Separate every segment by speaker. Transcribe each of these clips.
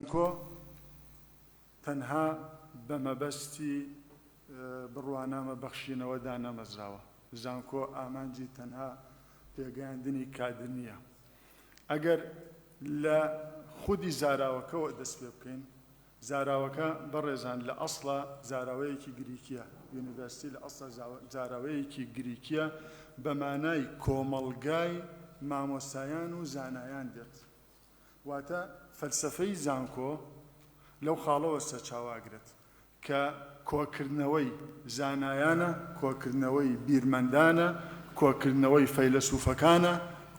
Speaker 1: زانکۆ تەنها بە مەبەستی بڕوانامە بەخشینەوە دانەمەزراوە، زانکۆ ئامانجی تەنها پێگەیاندنی کادر نییە. ئەگەر لە خودی زاراوەکەوە دەست پێ بکەین، زاراوەکە بەڕێزان لە ئەسڵا زاراوەیەکی گریکییە، university لە ئەسڵا زاراوەیەکی گریکییە بە مانای کۆمەڵگای مامۆستایان و زانایان دێت. واتە فەلسەفەی زانکۆ لەو خاڵەوە سەرچاوە ئەگرێت کە کۆکردنەوەی زانایانە، کۆکردنەوەی بیرمەندانە، کۆکردنەوەی فەیلەسوفەکانە،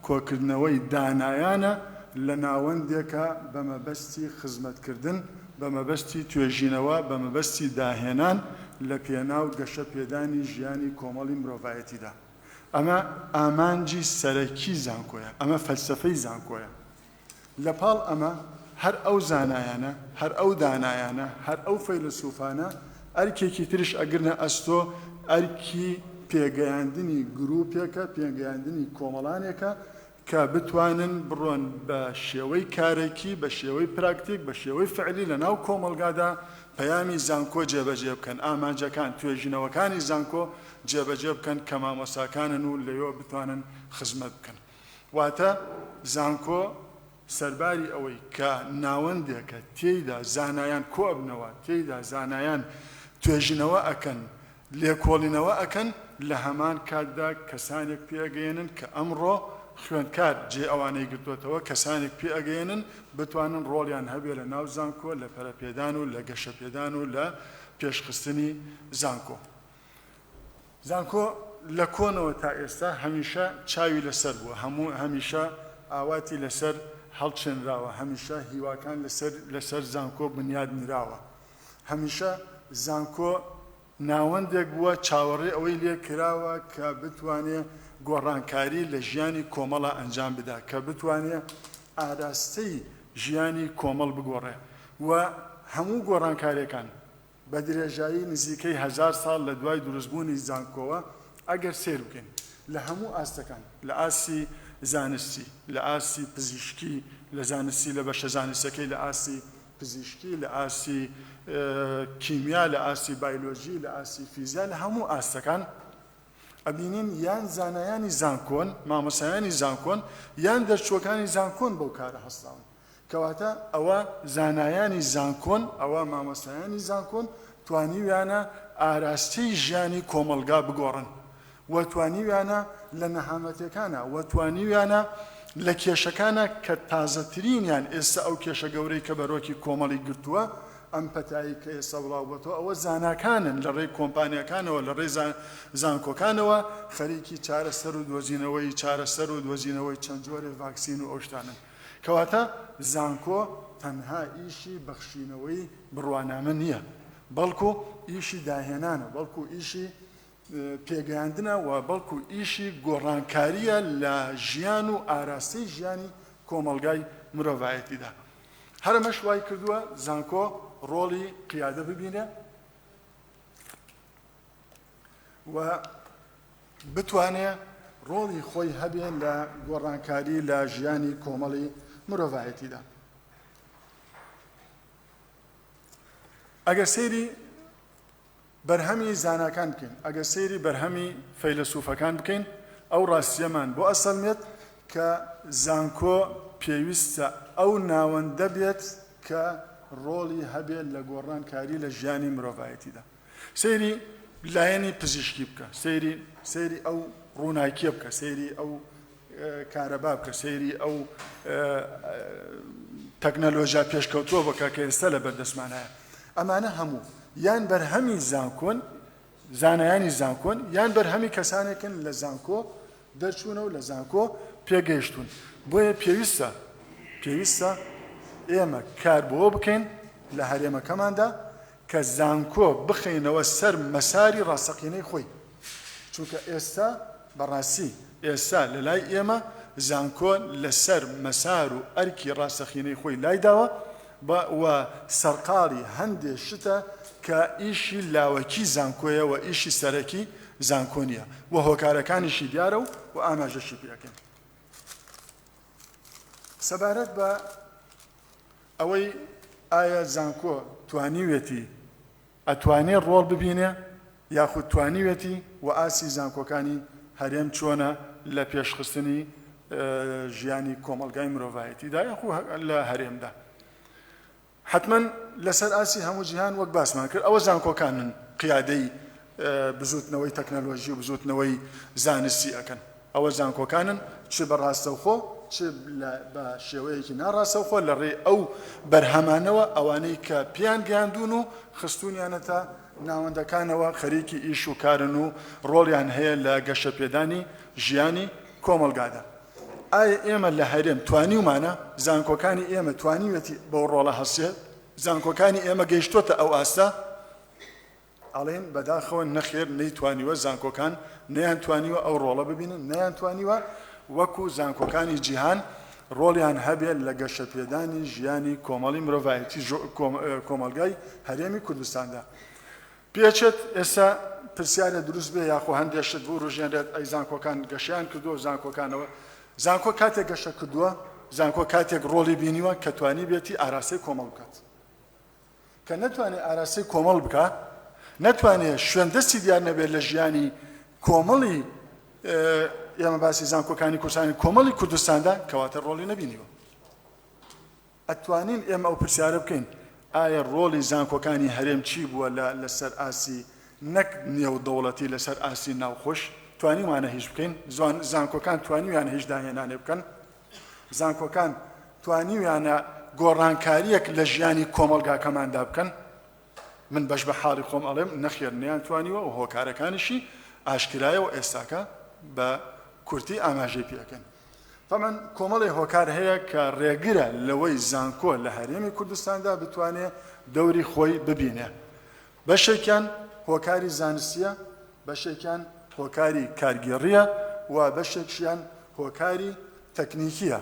Speaker 1: کۆکردنەوەی دانایانە لە ناوەندێکا بە مەبەستی خزمەتکردن، بە مەبەستی توێژینەوە، بە مەبەستی داهێنان لە پێناو گەشە پێدانی ژیانی کۆمەڵی مرۆڤایەتیدا. ئەمە ئامانجی سەرەکی زانکۆیە، ئەمە فەلسەفەی زانکۆیە. لە پاڵ ئەمە هەر ئەو زانایانە، هەر ئەو دانایانە، هەر ئەو فەیلەسوفانە ئەرکێکی تریش ئەگرنە ئەستۆ، ئەرکی پێگەیاندنی گروپێکە، پێگەیاندنی کۆمەڵانێکە کە بتوانن بڕۆن بە شێوەی کارەکی، بە شێوەی پراکتیک، بە شێوەی فعلی لە ناو کۆمەڵگادا پەیامی زانکۆ جێبەجێ بکەن، ئامانجەکان، توێژینەوەکانی زانکۆ جێبەجێ بکەن کە مامۆستاکانن و لەوێوە بتوانن خزمەت بکەن. واتە زانکۆ سەرباری ئەوەی کە ناوەندێکە تێیدا زانایان کۆئەبنەوە، تێیدا زانایان توێژینەوە ئەکەن، لێکۆڵینەوە ئەکەن، لە هەمان کاتدا کەسانێک پێئەگەیەنن کە ئەمڕۆ خوێندکار جێ ئەوانەی گرتۆتەوە، کەسانێک پێئەگەیەنن بتوانن ڕۆڵیان هەبێ لە ناو زانکۆ لە پەرەپێدان و لە گەشەپێدان و لە پێشخستنی زانکۆ. زانکۆ لە کۆنەوە تا ئێستا هەمیشە چاوی لەسەر بووە، هەموو هەمیشە ئاواتی لەسەر هەڵچنراوە، هەمیشە هیواکان لەسەر لەسەر زانکۆ بنیاد نراوە، هەمیشە زانکۆ ناوەندێک بووە چاوەڕێ ئەوەی لێ کراوە کە بتوانێ گۆڕانکاری لە ژیانی کۆمەڵا ئەنجام بدا، کە بتوانێ ئاراستەی ژیانی کۆمەڵ بگۆڕێ و هەموو گۆڕانکاریەکان بە درێژایی نزیکەی هەزار ساڵ لە دوای دروستبوونی زانکۆوە ئەگەر سەیر بکەین لە هەموو ئاستەکان لە ئاستی زانستی لە ئاستی پزیشکی لە زانستی لە بەشە زانستەکەی لە ئاستی پزیشکی لە ئاستی کیمیا لە ئاستی بایلۆجی لە ئاستی فیزیا لە هەموو ئاستەکان ئەبینین یان زانایانی زانکۆن مامۆسایانی زانکۆن یان دەرچووەکانی زانکۆن بەو کارە هەستاون کەواتە ئەوە زانایانی زانکۆن، ئەوە مامۆستایانی زانکۆن توانیویانە ئاراستەی ژیانی کۆمەڵگا بگۆڕن و توانیویانە لە نەهامەتیەکانا و توانیویانە لە کێشەکانا کە تازەترینیان ئێستا ئەو کێشە گەورەی کە بەرۆکی کۆمەڵی گرتووە ئەم پەتایی کە ئێستا بڵاو بۆتەوە ئەوە زاناکانن لە ڕێی کۆمپانیاکانەوە لە ڕێی زانکۆکانەوە خەریکی چارەسەر و دۆزینەوەی چارەسەر و دۆزینەوەی چەند جۆرێ ڤاکسین و ئەو شتانەن. کەواتە زانکۆ تەنها ئیشی بەخشینەوەی بڕوانامە نییە، بەڵکو ئیشی داهێنانە، بەڵکو ئیشی پێگەیاندنە و بەڵکو ئیشی گۆڕانکارییە لە ژیان و ئاراستەی ژیانی کۆمەڵگای مرۆڤایەتیدا. هەر ئەمەش وای کردووە زانکۆ ڕۆڵی قیادە ببینێ و بتوانێ ڕۆڵی خۆی هەبێ لە گۆڕانکاری لە ژیانی کۆمەڵی مرۆڤایەتیدا. ئەگەر سەیری بەرهەمی زاناکان بکەین، ئەگەر سەیری بەرهەمی فەیلەسوفەکان بکەین، ئەو ڕاستیەمان بۆ ئەسەلمێت کە زانکۆ پێویستە ئەو ناوەندە بێت کە ڕۆڵی هەبێت لە گۆڕانکاری لە ژیانی مرۆڤایەتیدا. سەیری لایەنی پزیشکی بکە، سەیری سەیری ئەو ڕووناکیە بکە، سەیری ئەو کارەبا بکە، سەیری ئەو تەکنەلۆژیا پێشکەوتووە بکە کە ئێستا لە بەردەستمان هەیە. ئەمانە هەموو یان بەرهەمی زانکۆن، زانایانی زانکۆن، یان بەرهەمی کەسانێکن لە زانکۆ دەرچوونە و لە زانکۆ پێگەیشتوون. بۆیە پێویستە پێویستە ئێمە کار بۆ بکەین لە هەرێمەکەماندا کە زانکۆ بخەینەوە سەر مەساری ڕاستەقینەی خۆی، چونکە ئێستا بەڕاستی ئێستا لەلای ئێمە زانکۆ لەسەر مەسار و ئەرکی ڕاستەقینەی خۆی لایداوە و سەرقاڵی هەندێ شتە کە ئیشی لاوەکی زانکۆیە و ئیشی سەرەکی زانکۆ نییە و هۆکارەکانیشی دیارە و ئاماژەشی پێ ئەکەین. سەبارەت بە ئەوەی. ئایا زانکۆ توانیوێتی ئەتوانێ ڕۆڵ ببینێ یاخود توانیوێتی و ئاستی زانکۆکانی هەرێم چۆنە لە پێشخستنی ژیانی کۆمەڵگای مرۆڤایەتیدا یاخو لە هەرێمدا؟ حەتمەن لەسەر ئاستی هەموو جیهان وەک باسمان کرد ئەوە زانکۆکانن قیادەی بزوتنەوەی تەکنەلۆژی و بزوتنەوەی زانستی ئەکەن ئەوە زانکۆکانن چ بە ڕاستەوخۆ چ بە شێوەیەکی ناڕاستەوخۆ لە ڕێی ئەو بەرهەمانەوە ئەوانەی کە پێیان گەیاندوون و خستوونیانەتە ناوەندەکانەوە خەریکی ئیش و کارن و ڕۆڵیان هەیە لە گەشەپێدانی ژیانی کۆمەڵگادا. ئایا ئێمە لە هەرێم توانیومانە، زانکۆکانی ئێمە توانیویەتی بەو ڕۆڵە هەڵسێت؟ زانکۆکانی ئێمە گەیشتۆتە ئەو ئاستە؟ ئەڵێین بەداخەوە نەخێر نەیتوانیوە، زانکۆکان نەیانتوانیوە ئەو ڕۆڵە ببینن، نەیانتوانیوە وەکو زانکۆکانی جیهان ڕۆڵیان هەبێت لە گەشەپێدانی ژیانی کۆمەڵی مرۆڤایەتی کۆمەڵگای هەرێمی کوردستاندا. پێچێت ئێستا پرسیارێ دروست بێ یاخۆ هەندێ شت بوروژێنرێت ئەی زانکۆکان گەشەیان کردووە و زانکۆکانەوە زانکۆ کاتێک گەشە کردووە زانکۆ کاتێک ڕۆڵی بینیوە کە توانیبێتی ئاراستەی کۆمەڵ بکات کە نەتوانێت ئاراستەی کۆمەڵ بکا نەتوانێت شوێن دەستی دیار نەبێت لە ژیانی کۆمەڵی ئێمە باسی زانکۆکانی کوردستانی کۆمەڵی کوردستاندا کەواتە ڕۆڵی نەبینیوە ئەتوانین ئێمە ئەو پرسیارە بکەین ئایا ڕۆڵی زانکۆکانی هەرێم چی بووە لە لەسەر ئاستی نەک نێودەوڵەتی لەسەر ئاستی ناوخۆش توانیومانە هیچ بکەین زوان زانکۆکان توانیویانە هیچ داهێنانێ بکەن زانکۆکان توانیویانە گۆڕانکارییەک لە ژیانی کۆمەڵگاکەماندا بکەن؟ من بەش بە حاڵی خۆم ئەڵێم نەخێر نەیانتوانیوە و هۆکارەکانیشی ئاشکرایە و ئێستاکە بە کورتی ئاماژەی پێ ئەکەین. تەبعەن کۆمەڵێ هۆکار هەیە کە ڕێگرە لەوەی زانکۆ لە هەرێمی کوردستاندا بتوانێ دەوری خۆی ببینێ. بەشێکیان هۆکاری زانستییە، بەشێکیان هۆکاری کارگێڕییە و بەشێکشیان هۆکاری تەکنیکییە.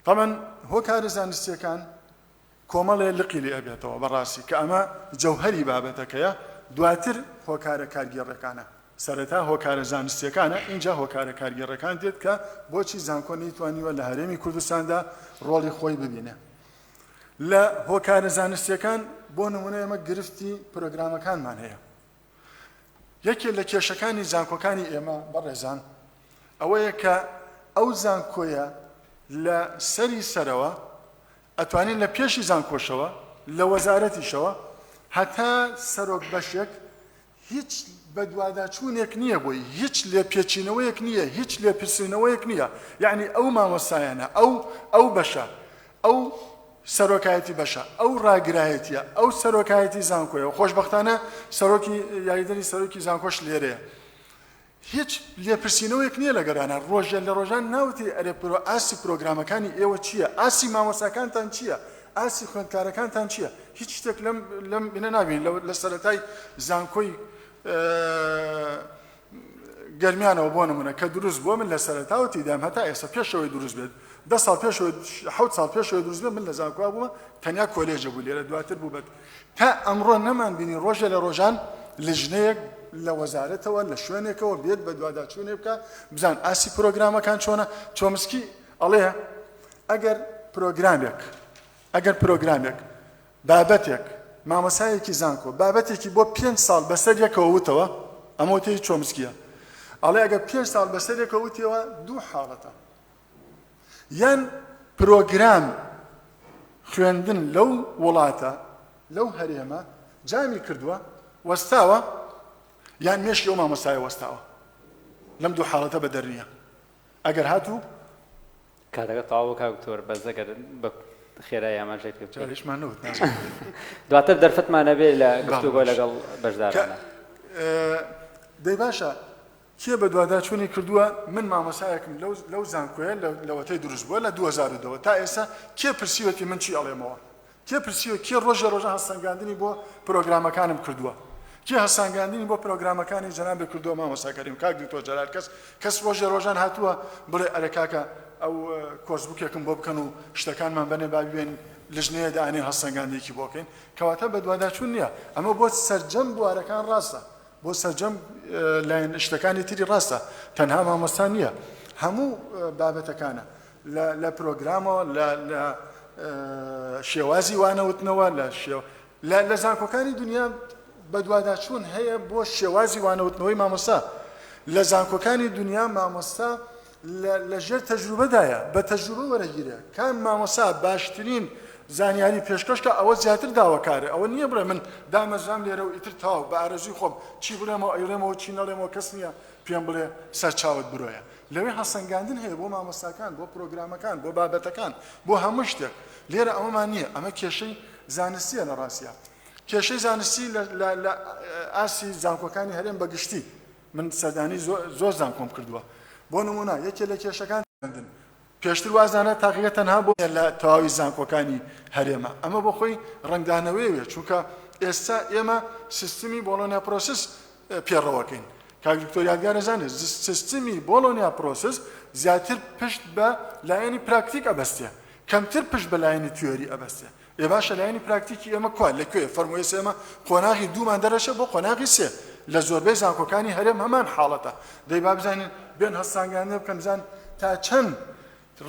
Speaker 1: تەبعەن هۆکارە زانستییەکان کۆمەڵێ لقی لێ ئەبێتەوە بەڕاستی کە ئەمە جەوهەری بابەتەکەیە، دواتر هۆکارە کارگێڕیەکانە. سەرەتا هۆکارە زانستییەکانە ئینجا هۆکارە کارگێڕیەکان دێت کە بۆچی زانکۆ نەیتوانیوە لە هەرێمی کوردستاندا ڕۆڵی خۆی ببینێ. لە هۆکارە زانستییەکان بۆ نمونە ئێمە گرفتی پرۆگرامەکانمان هەیە. یەکێ لە کێشەکانی زانکۆکانی ئێمە بەڕێزان ئەوەیە کە ئەو زانکۆیە لە سەری سەرەوە ئەتوانین لە پێشی زانکۆشەوە لە وەزارەتیشەوە هەتا سەرۆک بەشێک هیچ بەدواداچوونێک نییە بۆی، هیچ لێپێچینەوەیەک نییە، هیچ لێپرسینەوەیەک نییە، یەعنی ئەو مامۆستایانە، ئەو ئەو بەشە، ئەو سەرۆکایەتی بەشە، ئەو ڕاگرایەتییە، ئەو سەرۆکایەتی زانکۆیە و خۆشبەختانە سەرۆکی یاریدەری سەرۆکی زانکۆش لێرەیە. هیچ لێپرسینەوەیەک نییە لەگەڵیانا، ڕۆژێ لە ڕۆژان ناوترێ ئەرێ پرۆ ئاستی پرۆگرامەکانی ئێوە چییە، ئاستی مامۆستاکانتان چییە، ئاستی خوێندکارەکانتان چییە، هیچ شتێک لەم لەم بینە نابینین لە لە سەرەتای زانکۆی گەرمیانەوە بۆ نمونە کە دروست بووە من لە سەرەتاوە تیدام هەتا ئێستا پێشەوەی دروست بێت دە ساڵ پێشەوەی حەوت ساڵ پێشەوەی دروست بێت من لە زانکۆ بوومە تەنیا کۆلێژە بوو لێرە دواتر بوو بە تا ئەمڕۆ نەمانبینی ڕۆژێ لە ڕۆژان لجنەیەک لە وەزارەتەوە لە شوێنێکەوە بێت بەدواداچوونێ بکا بزان ئاستی پرۆگرامەکان چۆنە چۆمسکی ئەڵێ ئەگەر پرۆگرامێک ئەگەر پرۆگرامێک بابەتێک مامۆسایەکی زانکۆ بابەتێکی بۆ پێنج ساڵ بەسەر یەکەوە وتەوە ئەمە وتەی چۆمسکیە ئەڵێ ئەگەر پێنج ساڵ بەسەر یەکەوە وتیەوە دوو حاڵەتە یان پرۆگرام خوێندن لەو وڵاتە لەو هەرێمە جامی کردووە وەستاوە یان مێشکی ئەو مامۆستایە وەستاوە لەم دوو حاڵەتە بەدەر نییە ئەگەر هاتوو
Speaker 2: کاتەکە تەواو بوو کاک دکتۆر بەس ئەگەر بە خێرایی ئاماژەی پێ بکەیت.
Speaker 1: جارێکمان نەوت نازانم.
Speaker 2: دواتر دەرفەتمان هەبێ لە گفتوگۆ لەگەڵ بەشدارانە.
Speaker 1: دەی باشە کێ بەدواداچوونی کردووە؟ من مامۆستایەکم لەو لەو زانکۆیە لە لەوەتەی دروست بووە لە 2002 ەوە تا ئێستا کێ پرسیوەتی من چی ئەڵێمەوە؟ کێ پرسیوە کێ ڕۆژێ ڕۆژان هەڵسەنگاندنی بۆ پرۆگرامەکانم کردووە؟ کێ هەڵسەنگاندنی بۆ پرۆگرامەکانی جەنابت کردووە مامۆستا کەریم کاک دکتۆر جەلال کەس کەس ڕۆژێ ڕۆژان هاتووە بڵێ ئەرێ کاکە ئەو course book ێکم بۆ بکەن و شتەکانمان بەنێ با ببێن لجنەیە دانێن هەڵسەنگاندێکی بۆ بکەین کەواتە بەدواداچوون نییە ئەمە بۆ سەرجەم بوارەکان ڕاستە بۆ سەرجەم لایەن شتەکانی تری ڕاستە تەنها مامۆستا نییە هەموو بابەتەکانە لە پرۆگرامەوە لە لە شێوازی وانەوتنەوە لە شێو لە لە زانکۆکانی دنیا بەدواداچوون هەیە بۆ شێوازی وانەوتنەوەی مامۆستا لە زانکۆکانی دنیا مامۆستا لە ژێر تەجروبەدایە بە تەجروبە وەرەگیرێ کام مامۆستا باشترین زانیاری پێشکەش کە ئەوە زیاتر داواکارە ئەوە نییە بڵێ من دامەزرام لێرە و ئیتر تەواو بە ئارەزووی خۆم چی بڵێمەوە ئەیڵێمەوە چی نەڵێمەوە کەس نییە پێم بڵێ سەرچاوت برۆیە لەوێ هەڵسەنگاندن هەیە بۆ مامۆستاکان بۆ پرۆگرامەکان بۆ بابەتەکان بۆ هەموو شتێک لێرە ئەوەمان نییە ئەمە کێشەی زانستیە لە ڕاستە کێشەی زانستی لە ئاستی زانکۆکانی هەرێم بە گشتی من سەردانی زۆر زانکۆم کردووە بۆ نمونە یەکێ لە کێشەکان خوێندن پێشتر وازانە تاقیگە تەنها بۆ لە تەواوی زانکۆکانی هەرێمە ئەمە بۆ خۆی ڕەنگدانەوەی وێ چونکە ئێستا ئێمە سیستمی Bologna process پێڕەوەکەین کاک دکتۆر یادگار ئەزانێت سیستمی Bologna process زیاتر پشت بە لایەنی پراکتیک ئەبەستێ کەمتر پشت بە لایەنی تیۆری ئەبەستێ ئێ باشە لایەنی پراکتیکی ئێمە کوا لە کوێ فەرموو ئێستا ئێمە قۆناغی دوومان دەرەچێت بۆ قۆناغی سێ لە زۆربەی زانکۆکانی هەرێم هەمان حاڵەتە دەی با بزانین بێن هەستانگانە بکەن بزان تا چەند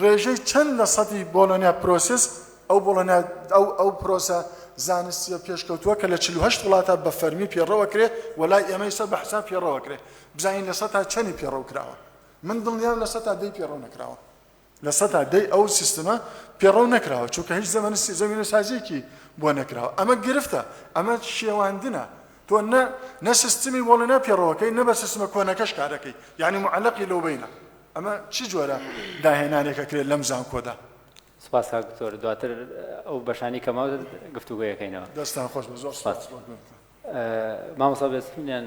Speaker 1: ڕێژەی چەند لە سەدی Bologna process ئەو بۆڵۆنیا ئەو ئەو پرۆسە زانستیە پێشکەوتووە کە لە 48 وڵاتە بە فەرمی پێڕەوەکرێ و لای ئێمە ئێستا بە حساب پێڕەوەکرێ بزانین لە سەتا چەنی پێڕەو کراوە من دڵنیام لە سەتا دەی پێڕەو نەکراوە لە سەتا دەی ئەو سیستمە پێڕەو نەکراوە، چونکە هیچ زەمینەسازییەکی بۆ نەکراوە. ئەمە گرفتە، ئەمە شێواندنە. تۆ نە نە سیستمی بۆڵۆنیا پێڕەوەکەی، نە بە سیستمە کۆنەکەش کارەکەی، یانی موعەلەقی لەو بەینە. ئەمە چ جۆرە داهێنانێک ئەکرێت لەم زانکۆدا؟
Speaker 2: سوپاس کاک دکتۆر، دواتر ئەو بەشانەی کە ماوە گفتوگۆی ئەکەینەوە.
Speaker 1: دەستتان خۆش بێت، زۆر
Speaker 2: سوپاس.
Speaker 1: سوپاس بۆ گوێتان.
Speaker 2: مامۆستا بێستونیان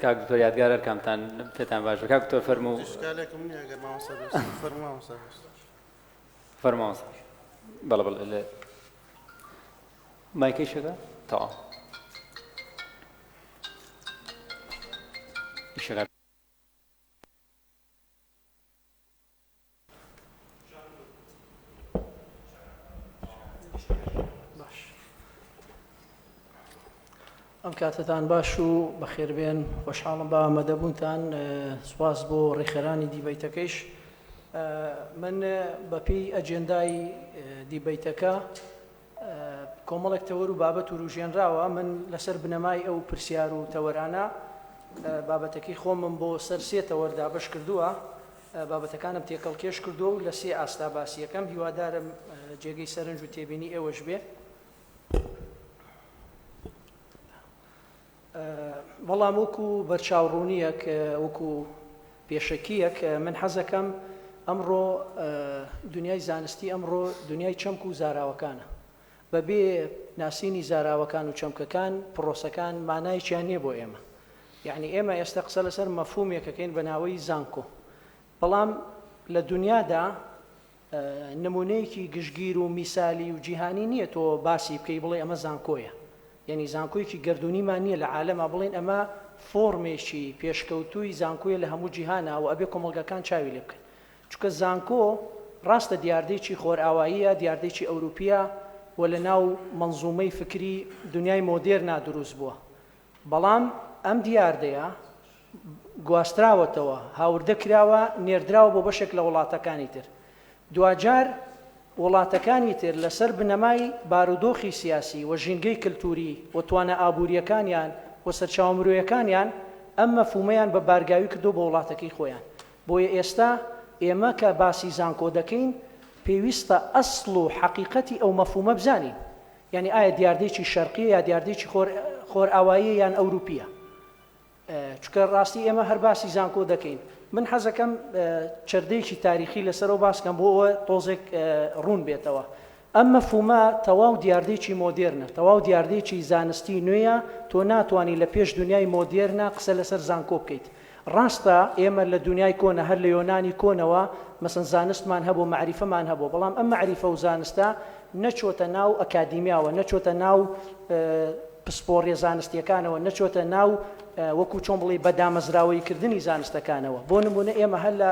Speaker 2: کاک دکتۆر یادگار هەر کامتان پێتان باش بێ کاک دکتۆر فەرموو.
Speaker 3: هیچ ئیشکالێکم نییە ئەگەر مامۆستا بێستون فەرموو مامۆستا بێستون.
Speaker 2: فەرموو مامۆستا. بەڵێ بەڵێ لە مایکەی شەکە تەواو ئیشەکە.
Speaker 4: ئەم کاتەتان باش و بەخێربێن خۆشحاڵم بە ئامادەبوونتان سوپاس بۆ ڕێکخەرانی دیبەیتەکەیش من بەپێی ئەجێندای دیبەیتەکە کۆمەڵێک تەوەر و بابەت وروژێنراوە، من لەسەر بنەمای ئەو پرسیار و تەوەرانە بابەتەکەی خۆمم بۆ سەر سێ تەوەر دابەش کردووە، بابەتەکانم تێکەڵکێش کردووە و لە سێ ئاستا باسی ئەکەم، هیوادارم جێگەی سەرنج و تێبینی ئێوەش بێ. بەڵام وەکو بەرچاوڕوونییەک، وەکو پێشەکییەک من حەزەکەم ئەمڕۆ دنیای زانستی ئەمڕۆ دنیای چەمک و زاراوەکانە. بەبێ ناسینی زاراوەکان و چەمکەکان پڕۆسەکان مانایەکیان نییە بۆ ئێمە. یەعنی ئێمە ئێستا قسە لەسەر مەفهومێک ئەکەین بە ناوەی زانکۆ. بەڵام لە دنیادا نمونەیەکی گشتگیر و میسالی و جیهانی نییە تۆ باسی بکەی بڵێی ئەمە زانکۆیە یەنی زانکۆیەکی گەردوونیمان نییە لە عالەما بڵێین ئەمە فۆرمێکی پێشکەوتووی زانکۆیە لە هەموو جیهانا و ئەبێ کۆمەڵگاکان چاوی لێ بکەن چونکە زانکۆ ڕاستە دیاردەیەکی خۆرئاواییە دیاردەیەکی ئەوروپییە و لە ناو مەنزومەی فکری دنیای مۆدێرنا دروست بووە بەڵام ئەم دیاردەیە گواستراوەتەوە، هاوردە کراوە، نێردراوە بۆ بەشێک لە وڵاتەکانی تر. دواجار وڵاتەکانی تر لەسەر بنەمای بارودۆخی سیاسی و ژینگەی کلتوری و توانا ئابورییەکانیان و سەرچاوە مرۆیەکانیان ئەم مەفهومەیان بە بارگاوی کردووە بۆ وڵاتەکەی خۆیان. بۆیە ئێستا ئێمە کە باسی زانکۆ دەکەین پێویستە ئەسڵ و حەقیقەتی ئەو مەفهومە بزانین. یانی ئایا دیاردەیەکی شەرقییە یا دیاردەیەکی خۆر خۆرئاواییە یان ئەوروپییە؟ چونکە ڕاستی ئێمە هەر باسی زانکۆ دەکەین. من حەزەکەم چەردەیەکی تاریخی لەسەرەوە باس کەم بۆ ئەوە تۆزێک ڕوون بێتەوە. ئەم مەفهومە تەواو دیاردەیەکی مۆدێرنە، تەواو دیاردەیەکی زانستی نوێیە، تۆ ناتوانی لە پێش دونیای مۆدێرنە قسە لەسەر زانکۆ بکەیت. ڕاستە ئێمە لە دونیای کۆنە هەر لە یۆنانی کۆنەوە مەسەن زانستمان هەبوو مەعریفەمان هەبوو بەڵام ئەم مەعریفە و زانستە نەچۆتە ناو ئەکادیمیاوە نەچۆتە ناو پسپۆڕیە زانستیەکانەوە نەچۆتە ناو وەکو چۆن بڵێی بە دامەزراوەیی کردنی زانستەکانەوە بۆ نمونە ئێمە هەر لە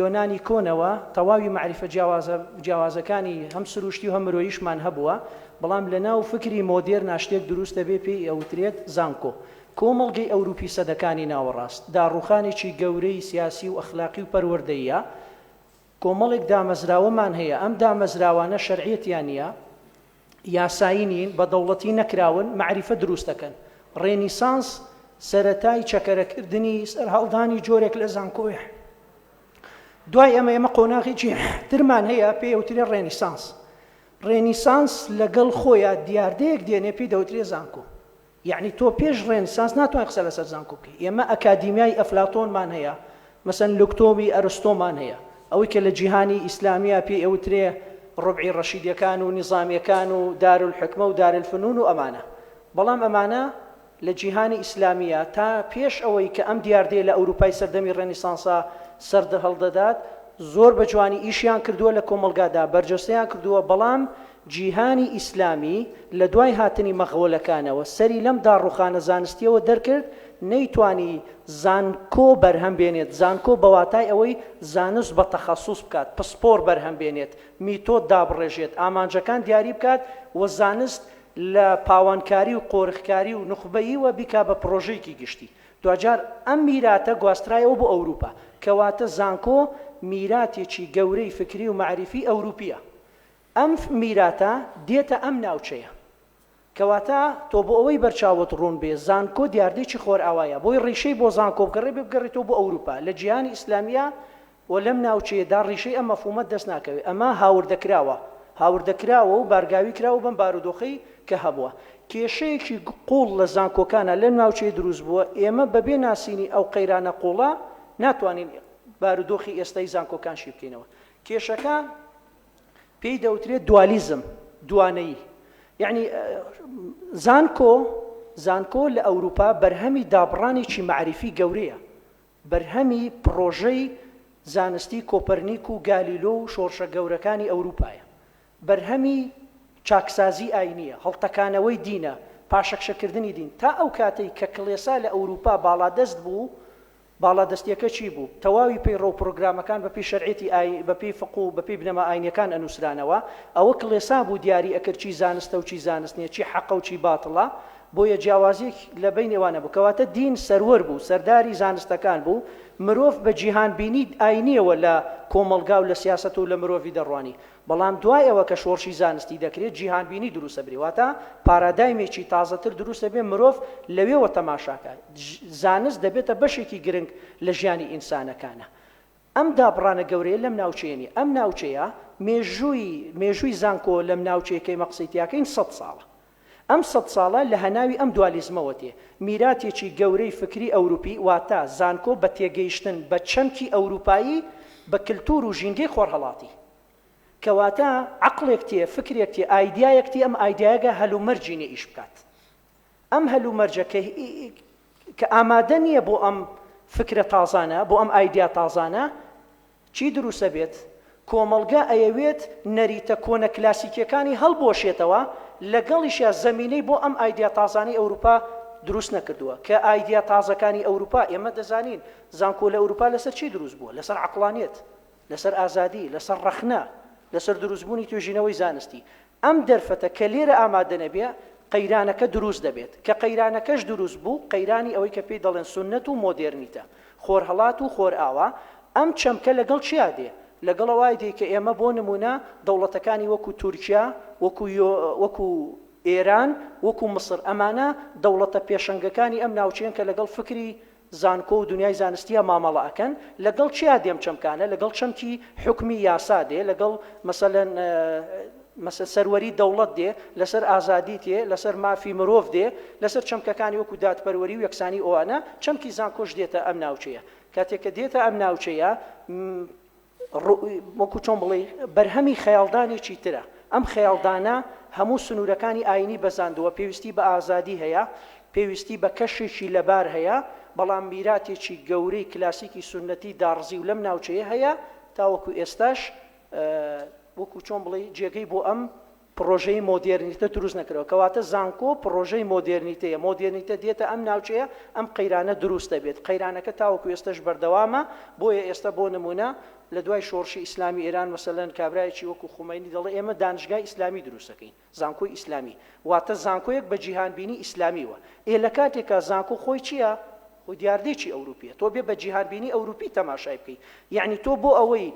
Speaker 4: یۆنانی کۆنەوە تەواوی مەعریفە جیاوازە جیاوازەکانی هەم سروشتی و هەم مرۆییشمان هەبووە بەڵام لە ناو فکری مۆدێرنا شتێک دروست دەبێ پێی ئەوترێت زانکۆ کۆمەڵگەی ئەوروپی سەدەکانی ناوەڕاست، داڕووخانێکی گەورەی سیاسی و ئەخلاقی و پەروەردەییە. کۆمەڵێک دامەزراوەمان هەیە، ئەم دامەزراوانە شەرعیەتیان نییە، یاسایی نین، بە دەوڵەتی نەکراون، مەعریفە دروست دەکەن. ڕێنیسانس سەرەتای چەکەرەکردنی سەرهەڵدانی جۆرێک لە زانکۆیە. دوای ئەمە ئێمە قۆناغێکی ترمان هەیە پێی ئەوترێ ڕێنیسانس. ڕێنیسانس لەگەڵ خۆیا دیاردەیەک دێنێ پێی دەوترێ زانکۆ. یەعنی تۆ پێش ڕێنسانس ناتوانی قسە لەسەر زانکۆ بکەی. ئێمە ئەکادیمیای ئەفلاتۆنمان هەیە، مەسەن لوکتۆمی ئەرستۆمان هەیە. ئەوەی کە لە جیهانی ئیسلامیا پێی ئەوترێ ڕوبعی ڕەشیدیەکان و نیزامیەکان و دارالحکمە و دارالفنون و ئەمانە. بەڵام ئەمانە لە جیهانی ئیسلامییا تا پێش ئەوەی کە ئەم دیاردەیە لە ئەوروپای سەردەمی ڕێنیسانسا سەردهەڵدەدات زۆر بە جوانی ئیشیان کردووە لە کۆمەڵگادا بەرجەستەیان کردووە بەڵام جیهانی ئیسلامی لە دوای هاتنی مەغۆلەکانەوە سەری لەم داڕوخانە زانستیەوە دەرکرد نەیتوانی زانکۆ بەرهەم بێنێت زانکۆ بە واتای ئەوەی زانست بە تەخەسوس بکات پسپۆر بەرهەم بێنێت میتۆد دابڕێژێت ئامانجەکان دیاری بکات و زانست لە پاوانکاری و قۆرخکاری و نوخبەییوە بیکا بە پڕۆژەیەکی گشتی. دواجار ئەم میراتە گواسترایەوە بۆ ئەوروپا. کەواتە زانکۆ میراتێکی گەورەی فکری و مەعریفی ئەوروپییە. ئەم میراتە دێتە ئەم ناوچەیە. کەواتە تۆ بۆ ئەوەی بەرچاوت ڕوون بێ زانکۆ دیاردەیەکی خۆرئاوایە. بۆی ڕیشەی بۆ زانکۆ بگەڕێ بێ بگەڕێتەوە بۆ ئەوروپا. لە جیهانی ئیسلامییا و لەم ناوچەیەدا ڕیشەی ئەم مەفهومەت دەست ناکەوێت، ئەمە هاوردەکراوە، هاوردەکراوە و بارگاوی کراوە بەم بارودۆخەی کە هەبووە. کێشەیەکی قووڵ لە زانکۆکانا لەم ناوچەیە دروست بووە، ئێمە بەبێ ناسینی ئەو قەیرانە قووڵە ناتوانین بارودۆخی ئێستای زانکۆکان شی بکەینەوە. کێشەکە پێی دەوترێت دوالیزم، دوانەیی. یەعنی زانکۆ، زانکۆ لە ئەوروپا بەرهەمی دابڕانێکی مەعریفی گەورەیە. بەرهەمی پڕۆژەی زانستی کۆپەرنیک و گالیلۆ و شۆڕشە گەورەکانی ئەوروپایە. بەرهەمی چاکسازی ئاینییە، هەڵتەکانەوەی دینە، پاشەکشەکردنی دین. تا ئەو کاتەی کە کڵێسا لە ئەوروپا باڵادەست بوو، باڵادەستییەکە چی بوو؟ تەواوی پەیڕەو و پڕۆگرامەکان بەپێی شەرعیەتی ئاین، بەپێی فقە و بەپێی بنەما ئاینییەکان ئەنووسرانەوە. ئەوە کڵێسا بوو دیاری ئەکرد چی زانستە و چی زانست نییە، چی حەقە و چی باتڵە. بۆیە جیاوازییەک لە بەینی ئەوانە بوو. کەواتە دین سەروەر بوو، سەرداری زانستەکان بوو، مرۆڤ بە جیهانبینی ئاینییەوە لە کۆمەڵگا و لە سیاسەت و لە مرۆڤی دەڕوانی. بەڵام دوای ئەوە کە شۆڕشی زانستی دەکرێت، جیهانبینی دروست ئەبرێ، واتە پارادایمێکی تازەتر دروست ئەبێ، مرۆڤ لەوێوە تەماشاکا. زانست دەبێتە بەشێکی گرنگ لە ژیانی ئینسانەکانا. ئەم دابڕانە گەورەیە لەم ناوچەیە نیە. ئەم ناوچەیە مێژووی مێژووی زانکۆ لەم ناوچەیە کە ئێمە قسەی تیاکەین سەد ساڵە. ئەم سەد ساڵە لە هەناوی ئەم دوالیزمەوە تێ. میراتێکی گەورەی فکری ئەوروپی واتە زانکۆ بە تێگەیشتن بە چەمکی ئەوروپایی بە کلتور و ژینگەی خۆرهەڵاتی. کەواتە عەقڵێک تێ، فکرێک تێ، ئایدیایەک تێ ئەم ئایدیایەگە هەلومەرجی نیە ئیش بکات. ئەم هەلومەرجە کە کە ئامادە نییە بۆ ئەم فکرە تازانە، بۆ ئەم ئایدیا تازانە، چی دروست ئەبێت؟ کۆمەڵگا ئەیەوێت نەریتە کۆنە کلاسیکیەکانی هەڵبوەشێتەوە، لەگەڵیشیا زەمینەی بۆ ئەم ئایدیا تازانەی ئەوروپا دروست نەکردووە، کە ئایدیا تازەکانی ئەوروپا، ئێمە دەزانین زانکۆ لە ئەوروپا لەسەر چی دروست بووە؟ لەسەر عەقڵانیەت، لەسەر ئازادی، لەسەر ڕەخنە، لەسەر دروستبوونی توێژینەوەی زانستی. ئەم دەرفەتە کە لێرە ئامادە نەبێ، قەیرانەکە دروست دەبێت. کە قەیرانەکەش دروست بوو، قەیرانی ئەوەی کە پێی دەڵێن سوننەت و مۆدێرنیتە، خۆرهەڵات و خۆرئاوا، ئەم چەمکە لەگەڵ چیا دێ؟ لەگەڵ ئەوای دێ کە ئێمە بۆ نموونە دەوڵەتەکانی وەکوو تورکیا، وەکوو یۆ، وەکوو ئێران، وەکوو مسر، ئەمانە دەوڵەتە پێشەنگەکانی ئەم ناوچەیەن کە لەگەڵ فکری زانکۆ و دونیای زانستییا مامەڵە ئەکەن، لەگەڵ چیا دێم چەمکانە، لەگەڵ چەمکی حوکمی یاسا دێ، لەگەڵ مەسەلەن مەسە سەروەری دەوڵەت دێ، لەسەر ئازادی تێ، لەسەر مافی مرۆڤ دێ، لەسەر چەمکەکانی وەکو دادپەروەری و یەکسانی ئەوانە، چەمکی زانکۆش دێتە ئەم ناوچەیە. کاتێک کە دێتە ئەم ناوچەیە، وەکو چۆن بڵێی بەرهەمی خەیاڵدانێکی ترە، ئەم خەیاڵدانە هەموو سنوورەکانی ئایینی بەزاندووە، پێویستی بە ئازادی هەیە، پێویستی بە کەشێکی لەبار هەیە، بەڵام میراتێکی گەورەی کلاسیکی سوننەتی داڕزیو لەم ناوچەیە هەیە تاوەکو ئێستاش وەکو چۆن بڵێی جێگەی بۆ ئەم پڕۆژەی مۆدێرنیتە دروست نەکراوە. کەواتە زانکۆ پڕۆژەی مۆدێرنیتەیە. مۆدێرنیتە دێتە ئەم ناوچەیە، ئەم قەیرانە دروست دەبێت. قەیرانەکە تاوەکو ئێستەش بەردەوامە. بۆیە ئێستە بۆ نموونە لە دوای شۆڕشی ئیسلامی ئێران مەسەلەن کابرایەکی وەکو خومەینی دەڵێ ئێمە دانشگای ئیسلامی دروست دەکەین، زانکۆی ئیسلامی. واتە زانکۆیەک بە جیهانبینی ئیسلامیوە. ئێ لە کاتێکا زانکۆ خۆی چییە؟ خۆی دیاردەیەکی ئەوروپیە تۆ بێ بە جیهانبینی ئەوروپی تەماشای بکەی یەعنی تۆ بۆ ئەوەی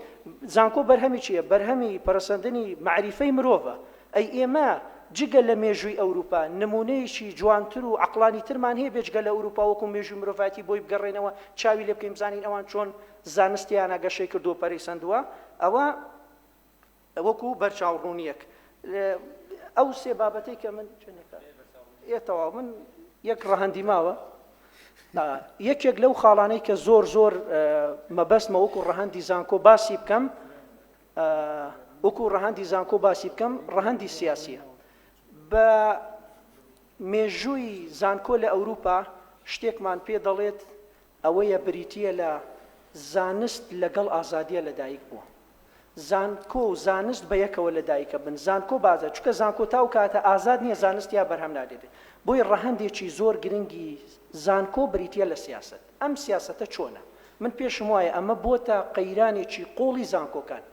Speaker 4: زانکۆ بەرهەمی چیە بەرهەمی پەرەسەندنی مەعریفەی مرۆڤە ئەی ئێمە جگە لە مێژووی ئەوروپا نمونەیەکی جوانتر و عەقڵانی ترمان هەیە بێجگە لە ئەوروپا وەکو مێژووی مرۆڤایەتی بۆی بگەڕێینەوە چاوی لێ بکەین بزانین ئەوان چۆن زانستیانە گەشەی کردووە پەرەی سەندووە ئەوە وەکو بەرچاوڕوونییەک ئەو سێ بابەتەی کە من ئێ تەواو من یەک ڕەهەندی ماوە یەکێک لەو خاڵانەی کە زۆر زۆر مەبەستمە وەکو ڕەهەندی زانکۆ باسی بکەم وەکو ڕەهەندی زانکۆ باسی بکەم ڕەهەندی سیاسیە بە مێژووی زانکۆ لە ئەوروپا شتێکمان پێ دەڵێت ئەوەیە بریتییە لە زانست لەگەڵ ئازادیە لەدایک بووە. زانکۆ و زانست بە یەکەوە لە دایکە بن. زانکۆ بە ئازاد چونکە زانکۆ تا ئەو کاتە ئازاد نییە زانست تیا بەرهەم نادێت. بۆیە ڕەهەندێکی زۆر گرنگی زانکۆ بریتییە لە سیاسەت. ئەم سیاسەتە چۆنە؟ من پێشم وایە ئەمە بۆتە قەیرانێکی قووڵی زانکۆکان.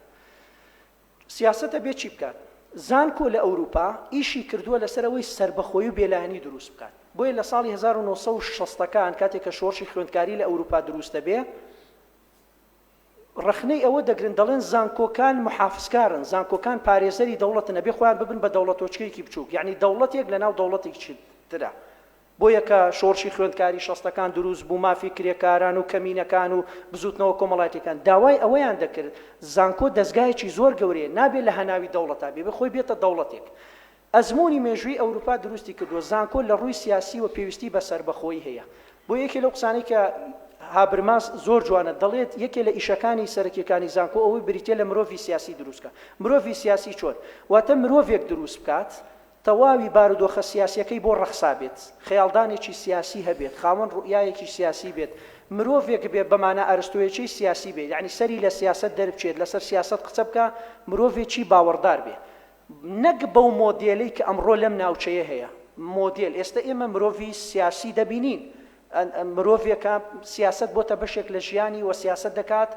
Speaker 4: سیاسەت ئەبێ چی بکات؟ زانکۆ لە ئەوروپا ئیشی کردووە لەسەر ئەوەی سەربەخۆیی و بێلایەنی دروست بکات. بۆیە لە ساڵی 1960 ەکان کاتێک کە شۆڕشی خوێندکاری لە ئەوروپا دروست دەبێ، ڕەخنەی ئەوە دەگرن دەڵێن زانکۆکان محافزکارن، زانکۆکان پارێزەری دەوڵەتن، ئەبێ خۆیان ببن بە دەوڵەتۆچکەیەکی بچووک، یەعنی دەوڵەتێک لەناو دەوڵەتێکی ترا. بۆیە کە شۆڕشی خوێندکاری شەستەکان دروست بوو، مافی کرێکاران و کەمینەکان و بزووتنەوە کۆمەڵایەتیەکان داوای ئەوەیان دەکرد زانکۆ دەزگایەکی زۆر گەورەیە نابێ لە هەناوی دەوڵەتا بێ، بێ خۆی بێتە دەوڵەتێک. ئەزموونی مێژووی ئەوروپا دروستی کردووە، زانکۆ لە ڕووی سیاسیوە پێویستی بە سەربەخۆیی هەیە. بۆیە یەکێ لەو قسانەی کە هابرماس زۆر جوانە دەڵێت یەکێ لە ئیشەکانی سەرەکیەکانی زانکۆ ئەوەی بریتیە لە مرۆڤی سیاسی دروست بکات. مرۆڤی سیاسی چۆن؟ واتە مرۆڤێک دروست بکات تەواوی بارودۆخە سیاسیەکەی بۆ ڕەخسابێت، خەیاڵدانێکی سیاسی هەبێت، خاوەن ڕوئیایەکی سیاسی بێت، مرۆڤێک بێت بە مانا ئەرستۆیەکەی سیاسی بێت، یەعنی سەری لە سیاسەت دەربچێت، لەسەر سیاسەت قسە بکا، مرۆڤێکی باوەڕدار بێ. نەک بەو مۆدێلەی کە ئەمڕۆ لەم ناوچەیە هەیە. مۆدێل، ئێستە ئێمە مرۆڤی سیاسی دەبینین، مرۆڤێکە سیاسەت بۆتە بەشێک لە ژیانی و سیاسەت دەکات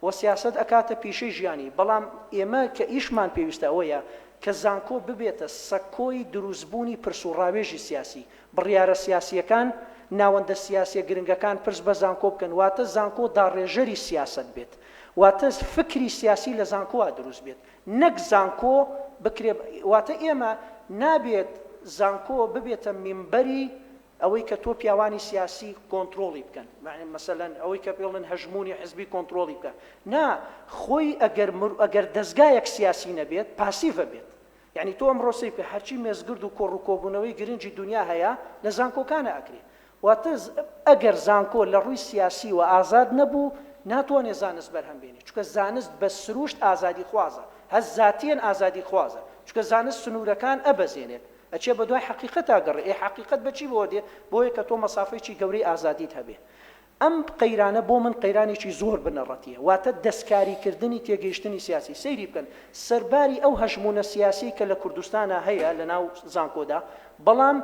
Speaker 4: و سیاسەت ئەکاتە پیشەی ژیانی، بەڵام ئێمە کە ئیشمان پێویستە ئەوەیە کە زانکۆ ببێتە سەکۆی دروستبوونی پرس و ڕاوێژی سیاسی، بڕیارە سیاسییەکان، ناوەندە سیاسییە گرنگەکان پرس بە زانکۆ بکەن، واتە زانکۆ داڕێژەری سیاسەت بێت، واتە فکری سیاسی لە زانکۆوە دروست بێت، نەک زانکۆ بکرێ، واتە ئێمە نابێت زانکۆ ببێتە مینبەری ئەوەی کە تۆ پیاوانی سیاسی کۆنترۆڵی بکەن مەسەلەن ئەوەی کە پێڵن هەژموونی حزبی کۆنترۆڵی بکە نا خۆی ئەگەر ئەگەر دەزگایەک سیاسی نەبێت پاسیڤە بێت یعنی تۆ ئەمڕۆ سەیر بکە هەرچی مێزگرد و کۆڕ و کۆبوونەوەی گرنگی دنیا هەیە لە زانکۆکانە ئەکرێ واتە ئەگەر زانکۆ لە ڕووی سیاسیوە ئازاد نەبوو ناتوانێت زانست بەرهەم بێنێ چونکە زانست بە سروشت ئازادیخوازە هەر زاتیەن ئازادیخوازە چونکە زانست سنوورەکان ئەبەزێنێت ئەچێ بەدوای حەقیقەتا گەڕێ، ئێ حەقیقەت بە چی بۆوە دێ؟ بۆیە کە تۆ مەسافەیەکی گەورەی ئازادیت هەبێ. ئەم قەیرانە بۆ من قەیرانێکی زۆر بنەڕەتییە، واتە دەستکاریکردنی تێگەیشتنی سیاسی. سەیری بکەن، سەرباری ئەو هەژموونە سیاسیەی کە لە کوردستانا هەیە لە ناو زانکۆدا، بەڵام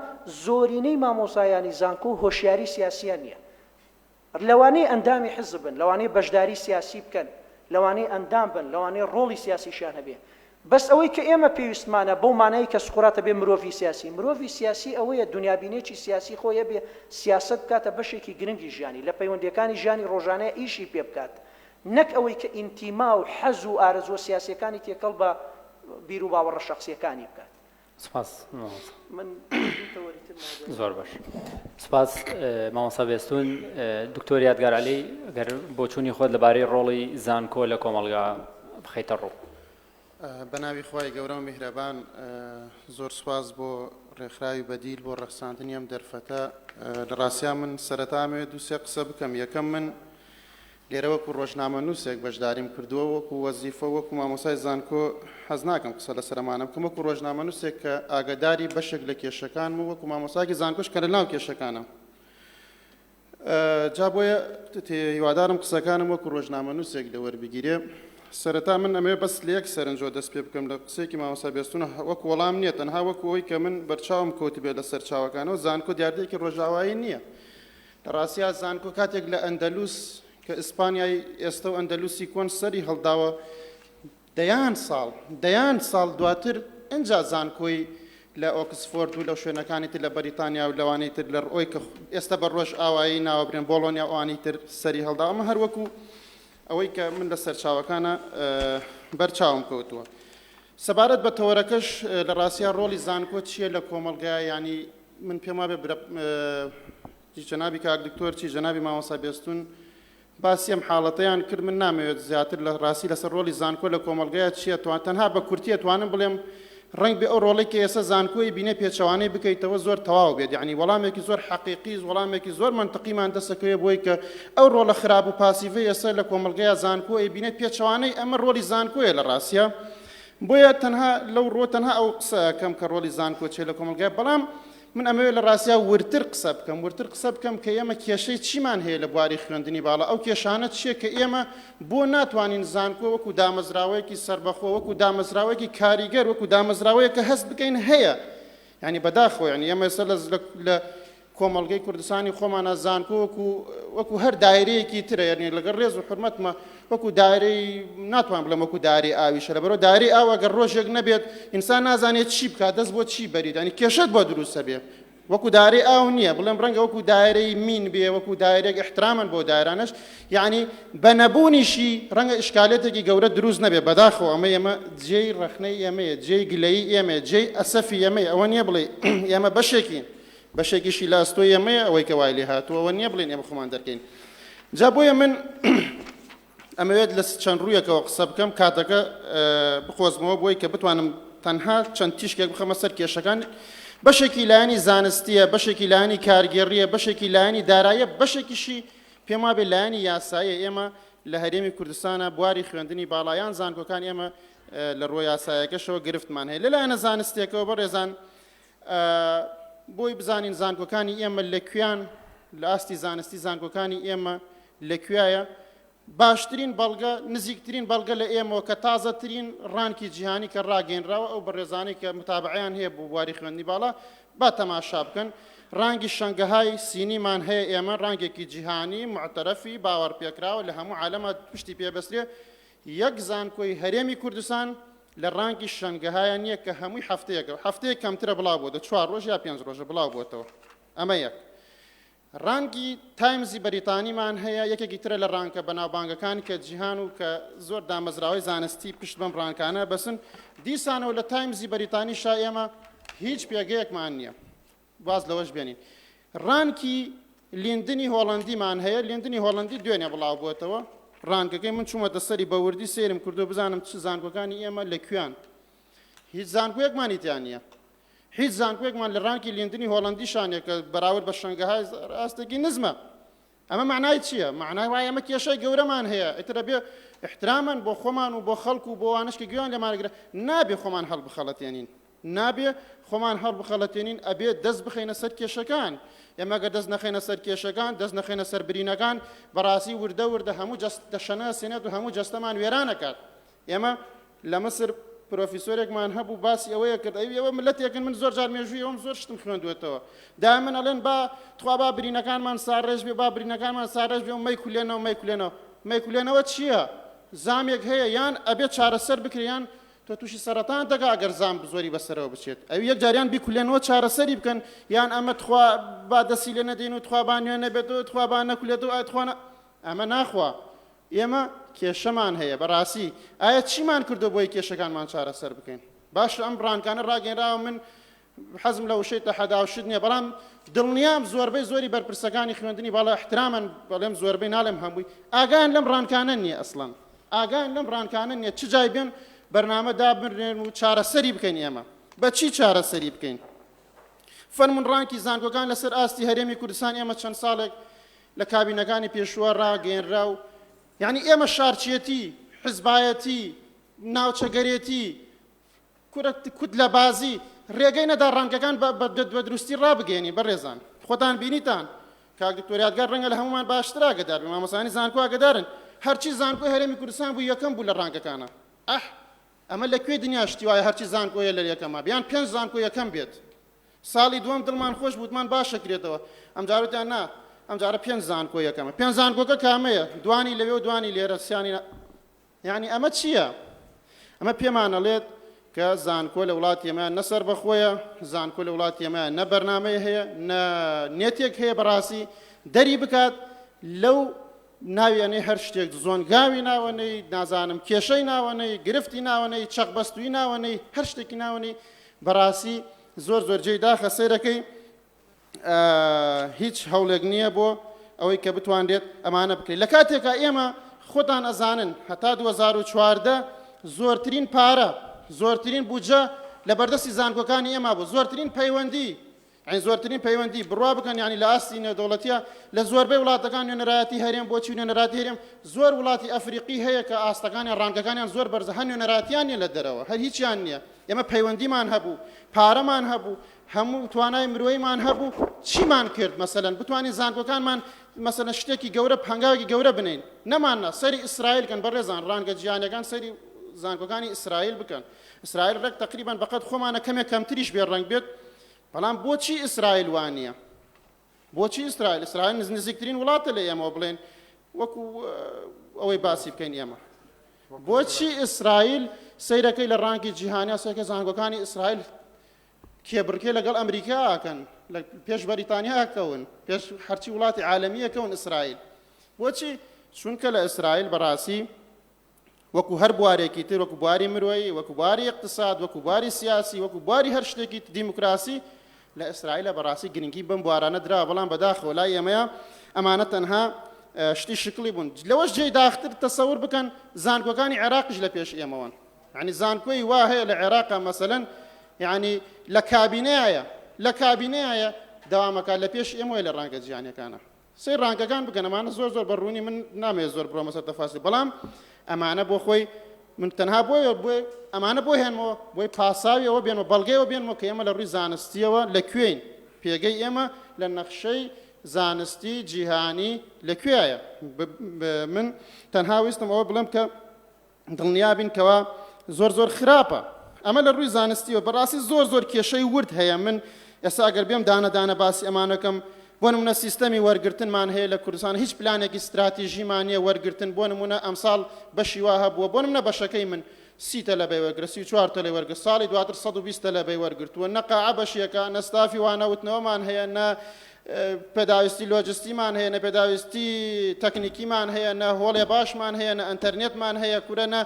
Speaker 4: زۆرینەی مامۆستایانی زانکۆ هۆشیاری سیاسییان نییە. لەوانەیە ئەندامی حزب بن، لەوانەیە بەشداری سیاسی بکەن، لەوانەیە ئەندام بن، لەوانەیە ڕۆڵی سیاسیشیان هەبێ. بەس ئەوەی کە ئێمە پێویستمانە بەو مانای کە سوقرات ئەبێ مرۆڤی سیاسی، مرۆڤی سیاسی ئەوەیە دونیابینێکی سیاسی خۆی هەبێ، سیاسەت بکاتە بەشێکی گرنگی ژیانی، لە پەیوەندییەکانی ژیانی ڕۆژانەیا ئیشی پێ بکات، نەک ئەوەی کە ئینتیما و حەز و ئارەزووە سیاسییەکانی تێکەڵ بە بیروباوەڕە شەخسییەکانی بکات.
Speaker 2: سپاس مامۆستا.
Speaker 4: من دوو تەوەری تر مابێ.
Speaker 2: زۆر باش سپاس مامۆستا بێستون. دکتۆر یادگار عەلی گەر بۆچوونی خۆت لەبارەی ڕۆڵی زانکۆ لە کۆمەڵگا بخەیتە ڕوو.
Speaker 3: بەناوی خوای گەورە و میهرەبان زۆر سوپاس بۆ ڕێکخراوی بەدیل بۆ ڕەخساندنی ئەم دەرفەتە لە ڕاستیا من سەرەتا ئەمەوێت دوو سێ قسە بکەم یەکەم من لێرە وەکو ڕۆژنامەنووسێک بەشداریم کردووە، وەکو وەزیفە و وەکو مامۆستای زانکۆ حەز ناکەم قسە لەسەر ئەمانە بکەم، وەکو ڕۆژنامەنووسێک کە ئاگەداری بەشێک لە کێشەکانم و وەکو مامۆستایەکی زانکۆش کە لەناو کێشەکانم. جا بۆیە هیوادارم قسەکانم وەکو ڕۆژنامەنووسێک لێ وەربگیرێ. سەرەتا من ئەمەوێ بەس لە یەک سەرنجەوە دەست پێ بکەم لە قسەیەکی مامۆستا بێستوون وەکو وەڵام نییە تەنها وەکو ئەوەی کە من بەرچاوم کەوتبێ لە سەرچاوەکانەوە زانکۆ دیاردەیەکی ڕۆژاوایی نییە. لە ڕاستیا زانکۆ کاتێک لە ئەندەلوس کە ئیسپانیای ئێستە و ئەندەلوسی کۆن سەری هەڵداوە دەیان ساڵ دەیان ساڵ دواتر ئینجا زانکۆی لە ئۆکسفۆرد و لە شوێنەکانی تر لە بەریتانیا و لەوانەی تر لە ڕۆی کە ئێستا بە ڕۆژئاوایی ناوەبرێن بۆڵۆنیا و ئەوانەی تر سەری هەڵدا. ئەمە هەر وەکو ئەوەی کە من لە سەرچاوەکانە بەرچاوم کەوتووە. سەبارەت بە تەوەرەکەش لە ڕاستیا ڕۆڵی زانکۆ چییە لە کۆمەڵگا، یعنی من پێم وابێ چی جەنابی کاک دکتۆر چی جەنابی مامۆستا بێستون باسی ئەم حاڵەتەیان کرد، من نامەوێت زیاتر لە ڕاستی لەسەر ڕۆڵی زانکۆ لە کۆمەڵگەیا چییە توان تەنها بە کورتیە توانم بڵێم ڕەنگ بێ ئەو ڕۆڵەی کە ئێستا زانکۆی بینێ پێچەوانەی بکەیتەوە زۆر تەواو بێت، یعنی وەڵامێکی زۆر حەقیقی وەڵامێکی زۆر مەنتقیمان دەسەکەوێت بۆی کە ئەو ڕۆڵە خراپ و پاسیڤەی ئێستا لە کۆمەڵگەیا زانکۆ ئەیبینێت پێچەوانەی ئەمە ڕۆڵی زانکۆیە لە ڕاستیا. بۆیە تەنها لەو ڕۆ تەنها ئەو قسە ئەکەم کە ڕۆڵی زانکۆ چیە لە کۆمەڵگای، بەڵام من ئەمەوێت لە ڕاستیا وردتر قسە بکەم، وردتر قسە بکەم کە ئێمە کێشەی چیمان هەیە لە بواری خوێندنی باڵا، ئەو کێشانە چییە کە ئێمە بۆ ناتوانین زانکۆ وەکو دامەزراوەیەکی سەربەخۆ، وەکو دامەزراوەیەکی کاریگەر، وەکو دامەزراوەیەک کە هەست بکەین هەیە. یعنی بەداخەوە یعنی ئێمە ئێستا لە کۆمەڵگەی کوردستانی خۆمانە زانکۆ وەکو وەکو هەر دایرەیەکی ترە، یعنی لەگەڵ ڕێز و حورمەتمە وەکو دایرەی ناتوان بڵێم وەکو دایرەی ئاویشە، لەبەرەوە دایرەی ئاو ئەگەر ڕۆژێک نەبێت ئینسان نازانێت چی بکات، دەست بۆ چی بەریت، یعنی کێشەت بۆ دروستە بێ. وەکو دایرەی ئاو نییە، بڵێم ڕەنگە وەکو دایرەی مین بێ، وەکو دایرەیەک احترامن بۆ دایرانەش، یعنی بە نەبوونیشی ڕەنگە ئیشکالێتێکی گەورە دروست نەبێ. بەداخەوە ئەمە ئێمە جێی ڕەخنەی ئێمەیە، جێی گلەیی ئێمەیە، جێی ئەسەفی ئێمەیە. ئەوە نییە بڵێ ئێمە بەشێکین، بەشێکیشی لە ئەستۆی ئێمەیە ئەوەی کە وای لێ هاتووە، ئەوە نییە بڵێن ئێمە خۆمان دەرکەین. جا بۆیە من ئەمەوێت لە چەند ڕوویەکەوە قسە بکەم، کاتەکە بقۆزمەوە بۆی کە بتوانم تەنها چەند تیشکێک بخەمە سەر کێشەکان. بەشێکی لایەنی زانستیە، بەشێکی لایەنی کارگێڕیە، بەشێکی لایەنی داراییە، بەشێکیشی پێم وابێ لایەنی یاساییە. ئێمە لە هەرێمی کوردستانە بواری خوێندنی باڵا یان زانکۆکان ئێمە لە ڕووە یاسایەکەشەوە گرفتمان هەیە. لە لایەنە زانستیەکەوە بەڕێزان بۆی بزانین زانکۆکانی ئێمە لە کوێیان، لە ئاستی زانستی زانکۆکانی ئێمە لە کوێیە، باشترین بەڵگە، نزیکترین بەڵگە لە ئێمەوە کە تازەترین ڕانکی جیهانی کە ڕاگەیەنراوە، ئەو بەڕێزانەی کە متابعەیان هەیە بۆ بواری خوێندنی باڵا با تەماشا بکەن. ڕانگی شەنگەهای سینیمان هەیە ئێمە، ڕانگێکی جیهانی معتەرەفی باوەڕپێکراوە لە هەموو عالەمە پشتی پێبەسترێ. یەک زانکۆی هەرێمی کوردستان لە ڕانکی شەنگەهایە نییە کە هەمووی هەفتەیەکە هەفتەیەک کەمترە بڵاو بۆتەوە، چوار ڕۆژ یا پێنج ڕۆژە بڵاو بۆتەوە. ئەمە یەک. ڕانکی تایمزی بەریتانیمان هەیە، یەکێکی ترە لە ڕانکە بەناوبانگەکان کە جیهان و کە زۆر دامەزراوەی زانستی پشت بەم ڕانکانە بەسن. دیسانەوە لە تایمزی بەریتانیشا ئێمە هیچ پێگەیەکمان نییە. واز لەوەش بێنین ڕانکی لیندنی هۆڵەندیمان هەیە، لیندنی هۆڵەندی دوێنێ بڵاو بووەتەوە ڕانکەکەی، من چوومەتە سەری بە وردی سەیرم کردو بزانم چ زانکۆکانی ئێمە لە کوێن. هیچ زانکۆیەکمانی تیا نییە، هیچ زانکۆیەکمان لە ڕانکی لیندنی هۆڵەندیشانە کە بەراورد بە شەنگەهای ئاستێکی نزمە. ئەمە معنای چییە؟ معنای وایە ئێمە کێشەی گەورەمان هەیە. ئیتر ئەبێ احترامەن بۆ خۆمان و بۆ خەڵک و بۆ وانەش کە گوێیان لێمان ئەگرن، نابێ خۆمان هەڵبخەڵەتێنین، نابێ خۆمان هەڵبخەڵەتێنین، ئەبێ دەست بخەینە سەر کێشەکان. ئێمە گەر دەست نەخەینە سەر کێشەکان، دەست نەخەینە سەر برینەکان، بەڕاستی وردە وردە هەموو جەستە دەشەناسێنێت و هەموو جەستەمان وێران ئەکات. ئێمە لە مسر پرۆفیسۆرێکمان هەبوو باسی ئەوەیە کرد، ئەی ئێوە ملەتێکن، من زۆر جار مێژووی ئەوم زۆر شتم خوێندوێتەوە، دائیمەن ئەڵێن با تخوا با برینەکانمان ساڕێژ بێ، با برینەکانمان ساڕێژ بێ و مەیکولێنەوە، مەیکولێنەوە. مەیکولێنەوە چییە؟ زامێک هەیە یان ئەبێ چارەسەر بکرێ یان تۆ تووشی سەرەتان دەگا ئەگەر زام زۆری بەسەرەوە بچێت. ئەوی یەک جاریان بیکولێنەوە چارەسەری بکەن، یان ئەمە تخوا با دەستی لێ نەدەین و تخوا با نوێ نەبێتەوە، تخوا با نەکولێتەوە، ئای تخوا ئەمە ناخوا. ئێمە کێشەمان هەیە بەڕاستی، ئایا چیمان کردووە بۆی کێشەکانمان چارەسەر بکەین؟ باشە ئەم ڕانکانە ڕاگەیەنراوە، من حەزم لە وشەی تەحەدا و شت نییە، بەڵام دڵنیام زۆربەی زۆری بەرپرسەکانی خوێندنی باڵا احترامەن بەڵێم زۆربەی ناڵێم هەمووی ئاگایان لەم ڕانکانە نییە، ئەسڵەن ئاگایان لەم ڕانکانە نییە. چ جای بێن بەرنامە دابنرێن و چارەسەری بکەین؟ ئێمە بە چی چارەسەری بکەین؟ فەرمون ڕانکی زانکۆکان لەسەر ئاستی هەرێمی کوردستان ئێمە چەند ساڵێک لە کابینەکانی پێشووە ڕاگەیەنرا و یعنی ئێمە شارچێتی، حزبایەتی، ناوچەگەرێتی، کورە کوتلەبازی ڕێگەی نەدا ڕانکەکان بە دروستی ڕابگەیەنین. بەڕێزان خۆتان بینیتان، کاک دکتۆر یادگار ڕەنگە لە هەمومان باشتر ئاگەدار بێ، مامۆستایانی زانکۆ ئاگەدارن، هەرچی زانکۆی هەرێمی کوردستان بوو یەکەم بوو لە ڕانکەکانە. ئەح ئەمە لە کوێی دنیا شتی وایە هەرچی زانکۆیە لە یەکەما بێ یان پێنج زانکۆ یەکەم بێت؟ ساڵی دووەم دڵمان خۆش بوو وتمان باشە کرێتەوە، ئەمجارە وتیان نا ئەمجارە پێنج زانکۆ یەکەمە. پێنج زانکۆکە کامەیە؟ دوانی لەوێ و دوانی لێرە، سیانی نا. یعنی ئەمە چییە؟ ئەمە پێمان ئەڵێت کە زانکۆ لە وڵاتی ئێمە نە سەربەخۆیە، زانکۆ لە وڵاتی ئێمە نە بەرنامەی هەیە، نە نێتێک هەیە بەڕاستی دەری بکات لەو ناوی ئەنەی هەر شتێک زۆنگاوی ناوەنەی نازانم کێشەی ناوەنەی گرفتی ناوەنەی چەقبەستووی ناوەنەی هەر شتێکی ناوەنەی بەڕاستی زۆر زۆر جێی داخە سەیرەکەی هیچ هەوڵێک نییە بۆ ئەوەی کە بتوانرێت ئەمانە بکرێت لە کاتێکا ئێمە خۆتان ئەزانن هەتا 2014 زۆرترین پارە زۆرترین بودجە لە بەردەستی زانکۆکانی ئێمە بوو زۆرترین پەیوەندی یعنی زۆرترین پەیوەندی بڕوا بکەن یعنی لە ئاستی نێودەوڵەتیە لە زۆربەی وڵاتەکان نوێنەرایەتی هەرێم بۆچی نوێنەراتی هەرێم زۆر وڵاتی ئەفریقی هەیە کە ئاستەکانیان ڕانکەکانیان زۆر بەرزە هەر نوێنەراتیان نیە لە دەرەوە هەر هیچیان نییە ئێمە پەیوەندیمان هەبوو پارەمان هەبوو هەموو توانای مرۆیمان هەبوو چیمان کرد مەسەلەن بتوانین زانکۆکانمان مەسەلەن شتێکی گەورە هەنگاوێکی گەورە بنین نەماننا سەری ئیسرائیل کەن بەڕێزان ڕانگە جیهانیەکان سەری زانکۆکانی ئیسرائیل بکەن ئیسرائیل ڕێک تقریبان بەقەد خۆمانە کەمێک کەمتریش بێ ڕەنگ بێت بەڵام بۆچی ئیسرائیل وانە بۆچی ئیسرائیل؟ ئیسرائیل نزیکترین وڵاتە لە ئێمەوە بڵێن وەکو ئەوەی باسی بکەین ئێمە بۆچی ئیسرائیل سەیرەکەی لە ڕانکی جیهانیا سەرکە زانکۆکانی ئیسرائیل کێبڕکێ لەگەڵ ئەمریکا ئەکەن لە پێش بەریتانیا ئەکەون پێش هەرچی وڵاتی عالەمی ئەکەون ئیسرائیل بۆچی چونکە لە ئیسرائیل بەڕاستی وەکو هەر بوارێکی تر وەکو بواری مرۆیی وەکو بواری اقتصاد وەکو بواری سیاسی وەکو بواری هەر شتێکی دیموکراسی لە ئیسرائیلە بەڕاستی گرنگی بەم بوارانە درا بەڵام بەداخەوە لای ئێمەیە ئەمانە تەنها شتی شکڵی بوون لەوەش جێی داختر تەسەور بکەن زانکۆکانی عێراقیش لە پێش ئێمەوەن یعنی زانکۆی وا هەیە لە عێراقا مەسەلەن یعنی لە کابینەیە لە کابینەیە داوامەکە لە پێش ئێمەوەی لە ڕانکە جیهانیەکانە سەیر ڕانکەکان بکەن ئەمانە زۆر زۆر بە ڕوونی من نامەوێت زۆر بڕۆمە سەر تەفاسیل بەڵام ئەمانە بۆ خۆی من تەنها بۆی بۆی ئەمانە بۆ هێنمەوە بۆی پاساوی ئەوە بێنمەوە بەڵگەیەوە بێنمەوە کە ئێمە لە ڕووی زانستیەوە لە کوێین پێگەی ئێمە لە نەخشەی زانستی جیهانی لە کوێیە من تەنها ویستم ئەوە بڵێم کە دڵنیا بین کەوا زۆر زۆر خراپە ئەمە لە ڕووی زانستیەوە بەڕاستی زۆر زۆر کێشەی ورد هەیە من ئێستا ئەگەر بێم دانە دانە باسی ئەمانەکەم بۆ نمونە سیستەمی وەرگرتنمان هەیە لە کوردستان هیچ پلانێکی ستراتیژیمان نییە وەرگرتن بۆ نمونە ئەمساڵ بەشی وا هەبووە بۆ نمونە بەشەکەی من 30 تەلەبەی وەرگرت 34 تەلەی وەرگرت ساڵی دواتر 120 تەلەبەی وەرگرتووە نە قاعە بەشێکە نە ستافی وانەوتنەوەمان هەیە نە پێداویستی لۆجستیمان هەیە، نە پێداویستی تەکنیکیمان هەیە، نە هۆڵێ باشمان هەیە، نە ئەنتەرنێتمان هەیە، کورە نە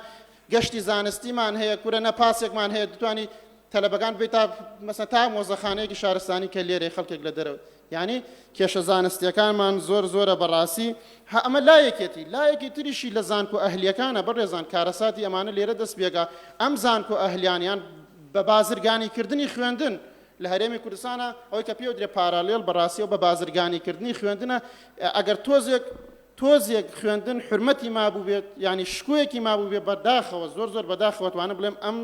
Speaker 3: گەشتی زانستیمان هەیە، کورە نە پاسێکمان هەیە دتوانی تەلەبەکان بێت تا مەسە تا مۆزەخانەیەکی شارستانی کە لێرەی خەڵکێک لە دەرەوە یعنی کێشە زانستیەکانمان زۆر زۆرە بەڕاستی ها ئەمە لایەکێتی لایەکی تریشی لە زانکۆ ئەهلیەکانە بەڕێزان کارەساتی ئەمانە لێرە دەست پێگا ئەم زانکۆ ئەهلیانیان بە بازرگانی کردنی خوێندن لە هەرێمی کوردستانا ئەوەی کە پێودرێ پارالێڵ بەڕاستیەوە بە بازرگانی کردنی خوێندنە ئەگەر تۆزێک تۆزێک خوێندن حورمەتی مابووبێت یانی شکۆیەکی مابووبێ بەداخەوە زۆر زۆر بەداخەوە توانم بڵێم ئەم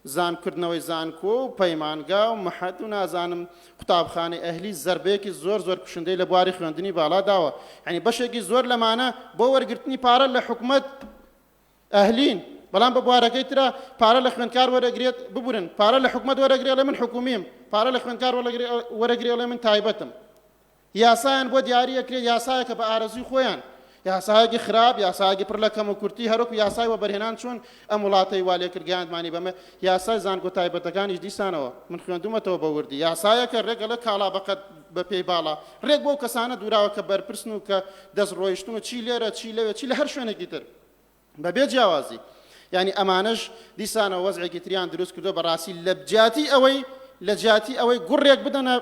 Speaker 3: زانکردنەوەی زانکۆ و پەیمانگا و محەد و نازانم قوتابخانەی ئەهلی زەربەیەکی زۆر زۆر کوشندەی لە بواری خوێندنی باڵا داوە یعنی بەشێکی زۆر لەمانە بۆ وەرگرتنی پارە لە حکومەت ئەهلین بەڵام بە بوارەکەی ترا پارە لە خوێندکار وەرەگرێت ببورن پارە لە حکومەت وەرەگرێ ئەڵێ من حکومیم پارە لە خوێندکار وەرەگرێ ئەڵێ من تایبەتم یاسایان بۆ دیاری ئەکرێت یاسایەکە بە ئارەزوی خۆیان یاسایەکی خراپ یاسایەکی پڕ لە کەم و کورتی هەروەکو یاسای وەبەرهێنان چۆن ئەم وڵاتەی وا لێکرد گەیاندمانی بەمە یاسای زانکۆ تایبەتەکانیش دیسانەوە من خوێندومەتەوە بە وردی یاسایەکە ڕێک ئەڵێ کاڵا بەقەد بە پێی باڵا ڕێک بەو کەسانە دووراوە کە بەرپرسن و کە دەست ڕۆیشتن و چی لێرە چی لەوێ چی لە هەر شوێنێکی تر بەبێ جیاوازی یعنی ئەمانەش دیسانەوە وەزعێکی تریان دروست کردو بەڕاستی لە جیاتی ئەوەی لە جیاتی ئەوەی گوڕێک بدەنە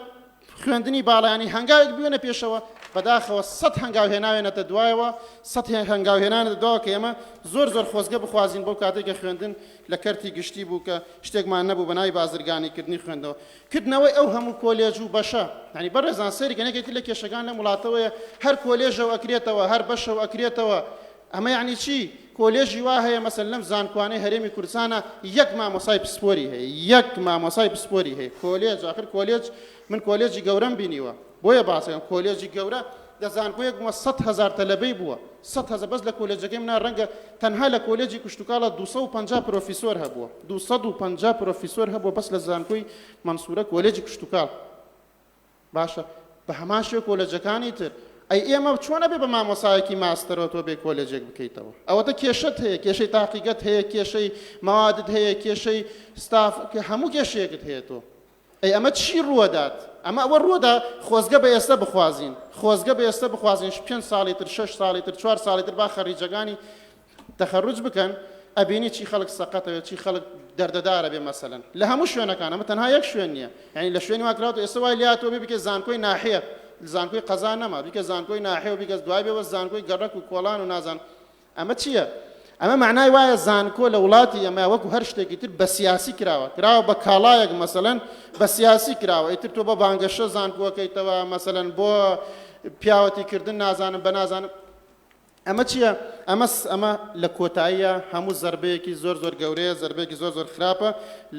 Speaker 3: خوێندنی باڵایانی هەنگاوێک بوێنە پێشەوە بەداخەوە سەد هەنگاو هێناوێنەتە دوایەوە سەد هەنگاو هێنانەتە دواوە کە ئێمە زۆر زۆر خۆزگە بخوازین بەو کاتێک کە خوێندن لە کەرتی گشتی بوو کە شتێکمان نەبوو بە ناوی بازرگانیکردنی خوێندنەوە کردنەوەی ئەو هەموو کۆلێژ و بەشە یانی بەڕێزان سەیری کەن یەکێکی لە کێشەکان لەم وڵاتەوەیە هەر کۆلێژەو ئەکرێتەوە هەر بەشەو ئەکرێتەوە ئەمە یعنی چی کۆلێژی وا هەیە مەسەن لەم زانکۆانەی هەرێمی کوردستانە یەک مامۆسای پسپۆری هەیە یەک مامۆسای پسپۆری هەیە کۆلێژ آخر کۆلێژ من کۆلێژی گەورەم بینیوە بۆیە باسەکەم کۆلێژی گەورە لە زانکۆیەک بوومە 100 هەزار تەلەبەی بووە 100 هەزار بەس لە کۆلێجەکەی منا ڕەنگە تەنها لە کۆلێجی کشتوکاڵە 250 پرۆفیسۆر هەبووە 250 پرۆفیسۆر هەبووە بەس لە زانکۆی مەنسوورە کۆلێجی کشتوکاڵ باشە بە هەمان شێوە کۆلێجەکانی تر. ئەی ئێمە چۆن ئەبێ بە مامۆسایەکی ماستەرەوە تۆ بێ کۆلێجێک بکەیتەوە؟ ئەوەتە کێشەت هەیە، کێشەی تاقیگەت هەیە، کێشەی مەوادت هەیە، کێشەی ستاف، هەموو کێشەیەکت هەیە تۆ. ئەی ئەمە چی ڕووەدات؟ ئەمە ئەوە ڕووەدا خۆزگە بە ئێستە بخوازین، خۆزگە بە ئێستە بخوازین پێنج ساڵی تر، شەش ساڵی تر، چوار ساڵی تر با خەڕیجەکانی تەخەروج بکەن ئەبینی چی خەڵک سەقەتەوێ چی خەڵک دەردەدارە بێ مەسەلەن لە هەموو شوێنەکان ئەمە تەنها یەک شوێن نییە یعنی لە شوێنی وا کراوە ئێستا وای لاتەوە بێ بکە زانکۆی ناحیە زانکۆی قەزا نەما بیکە زانکۆی ناحیە و بیکە دوای بێ وە زانکۆی گەڕەک و کۆڵان و نازان ئەمە چییە؟ ئەمە معنای وایە زانکۆ لە وڵاتی ئەمە وەکو هەر شتێکی تر بە سیاسی کراوە کراوە بە کاڵایەک مەسەلەن بە سیاسی کراوە ئیتر تۆ بە بانگەشە زانکۆکەیتەوە مەسەلەن بۆ پیاوەتی کردن نازانم بە نازانم ئەمە چیە؟ ئەمە ئەمە لە کۆتاییە هەموو زەربەیەکی زۆر زۆر گەورەیە، زەربەیەکی زۆر زۆر خراپە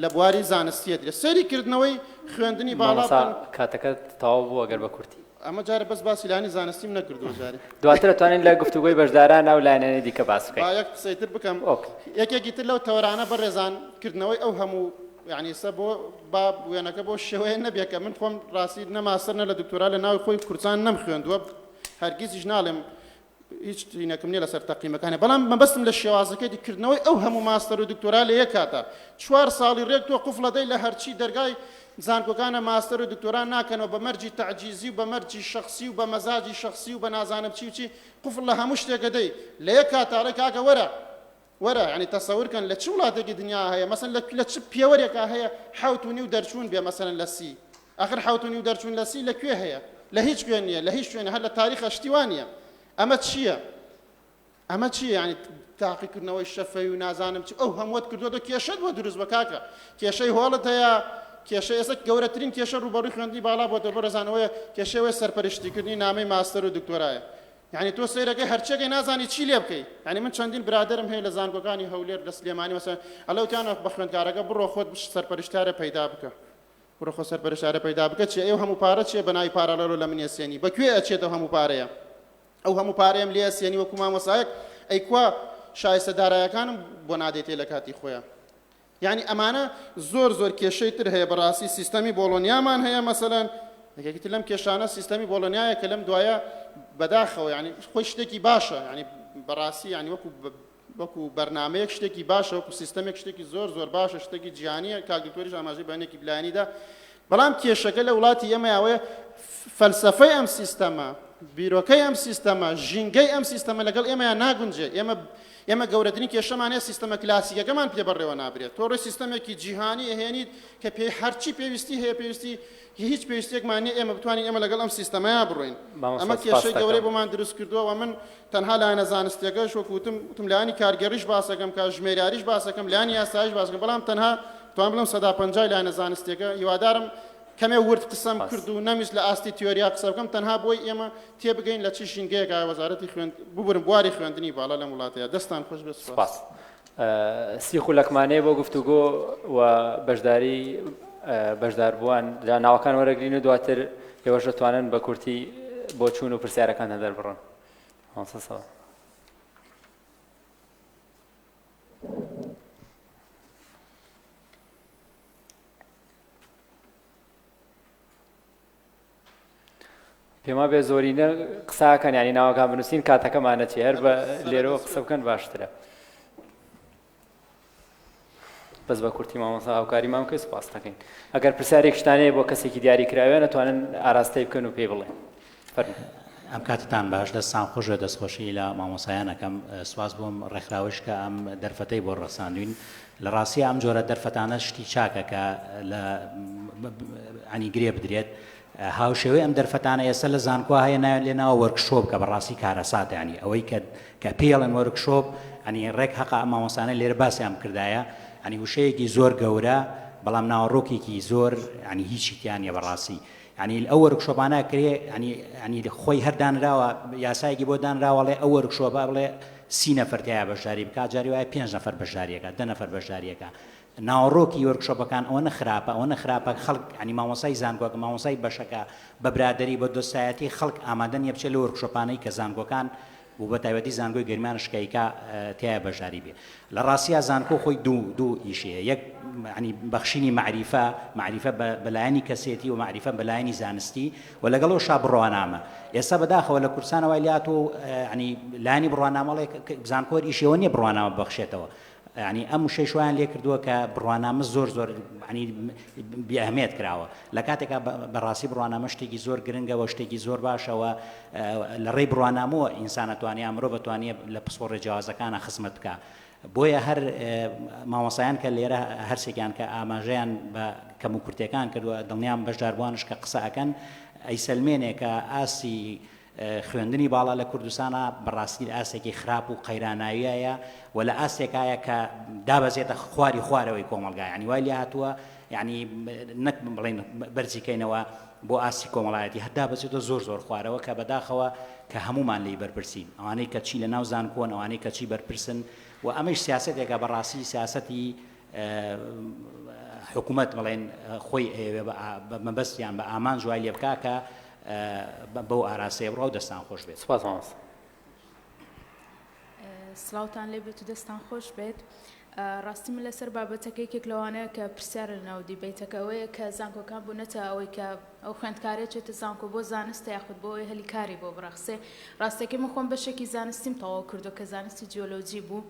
Speaker 3: لە بواری زانستیە درێ. سەیری کردنەوەی خوێندنی باڵا
Speaker 2: مامۆستا
Speaker 3: بکەن.
Speaker 2: کاتەکەت تەواو بوو ئەگەر بە کورتی.
Speaker 3: ئەمە جارێ بەس باسی لایەنی زانستیم نەکردووە جارێ.
Speaker 2: دواتر ئەتوانین لە گفتوگۆی بەشداران و لایەنانی دیکە باس
Speaker 3: با
Speaker 2: بکەین.
Speaker 3: یەک قسەی تر بکەم.
Speaker 2: ئۆک.
Speaker 3: یەکێکی تر لەو تەوەرانە بەڕێزان کردنەوەی ئەو هەموو یانی ئێستا بۆ با وێنەکە بەو شێوەیە نەبێ کە من خۆم ڕاستی نە ماستەر نە لە دکتۆرا لە ناوی خۆی کوردستان نەمخوێندووە هەرگیزیش ناڵێم هیچ تینەکم نیە لەسەر تەقیمەکانی بەڵام مەبەستم لە شێوازەکەی کردنەوەی ئەو هەموو ماستەر و دکتۆرا لە یەک کاتا چوار ساڵی ڕێک تۆ قفڵەدەی لە هەرچی دەرگای زانکۆکانە ماستەر و دکتۆرا ناکەنەوە بە مەرجی تەعجیزی و بە مەرجی شەخسی و بە مەزاجی شەخسی و بە نازانم چی و چی قفڵ لە هەموو شتێکە دەی لە یەک کاتا ئەڵێ کاکە وەرە وەرە یانی تەسەور کەن لە چ وڵاتێکی دنیا هەیە مەسەن لە لە چ پێوەرێکا هەیە 7.5 دەرچوون بێ مەسەلەن لە سی ئاخر 7.5 دەرچوون لە سی لە کوێ هەیە لە هیچ کوێ نییە لە هیچ شوێنە هەر لە تاریخە شتی وا نییە ئەمە چییە ئەمە چییە یانی تاقیکردنەوەی شەفەی و نازانم چی ئەو هەمووت کردووە تۆ کێشەت بۆ دروست بە کاکە کێشەی هۆڵت هەیە کێشە ئێستا گەورەترین کێشە ڕووبەڕووی خوێندنی باڵا بۆتە بەڕێزانەوەیە کێشەوەی سەرپەرشتیکردنی نامەی ماستەر و دکتۆرایە یانی تۆ سەیرەکەی هەرچیەکەی نازانی چی لێ بکەی یانی من چەندین برادەرم هەیە لە زانکۆکانی هەولێر لە سلێمانی مەسەلەن ئەڵێ وتیانە بە خوێندکارەکە بڕۆ خۆت سەرپەرشتارە پەیدا بکە بڕۆ خۆ سەرپەرشتارە پەیدا بکە چیە ئەو هەموو پارە چیە بە ناوی پارالێلۆ لە من ئەسێنی بە کوێ ئەچێت ئەو هەموو پارەیە ئەو هەموو پارەیەم لێ ئەسێنی وەکو مامۆسایەک ئەی کوا شایستە دارایەکانم بۆ نادەیتێ لە کاتی خۆیان یانی ئەمانە زۆر زۆر کێشەی تر هەیە بەڕاستی سیستەمی بۆڵۆنیامان هەیە مەسەلەن یەکێکی تر لەم کێشانە سیستەمی بۆڵۆنیایە کە لەم دوایە بەداخەوە یانی خۆی شتێکی باشە یانی بەڕاستی یانی وەکو وەکو بەرنمەیەک شتێکی باشە وەکو سیستەمێک شتێکی زۆر زۆر باشە شتێکی جیهانیە کاک دکتۆریش ئاماژەی بە هەندێکی لایەنیدا بەڵام کێشەکە لە وڵاتی ئێمە ئەوەیە فەلسەفەی ئەم سیستەمە بیرۆکەی ئەم سیستەمە ژینگەی ئەم سیستەمە لەگەڵ ئێمەیان ناگونجێ ئێمە ئێمە گەورەترین کێشەمان هەیە سیستەمە کلاسیکەکەمان پێ بەڕێوە نابرێت. تۆ ڕۆی سیستەمێکی جیهانی ئەهێنیت کە پێ هەرچی پێویستی هەیە پێویستی هیچ پێویستیەکمان نییە ئێمە بتوانین ئێمە لەگەڵ ئەم سیستەمەیا بڕۆین.
Speaker 2: مامۆستا
Speaker 3: ئەمە
Speaker 2: سپاست
Speaker 3: کێشەی گەورەی
Speaker 2: دەکەم.
Speaker 3: بۆمان دروست کردووە و من تەنها لایەنە زانستیەکەش وەکو وتم وتم لایەنی کارگێڕیش باسەکەم کە ژمێریاریش باسەکەم لایەنی یاساییش باسەکەم بەڵام تەنها توانم بڵێم 50% لایەنە زانستیەکە هیوادارم کەمێ ورد قسەم
Speaker 2: سپاس.
Speaker 3: کرد و نەمویست لە ئاستی تیۆریا قسە بکەم تەنها بۆی ئێمە تێبگەین لە چ ژینگەیەکە وەزارەتی خوێند ببورن بواری خوێندنی باڵا لەم وڵاتەیە دەستان خۆش بێت سپاس.
Speaker 2: سپاس. سی خولەکمانەیە بۆ گفتوگۆ و بەشداری بەشداربووان جا ناوەکان وەرەگرین و دواتر ئێوەش دەتوانن بە کورتی بۆچوون و پرسیارەکانتان دەربڕن. مامۆستا سەوا. پێما بێ زۆرینە قساکەن ینی ناوەکان بنووسین کاتەکەمان نەچێ هەر بە لێرەوە قسە بکەن باشترە بەس بە کورتی مامۆستا هاوکاریمان بکەی سپاس دەکەین ئەگەر پرسیارێک شتانەیە بۆ کەسێکی دیاری کراوێ نەتوانن ئاراستەی بکەن و پێی بڵێن فەرموو.
Speaker 5: ئەم کاتتان باش دەستان خۆش بێت دەستخۆشی لە مامۆسایان ئەکەم سوپاس بۆم ڕێکخراوەش کە ئەم دەرفەتەی بۆ ڕەخساندوین لە ڕاستیا ئەم جۆرە دەرفەتانە شتی چاکە کە لە عنی گرێ بدرێت هاوشێوەی ئەم دەرفەتانە ئێستا لە زانکۆ هەیە ناویان لێ ناوە وەرکشۆپ کە بەڕاستی کارەساتە ینی ئەوەی کە کە پێڵێن وەرکشۆپ ینی ڕێک هەقە ئەم مامۆستانە لێرە باسیان بکردایە ینی وشەیەکی زۆر گەورە بەڵام ناوەڕۆکێکی زۆر ینی هیچی تیا نییە بەڕاستی ینی ئەو وەرکشۆپانە کرێ ینی ینی خۆی هەر دانراوە یاسایەکی بۆ دانراوە ئەڵێ ئەو وەرکشۆپە بڵێ سی نەفەر تیایا بەشداری بکات جاری وایە پێنج نەفەر بەشداریەکە دە نەفەر بەشداریەکە ناوەڕۆکی وۆرکشۆپەکان ئەوەنە خراپە ئەوەنە خراپە خەڵک یانی مامۆستای زانکۆکە مامۆستای بەشەکە بە برادەری بە دۆستایەتی خەڵک ئامادە نیە بچێت لەو وۆرکشۆپانەی کە زانکۆکان و بە تایبەتی زانکۆی گەرمیانش کە ئیکا تیایا بەشداری بێ. لە ڕاستیا زانکۆ خۆی دوو دوو ئیشی هەیە یەک یانی بەخشینی مەعریفە، مەعریفە بە بە لایەنی کەسێتی و مەعریفە بە لایەنی زانستی و لەگەڵ ئەوشا بڕوانامە. ئێستا بەداخەوە لە کوردستانا وای لێهاتووە و یانی لایەنی بڕوانامە ئەڵێ زانکۆ هەر ئیشی ئەوە نییە بڕوانامە ببەخشێتەوە یانی ئەم وشەیش وایان لێ کردووە کە بڕوانامە زۆر زۆر یانی بێ ئەهمیەت کراوە لە کاتێکا بە ڕاستی بڕوانامە شتێکی زۆر گرنگە و شتێکی زۆر باشە و لە ڕێی بڕوانامەوە ئینسان ئەتوانێ یا مرۆڤ ئەتوانێ لە پسپۆڕە جیاوازەکانە خزمەت بکا بۆیە هەر مامۆسایان کە لێرە هەرسێکیان کە ئاماژەیان بە کەموکورتیەکان کردووە دڵنیام بەشداربووانش کە قسە ئەکەن ئەیسەلمێنێ کە ئاستی خوێندنی باڵا لە کوردستانا بەڕاستی لە ئاستێکی خراپ و قەیراناویایە و لە ئاستێکایە کە دابەزێتە خواری خوارەوەی کۆمەڵگا یانی وای لێهاتووە یانی نەک بڵێین بەرزی کەینەوە بۆ ئاستی کۆمەڵایەتی هەر دابەزێتە زۆر زۆر خوارەوە کە بەداخەوە کە هەموومان لێی بەرپرسین ئەوانەی کە چی لە ناو زانکۆن ئەوانەی کە چی بەرپرسن و ئەمەیش سیاسەتێکە بەڕاستی سیاسەتی حکومەت بڵێن خۆی ئەیەوێ بە مەبەست یان بە ئامانج وای لێ بکا کە بەو ئاراستەیە بڕوا و دەستان خۆش بێت.
Speaker 2: سوپاس مامۆستا.
Speaker 6: سڵاوتان لێ بێت و دەستان خۆش بێت. ڕاستی من لەسەر بابەتەکە یەکێک لەوانەیە کە پرسیارە لەناو دیبەیتەکە ئەوەیە کە زانکۆکان بوونەتە ئەوەی کە ئەو خوێندکارە چێتە زانکۆ بۆ زانستە یاخود بۆ ئەوەی هەلی کاری بۆ بڕەخسێ. ڕاستەکەی من خۆم بەشێکی زانستیم تەواو کردووە کە زانستی جیۆلۆجی بوو.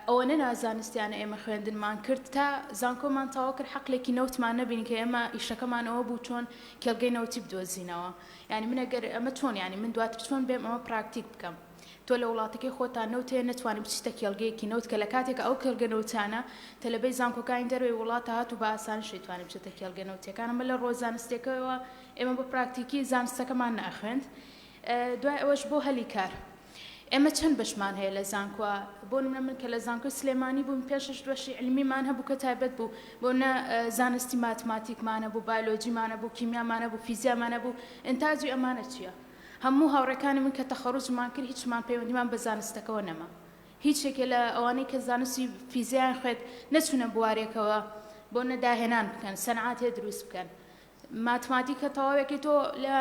Speaker 6: ئەوەنە نازانستیانە ئێمە خوێندنمان کرد تا زانکۆمان تەواو کرد حەقلێکی نەوتمان نەبینی کە ئێمە ئیشەکەمان ئەوە بوو چۆن کێڵگەی نەوتی بدۆزینەوە یانی من ئەگەر ئەمە چۆن یانی من دواتر چۆن بێم ئەمە پراکتیک بکەم تۆ لە وڵاتەکەی خۆتا نەوت هەیە نەتوانی بچیتە کێڵگەیەکی نەوت کە لە کاتێکا ئەو کێڵگە نەوتانە تەلەبەی زانکۆکانی دەرەوەی وڵاتە هات و بە ئاسانیش ئەیتوانی بچێتە کێڵگە نەوتیەکان ئەمە لە ڕووە زانستیەکەوە ئێمە بە پراکتیکی زانستەکەمان نەئەخوێند دوای ئەوەش بۆ هەلی کار ئێمە چەند بەشمان هەیە لە زانکۆ بۆ نمونە من کە لە زانکۆی سلێمانی بووم پێشش بەشی علمیمان هەبوو کە تایبەت بوو بۆ نە زانستی ماتماتیکمان هەبوو بایلۆجیمان هەبوو کیمیامان هەبوو فیزیامان هەبوو ئینتاجی ئەمانە چییە هەموو هاوڕێکانی من کە تەخەڕوجمان کرد هیچمان پەیوەندیمان بە زانستەکەوە نەما هیچ یەکێ لە ئەوانەی کە زانستی فیزیایان خوێند نەچوونە بوارێکەوە بۆ نە داهێنان بکەن سەنعاتێ دروست بکەن ماتماتیک کە تەواوێکی تۆ لە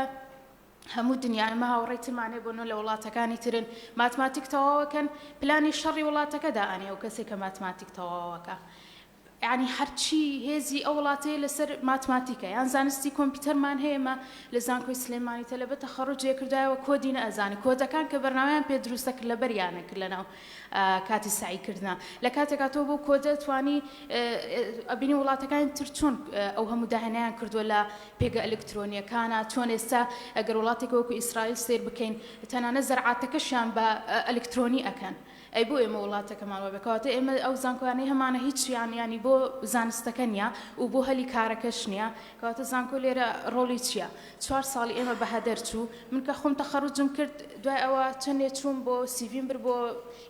Speaker 6: هەموو دنیا ئێمە هاوڕێی ترمان هەیە بۆنە لە وڵاتەکانی ترن ماتماتیک تەواوەکەن پلانی شەڕی وڵاتەکە دائەنێ ئەو کەسێک کە ماتماتیک تەواوەکە یعنی هەرچی هێزی ئەو وڵاتەیە لەسەر ماتماتیکە یان زانستی کۆمپیوتەرمان هەیە ئێمە لە زانکۆی سلێمانی تەلەبە تەخەڕوجێ کردایەوە کۆدی نەئەزانی کۆدەکان کە بەرنامەیان پێ دروستە کرد لەبەریانە کرد لەناو کاتی سەعی کردنا لە کاتێکا تۆ بەو کۆدە توانی ئەبینی وڵاتەکانی تر چۆن ئەو هەموو داهێنایان کردووە لە پێگە ئەلکترۆنیەکانا چۆن ئێستا ئەگەر وڵاتێک وەکو ئیسرائیل سەیر بکەین تەنانەت زەرعاتەکەشیان بە ئەلکترۆنی ئەکەن ئەی بۆ ئێمە وڵاتەکەمان وابێ کەواتە ئێمە ئەو زانکۆیانەی هەمانە هیچیان یانی بۆ زانستەکە نییە و بۆ هەلی کارەکەش نییە کەواتە زانکۆ لێرە ڕۆڵی چییە چوار ساڵی ئێمە بە هەدەر چوو من کە خۆم تەخەڕوجم کرد دوای ئەوە چەندێ چووم بۆ سیڤیم برد بۆ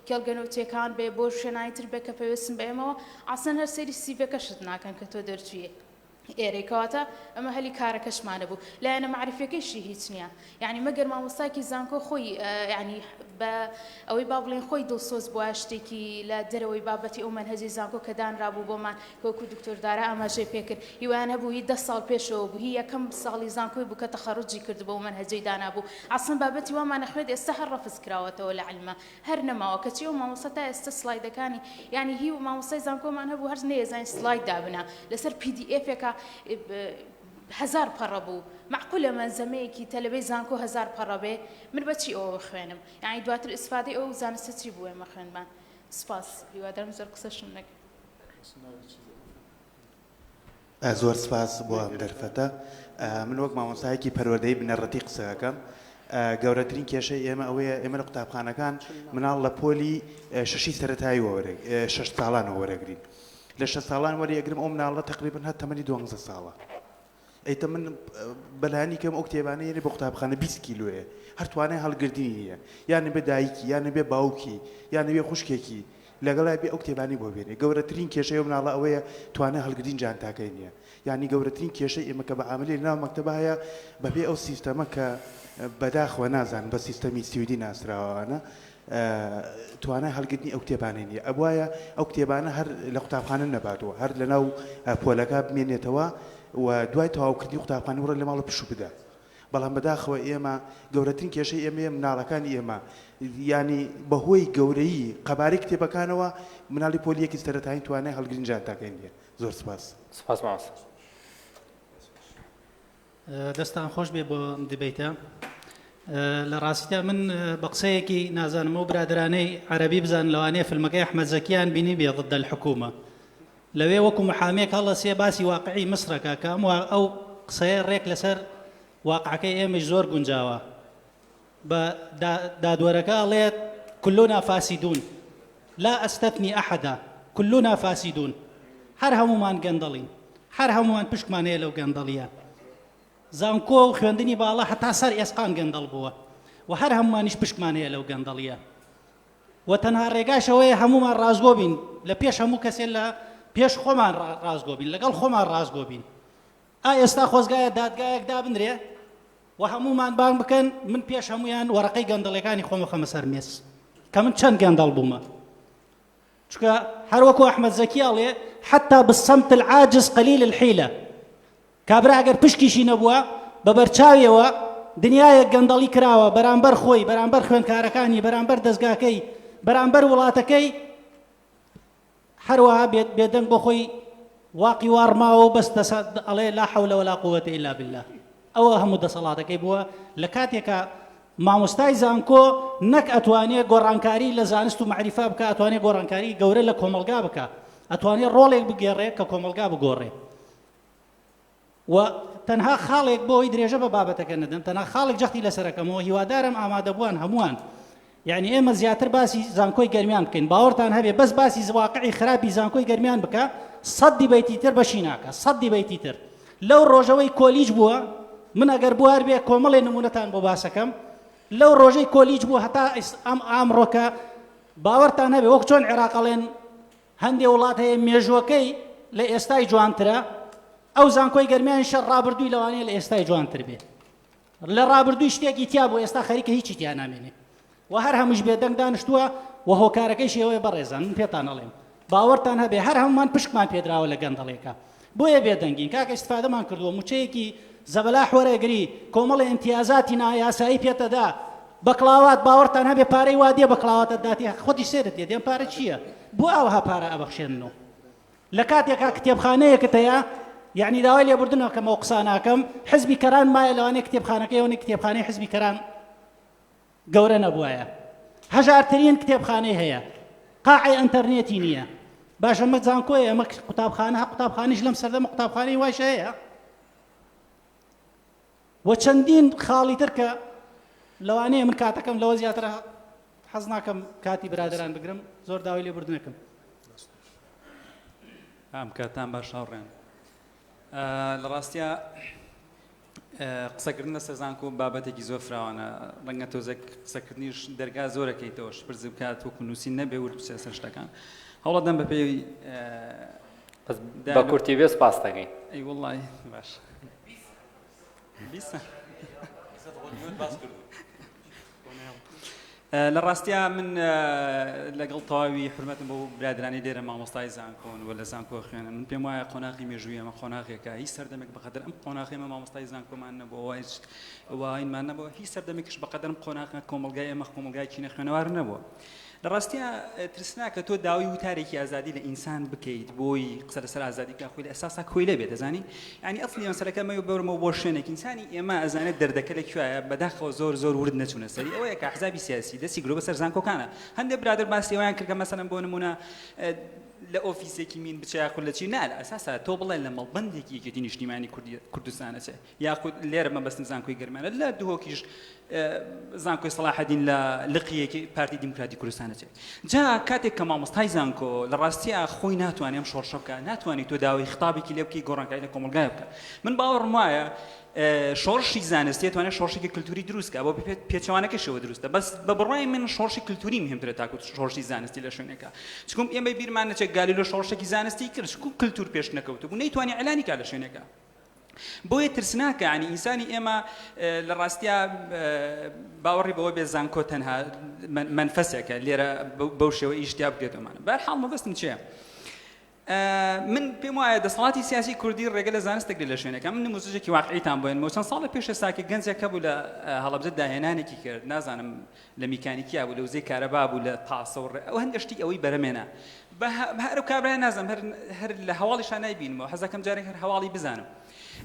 Speaker 6: کێڵگە نەوتیەکان بێ بۆ شوێنانی تر بێ کە پەیوەستن بە ئێمەوە عەسڵەن هەر سەیری سیڤەکەشت ناکەن کە تۆ دەرچووی ئێرەی کەواتە ئەمە هەلی کارەکەشمان نەبوو لایەنە مەعریفیەکەیشی هیچ نییە یعنی مەگەر مامۆستایەکی زانکۆ خۆی یعنی بە ئەوەی با بڵێین خۆی دڵسۆز بوایە شتێکی لە دەرەوەی بابەتی ئەو مەنهەجەی زانکۆ کە دانرابوو بۆمان کە وەکو دکتۆر دارا ئاماژەی پێکرد هیوایان هەبوو هی دە ساڵ پێشەوە بوو هی یەکەم ساڵی زانکۆی بوو کە تەخەڕوجی کردبوو ئەو مەنهەجەی دانابوو عەسڵەن بابەتی وامان ئەخوێند ئێستا هەر ڕەفز کراوەتەوە لە عیلمە هەر نەماوە کەچی ئەو مامۆستا تا ئێستا سڵایدەکانی یانی هی مامۆستای زانکۆمان هەبوو هەر نەیەزانی سڵاید دابنا لەسەر پی دی ئێفێکا هەزار پەڕە بوو مەعقولە مەلزەمەیەکی تەلەبەی زانکۆ هەزار پەڕە بێ من بە چی ئەوە بخوێنم یانی دواتر ئیسفادەی ئەو زانستە چی بوو ئێمە خوێندمان سپاس هیوادارم زۆر قسەشم نەکرد.
Speaker 7: زۆر سپاس بۆ ئەم دەرفەتە. من وەک مامۆستایەکی پەروەردەی بنەڕەتی قسە ئەکەم. گەورەترین کێشەی ئێمە ئەوەیە ئێمە لە قوتابخانەکان مناڵ لە پۆلی شەشی سەرەتایی وەرە شەش ساڵانەوە وەرەگرین. لە شەش ساڵان وەری ئەگرم ئەو مناڵە تەقریبەن هەر تەمەنی دوانزە ساڵە. ئەی تە من بەلایەنی کەم ئەو کتێبانە یەنێ بۆ قوتابخانە 20 کیلۆیە هەر توانای هەڵگردنی نییە یان بێ دایکی یان بێ باوکی یان بێ خوشکێکی لەگەڵای بێ ئەو کتێبانەی بۆ بێنێ گەورەترین کێشەی ئەو مناڵە ئەوەیە توانای هەڵگردنی جانتاکەی نییە یانی گەورەترین کێشەی ئێمە کە بە عاملی لەناو مەکتەبا هەیە بەپێی ئەو سیستەمە کە بەداخەوە نازانم بە سیستەمی سویدی ناسراوە توانای هەڵگرتنی ئەو کتێبانەی نییە ئەبوایە ئەو کتێبانە هەر لە قوتابخانە نەباتەوە هەر لەناو پۆلەکە بمێنێتەوە و دوای تەواوکردنی قوتابخانە وڕێ لە ماڵە پشوو بدا. بەڵام بەداخەوە ئێمە گەورەترین کێشەی ئێمەیە مناڵەکانی ئێمە یانی بەهۆی گەورەیی قەبارەی کتێبەکانەوە مناڵی پۆلی یەکی سەرەتایی توانای هەڵگرین جانتاکەی نییە زۆر سپاس.
Speaker 2: سپاس مامۆستا.
Speaker 8: دەستان خۆش بێ بۆ ئەم دیبەیتە. لە ڕاستیدا من بە قسەیەکی نازانم ئەو برادەرانەی عەرەبی بزانن لەوانەیە فیلمەکەی ئەحمەد زەکیان بینیبێ ضد الحکومە لەوێ وەکو محامێک هەڵەسێ باسی واقعی مسرەکە کە ئەم ئەو قسەیە ڕێک لەسەر واقعەکەی ئێمەش زۆر گونجاوە بە دادوەرەکە ئەڵێت كلنا فاسدون لا استثني احدا كلنا فاسدون هەر هەمومان گەندەڵین هەر هەمومان پشکمان هەیە لەو گەندەڵیە زانکۆ و خوێندنی باڵا هەتا سەر ئێسقان گەندەڵ بووە و هەر هەمومانیش پشکمان هەیە لەو گەندەڵیە و تەنها ڕێگاش ئەوەیە هەمومان ڕاستگۆ بین لە پێش هەموو کەسێ لە پێش خۆمان ڕاستگۆ بین لەگەڵ خۆمان ڕاستگۆ بین ئا ئێستا خۆزگایە دادگایەک دابنرێ و هەمومان بانگ بکەن من پێش هەمویان وەرەقەی گەندەڵەکانی خۆمە خەمە سەر مێز کە من چەند گەندەڵ بوومە چونکە هەروەکو ئەحمەد زەکی ئەڵێ حتا بالصمت العاجز قلیل الحیلە کابرا ئەگەر پشکیشی نەبووە بە بەرچاویەوە دنیایەک گەندەڵی کراوە بەرامبەر خۆی بەرامبەر خوێندکارەکانی بەرامبەر دەزگاکەی بەرامبەر وڵاتەکەی هەروەها بێدەنگ بۆ خۆی واقی واڕماوە و بەس ئەڵێ لا حەولە ولا قوەتە ئیلا بالله ئەوە هەموو دەسەڵاتەکەی بووە لە کاتێکا مامۆستای زانکۆ نەک ئەتوانێ گۆڕانکاری لە زانست و مەعریفە بکا ئەتوانێ گۆڕانکاری گەورە لە کۆمەڵگا بکا ئەتوانێ ڕۆڵێک بگێڕێ کە کۆمەڵگا بگۆڕێ و تەنها خاڵێک بۆ ئەوەی درێژە بە بابەتەکە نەدەم تەنها خاڵێک جەختی لەسەرەکەمەوە هیوادارم ئامادەبووان هەمووان یعنی ئێمە زیاتر باسی زانکۆی گەرمیان بکەین باوەڕتان هەبێ بەس باسی واقعی خراپی زانکۆی گەرمیان بکە سەد دیبەیتی تر بەشی ناکە سەد دیبەیتی تر لەو ڕۆژەوەی کۆلیج بووە من ئەگەر بوار بێ کۆمەڵێ نمونەتان بۆ باسەکەم لەو ڕۆژەی کۆلیج بوو هەتا ئەم ئامڕۆکە باوەڕتان هەبێ وەک چۆن عێراق ئەڵێن هەندێ وڵات هەیە مێژووەکەی لە ئێستای جوانترە، ئەو زانکۆی گەرمیانیشە ڕابردووی لەوانەیە لە ئێستای جوانتر بێ. لە ڕابردووی شتێکی تیا بوو ئێستا خەریکە هیچی تیا نامێنێ و هەر هەمووش بێدەنگ دانیشتووە و هۆکارەکەیشی ئەوەیە بەڕێزان من پێتان ئەڵێم باوەڕتان هەبێ هەر هەموومان پشکمان پێدراوە لە گەندەڵێکە بۆیە بێدەنگین کاکە ئیستفادەمان کردووە موچەیەکی زەبەلاح وەرەگری کۆمەڵی ئیمتیازاتی نایاسایی پێتەدا بەکڵاوات باوەڕتان هەبێ پارەی وا دێ بەکڵاواتە داتی خۆتی سێرت دێت ئەم پارە چییە بۆ ئاوها پارە ئەبەخشێنن و لە کاتێکا کتێبخانەیەکت هەیە یعنی داوای لێبوردن ئەکەم ئەو قسە ناکەم حزبی کەران مایە لەوانەیە کتێبخانەکەی ئەوەنەی کتێبخانەی حزبی کەران گەورە نەبوایە هەژارترین کتێبخانەی هەیە قاعی ئەنتەرنێتی نییە باشە ئەمە زانکۆیە ئەمە قوتابخانە قوتابخانیش لەم سەردەمە قوتابخانەی وایش هەیە و چەندین خاڵی تر کە لەوانەیە من کاتەکەم لەوە زیاتر حەز ناکەم کاتی برادران بگرم زۆر داوای لێبوردنەکەم
Speaker 9: ئەم کاتان باش هاوڕێن لە ڕاستیا قسەکردن لەسەر زانکۆ بابەتێکی زۆر فراوانە ڕەنگە تۆزێک قسەکردنیش دەرگا زۆرەکەیتەوە شپرز بکات وەکو نووسین نەبێ ورد بچێ سەر شتەکان هەوڵەدەم بەپێی
Speaker 2: بە کورتی بێ سپاس دەکەین
Speaker 9: ئەی وەڵڵای باش لە ڕاستیا من لەگەڵ تەواوی حرمەتم بۆ برادرانی لێرە مامۆستای زانکۆن و لە زانکۆ خوێنن من پێم وایە قۆناغی مێژووی ئەمە قۆناغێکە هیچ سەردەمێک بەقەدەر ئەم قۆناغی ئێمە مامۆستای زانکۆمان نەبووە هیچ واینمان نەبووە هیچ سەردەمێکیش بەقەدەرم قۆناغە کۆمەڵگای ئێمە کۆمەڵگایکی نەخوێنەوار نەبووە لە ڕاستیا ترسناکە تۆ داوای وتارێکی ئازادی لە ئینسان بکەیت بۆی قسە لەسەر ئازادی بکە خۆی لە ئەساسا کۆیلە بێت دەزانی یعنی ئەسلی مەسەلەکە مەوێ بەرمەوە بۆ شوێنێک ئینسانی ئێمە ئەزانێت دەردەکە لە کوێیە بەداخەوە زۆر زۆر ورد نەچوونە سەری ئەوەیە کە ئەحزابی سیاسی دەستی گرۆ بەسەر زانکۆکانە هەندێک برادەر باسی ئەویان کرد کە مەسەلەن بۆ نمونە لە ئۆفیسێکی مین بچێ یاخود لە چی نا لە ئەساسا تۆ بڵێ لە مەڵبەندێکی یەکێتی نیشتیمانی کوردستان ئەچێ یاخود لێرە مەبەستم زانکۆی گەرمیانە لە دهۆکیش زانکۆی سەڵاحەدین لە لقی یەکی پارتی دیموکراتی کوردستان ئەچێت جا کاتێک کە مامۆستای زانکۆ لە ڕاستیا خۆی ناتوانێت ئەم شۆڕشە بکات ناتوانێت تۆ داوای خطابێکی لێ بکەی گۆڕانکاری لە کۆمەڵگای بکە من باوەڕم وایە شۆڕشی زانستی توانێت شۆڕشێکی کللتوری دروست کە بۆ پێچەوانەکەشەوە دروستە بەس بە بڕای من شۆڕشی کللتوری مهمترە تاکو شۆڕشی زانستی لە شوێنەکە چکم ئێمە بیرمان نەچێت گالیلۆ شۆڕشێکی زانستی کرد چکم کللتور پێش نەکەوتبوو نەیتوانی ئەلانی کا لە شوێنەکە بۆیە ترسناکە یانی ئینسانی ئێمە لە ڕاستیا باوەڕی بەوە بێ زانکۆ تەنها مەنفەسێکە لێرە بەو شێوە ئیش تیا بکرێتەوەمانە بەرحاڵ مەبەستم چییە؟ من پێم وایە دەسەڵاتی سیاسی کوردی ڕێگە لە زانست دەگرێت لە شوێنەکە من نموزجێکی واقعیتان بۆ هێنمەوە چەند ساڵە پێش ئێستا کە گەنجێک هەبوو لە هەڵەبجە داهێنانێکی کرد نازانم لە میکانیکیا بوو لە وزەی کارەبا بوو لە تاسە و ڕێ ئەو هەندێک شتی ئەوەی بەرەمێنا بە هەر ئەو کابرای نازانم هەر هەر لە هەواڵیشا نایبینمەوە حەزەکەم جارێک هەر هەواڵی بزانم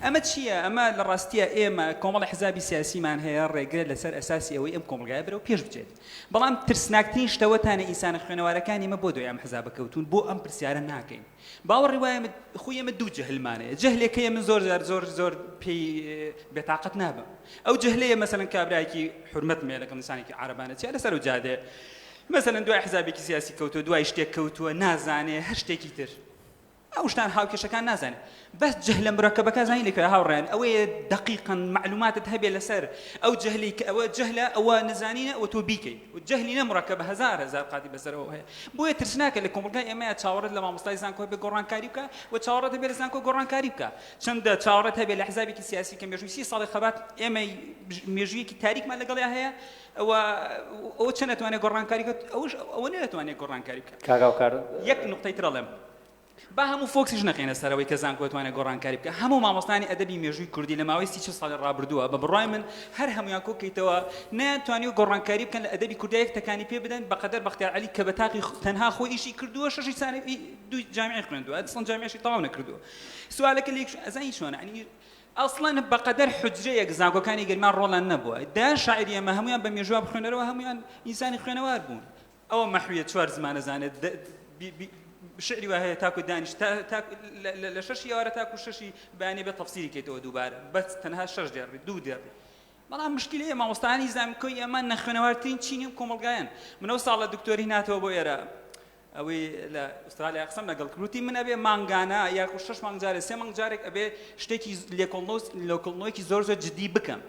Speaker 9: ئەمە چییە؟ ئەمە لە ڕاستیە ئێمە کۆمەڵی حزابی سیاسیمان هەیە ڕێگرە لەسەر ئەساسی ئەوەی ئەم کۆمەڵگایە بەرەو پێش بچێت بەڵام ترسناکترین شت ئەوەتانە ئینسانە خوێنەوارەکانی ئێمە بۆ دوای ئەم حزابە کەوتوون بۆ ئەم پرسیارە ناکەین باوەڕی وایە من خۆی ئێمە دوو جەهلمان هەیە جەهلێک هەیە من زۆر جار زۆر زۆر پێی بێتاقەت نابم ئەو جەهلەیە مەسەلەن کابرایەکی حورمەتم هەیە لەگەڵ ئینسانێکی عارەبانە چیا لەسەر ئەو جادەیە مەسەلەن دوای حزابێکی سیاسی کەوتووە دوای شتێک کەوتووە نازانێ هەر شتێکی تر ئەو شتان هاوکێشەکان نازانێ بەس جەهلە مرەکەبەکە زانی لەکوێ هاوڕێیان ئەوەیە دەقیقەن مەعلوماتت هەبێ لەسەر ئەو جەهلی کە ئەوە جەهلە ئەوە نەزانینە ئەوە تۆ بیکەی و جەهلی نە مرەکەبە هەزار هەزار قاتی بەسەرەوە هەیە بۆیە ترسناکە لە کۆمەڵگای ئێمەیا چاوەڕێت لە مامۆستای زانکۆ هەبێ گۆڕانکاری بکا و چاوەڕێت هەبێ لە زانکۆ گۆڕانکاری بکا چەندە چاوەڕێت هەبێ لە حزابێکی سیاسی کە مێژووی سی ساڵی خەبات ئێمەی مێژوویەکی تاریکمان لەگەڵیا هەیە ئەوە ئەوە چەند ئەتوانێت گۆڕانکاری بکات ئەوش ئەوە نەتوانێت گۆڕانکاری بکات
Speaker 2: کاک هاوکار
Speaker 9: یەک نوقتەی تر ئەڵێم با هەموو فۆکسیش نەخەینە سەر ئەوەی کە زانکۆ توانێت گۆڕانکاری بکات هەموو مامۆستایانی ئەدەبی مێژووی کوردی لە ماوەی سی 40 ساڵی ڕابردووە بە بڕوای من هەر هەموویان کۆکەیتەوە نەیانتوانیوە گۆڕانکاری بکەن لە ئەدەبی کوردیا یەک تەکانی پێ بدەن بەقەدەر بەختیار عەلی کە بە تاقی تەنها خۆی ئیشی کردووە شەشی سانەوی دوو جامیعی خوێندووە ئەسڵەن جامیعیشی تەواو نەکردووە سوالەکە لێک ئەزانی چۆنە یعنی ئەسڵەن بەقەدەر حوجرەیەک زانکۆکانی گەرمیان ڕۆڵیان نەبووە دەیان شاعیری ئێمە هەموویان بە مێژووە بخوێنەرەوە هەموویان ئینسانی خوێنەوار بوون ئەوە مەحویە چوار زمان ئەزانێت شعری وا هەیە تاکو دانیش لە شەشی ئێوارە تاکو شەشی بەیانی بێ تەفسیری کەیتەوە دووبارە بەس تەنها شەش دێڕی دوو دێڕی بەڵام مشکلەیە مامۆستایانی زانکۆی ئێمە نەخوێنەوارترین چینی ئەم کۆمەڵگایەن من ئەو ساڵە دکتۆری ناتەوە بۆ ئێرە ئەوەی لە ئوسترالیا قسەم لەگەڵ کرد وتی من ئەبێ مانگانە یاخود شەش مانگ جارێ سێ مانگ جارێک ئەبێ شتێکی لێکۆڵنەوەیەکی زۆر زۆر جدی بکەم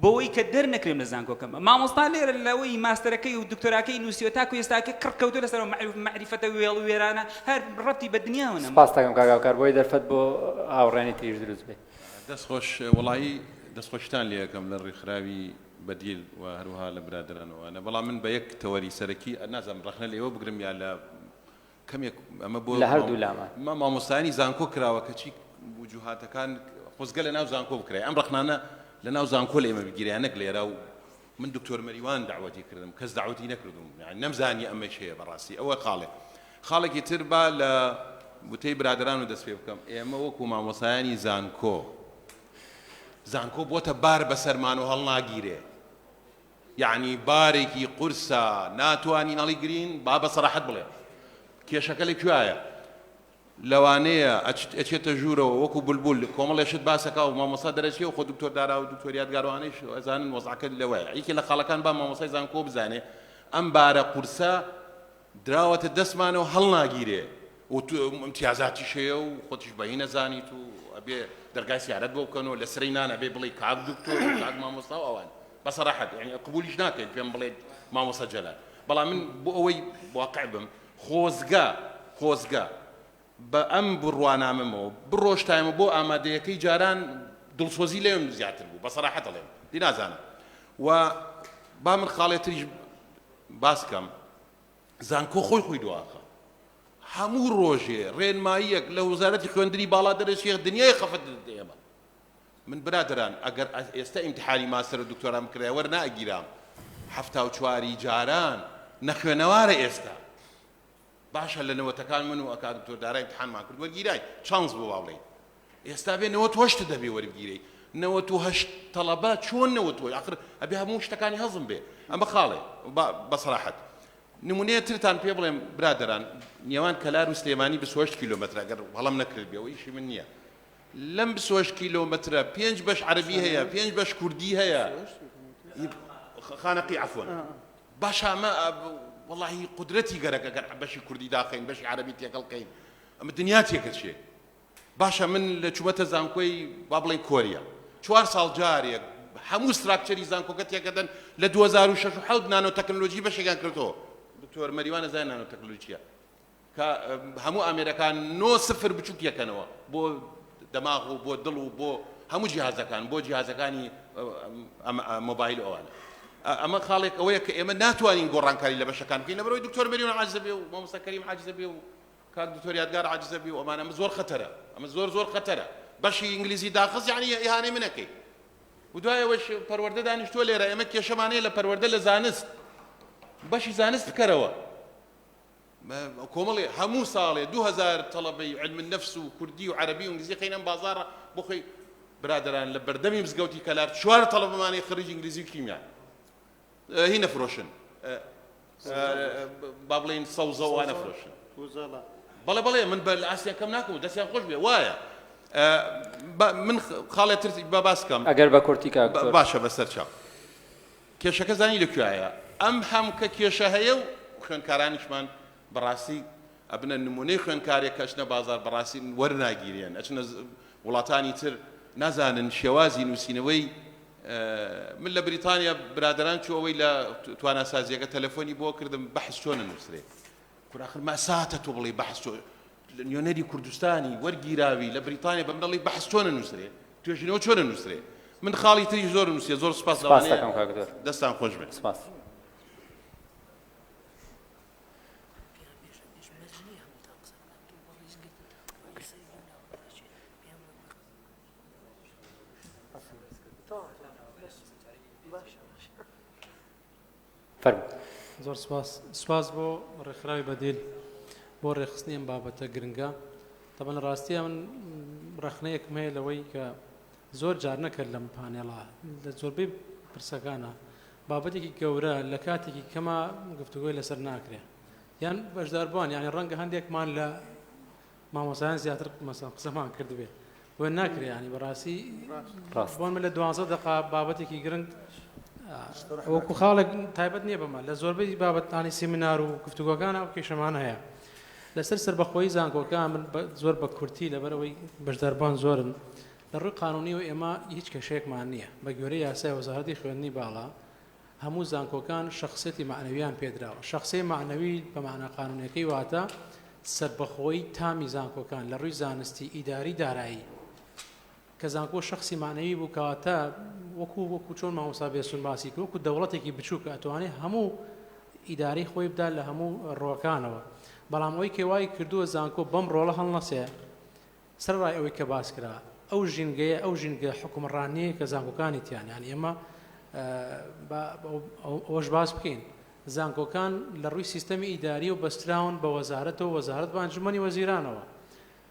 Speaker 9: بۆوەی کە دەرنەکرێم لە زانکۆکەم مامۆستا لێرە لەوەی ماستەرەکەی و دکتۆراکەی نووسیوە تاکو ئێستاکە کڕ کەوتووە لەسەر ئەو مەعریفەتە وێڵ و وێرانە هەر ڕەبتی بە دنیاوە نەماوە.
Speaker 2: سپاست دەکەم کاک هاوکار بۆی دەرفەت بۆ هاوڕێیانی تریش دروست بێ.
Speaker 10: دەست خۆش وەڵایی دەست خۆشیتان لێ ئەکەم لە ڕیکخراوی بەدیل و هەروەها لە برادەران و ئەوانە بەڵام من بە یەک تەوەری سەرەکی نازانم ڕەخنە لە ئێوە بگرم یا لە کەمێک ئەمە بۆ
Speaker 2: لە هەردوو لامان.
Speaker 10: مامۆستایانی زانکۆ کراوە کەچی وجوهاتەکان خۆزگە لە ناو زانکۆ بکرای ئەم ڕەخنانە لە ناو زانکۆ لە ئێمە بگیرایە نەک لێرە و من دکتۆر مەریوان دەعوەتی کردم کەس دەعوەتی نەکردوم یانی نەمزانی ئەمەش هەیە بەڕاستی ئەوە خاڵێک خاڵێکی تر با لە وتەی برادەران و دەست پێ بکەم ئێمە وەکو مامۆستایانی زانکۆ زانکۆ بۆتە بار بەسەرمان و هەڵناگیرێ یەعنی بارێکی قورسە ناتوانین هەڵیگرین با بە سەراحەت بڵێم کێشەکە لە کوێیە لەوانەیە ئەچێتە ژوورەوە وەکو بولبول کۆمەڵێ شت باسەکا و مامۆستا دەرەچێ و خۆ دکتۆر دارا و دکتۆر یادگار وانەیش ئەزانن وەزعەکە لەوەیە یەکێ لە خاڵەکان با مامۆستای زانکۆ بزانێ ئەم بارە قورسە دراوەتە دەستمانەوە هەڵناگیرێ و ئیمتیازاتیش هەیە و خۆتیش بە هی نەزانیت و ئەبێ دەرگای سیارەت بۆ بکەن و لە سرەی نان ئەبێ بڵێی کاک دکتۆر و کاک مامۆستا و ئەوان بە سەراحەت یعنی قبولیش ناکەین پێم بڵێ مامۆستا جەلال بەڵام من بۆ ئەوەی واقع بم خۆزگە خۆزگە بە ئەم بڕوانامەمەوە بڕۆشتایمە بۆ ئامادەیەکەی جاران دڵسۆزی لێم زیاتر بوو بە سەراحەت ئەڵێم دی نازانم و با من خاڵێ تریش باس کەم زانکۆ خۆی خۆی دواخە هەموو ڕۆژێ ڕێنماییەک لە وەزارەتی خوێندنی باڵا دەرەچێ دنیای خەفەت دەداتە ئێمە من برادەران ئەگەر ئێستا ئیمتحانی ماستەر و دکتۆرام بکرایە وەرنائەگیرام 74ی جاران نەخوێنەوارە ئێستا باشە لە نەوەتەکان من و کاک دکتۆر دارا ئیمتحانمان کرد وەرگیراین چانس بوو با بڵێین ئێستا بێ 98 دەبێ وەربگیرێی 98 تەڵەبە چۆن 98 ئاخر ئەبێ هەموو شتەکانی هەزم بێ ئەمە خاڵێ بە سەراحەت نمونەیە ترتان پێ بڵێم برادەران نێوان کەلار و سلێمانی 28 کیلۆمەترە گەر هەڵەم نەکرد بێ ئیشی من نییە لەم 28 کیلۆمەترە پێنج بەش عەرەبی هەیە پێنج بەش کوردی هەیە خانەقی عەفوەن باشە ئەمە وەڵاهی قودرەتی گەرەکە گەر بەشی کوردی داخەین بەشی عەرەبی تێکەڵ کەین ئەمە دنیا تێکەچێ باشە من لە چوومەتە زانکۆی با بڵێن کۆریا چوار ساڵ جارێک هەموو structure ی زانکۆکە تێکەدەن لە 2006 و حەوت نانۆ تەکنەلۆژی بەشێکیان کردەوە دکتۆر مەریوان ئەزانێ نانۆ تەکنەلۆژی چییە کە هەموو ئامێرەکان نۆ سفر بچوک یەکەنەوە بۆ دەماغ و بۆ دڵ و بۆ هەموو جیهازەکان بۆ جیهازەکانی مۆبایل و ئەوانە ئەمە خاڵێک ئەوەیە کە ئێمە ناتوانین گۆڕانکاری لە بەشەکان بکەین لەبەرەوەی دکتۆر مەریوان عاجزە بێ و مامۆستا کەریم عاجزە بێ و. کاک دکتۆر یادگار عاجزە بی و ئەمانە ئەمە زۆر خەتەرە ئەمە زۆر زۆر خەتەرە بەشی ئینگلیزی داخست یعنی ئیهانەی من ئەکەی و دوای ئەوەش پەروەردە دانیشتووە لێرە ئێمە کێشەمان هەیە لە پەروەردە لە زانست بەشی زانست بکەرەوە کۆمەڵێ هەموو ساڵێ 2000 تەڵەبەی علم النفس و کوردی و عەرەبی و ئینگلیزی خەینەم بازاڕە بۆ خۆی برادەران لە بەردەمی مزگەوتی کەلار چوار تەڵەبەمانەی خڕیج ئینگلیزی و کیمیا هی نەفرۆشن با بڵێین سەوزە وا نەفرۆشن بەڵێ بەڵێ من بە ئاستیان کەم ناکەم و دەستیان خۆش بێ وایە من خاڵێ تر بە باس کەم
Speaker 2: ئەگەر بە کورتی کاک دکتۆر.
Speaker 10: باشە بەسەر چاو کێشەکە زانی لە کوێیە ئەم هەمکە کێشە هەیە و خوێندکارانیشمان بەڕاستی ئەبنە نمونەی خوێندکارێک کە ئەچنە بازار بەڕاستی وەرناگیرێن ئەچنە وڵاتانی تر نازانن شێوازی نووسینەوەی من لە بریتانیا برادەران چوو ئەوەی لە تواناسازیەکە تەلەفۆنی بۆ کردم بەحس چۆن نووسرێ کورە ئاخر مەساتە تۆ بڵێی بەحس چۆن نوێنەری کوردستانی وەرگیراوی لە بریتانیا بە من دەڵێی بەحس چۆن نووسرێ توێژینەوە چۆن نووسرێ من خاڵی تری زۆر نووسیە زۆر سپاس
Speaker 2: سپاس
Speaker 10: لەوانەیە
Speaker 2: دەکەم کاک دکتۆر
Speaker 10: دەستان خۆش بێت.
Speaker 2: سپاس. فەرموو.
Speaker 11: زۆر سپاس سپاس بۆ ڕێکخراوی بەدیل بۆ ڕێکخستنی ئەم بابەتە گرنگە تەبەن لە ڕاستیە من ڕەخنەیەکم هەیە لەوەی کە زۆر جار نەکرد لەم پانێڵە لە زۆربەی پرسەکانە بابەتێکی گەورە لە کاتێکی کەما گفتوگۆی لەسەر ناکرێ یان بەشداربووان یانی ڕەنگە هەندێکمان لە مامۆستایان زیاتر مەسەن قسەمان کردبێ بۆ ناکرێ ینی بەڕاستی
Speaker 2: ڕاست
Speaker 11: بۆ من لە دوانزە دقا بابەتێکی گرنگ وەکو خاڵێک تایبەت نییە بەمە لە زۆربەی بابەتانی سیمینار و گفتوگۆکان ئەو کێشەمان هەیە لەسەر سەربەخۆیی زانکۆکان من زۆر بە کورتی لەبەرەوەی بەشداربوان زۆرن لە ڕووی قانونی و ئێمە هیچ کێشەیەکمان نییە بە گوێرەی یاسای وەزارەتی خوێندنی باڵا هەموو زانکۆکان شەخسیەتی مەعنەویان پێدراوە، شەخسیەی مەعنەوی بە مانا قانونیەکەی واتە سەربەخۆیی تامی زانکۆکان لە ڕووی زانستی، ئیداری، دارایی. کە زانکۆ شەخسی مەعنەوی بوو کەواتە وەکو وەکو چۆن مامۆستا بێستون باسی کرد وەکو دەوڵەتێکی بچووکە ئەتوانێ هەموو ئیدارەی خۆی بدا لە هەموو ڕووەکانەوە. بەڵام ئەوەی کە وای کردووە زانکۆ بەم ڕۆڵە هەڵنەسێ سەرەڕای ئەوەی کە باس کرا، ئەو ژینگەیە، ئەو ژینگە حوکمڕانییەی کە زانکۆکانی تیان، یانی ئێمە با ئەوەش باس بکەین، زانکۆکان لە ڕووی سیستەمی ئیدارییەوە بەستراون بە وەزارەتەوە، وەزارەت بە ئەنجومەنی وەزیرانەوە.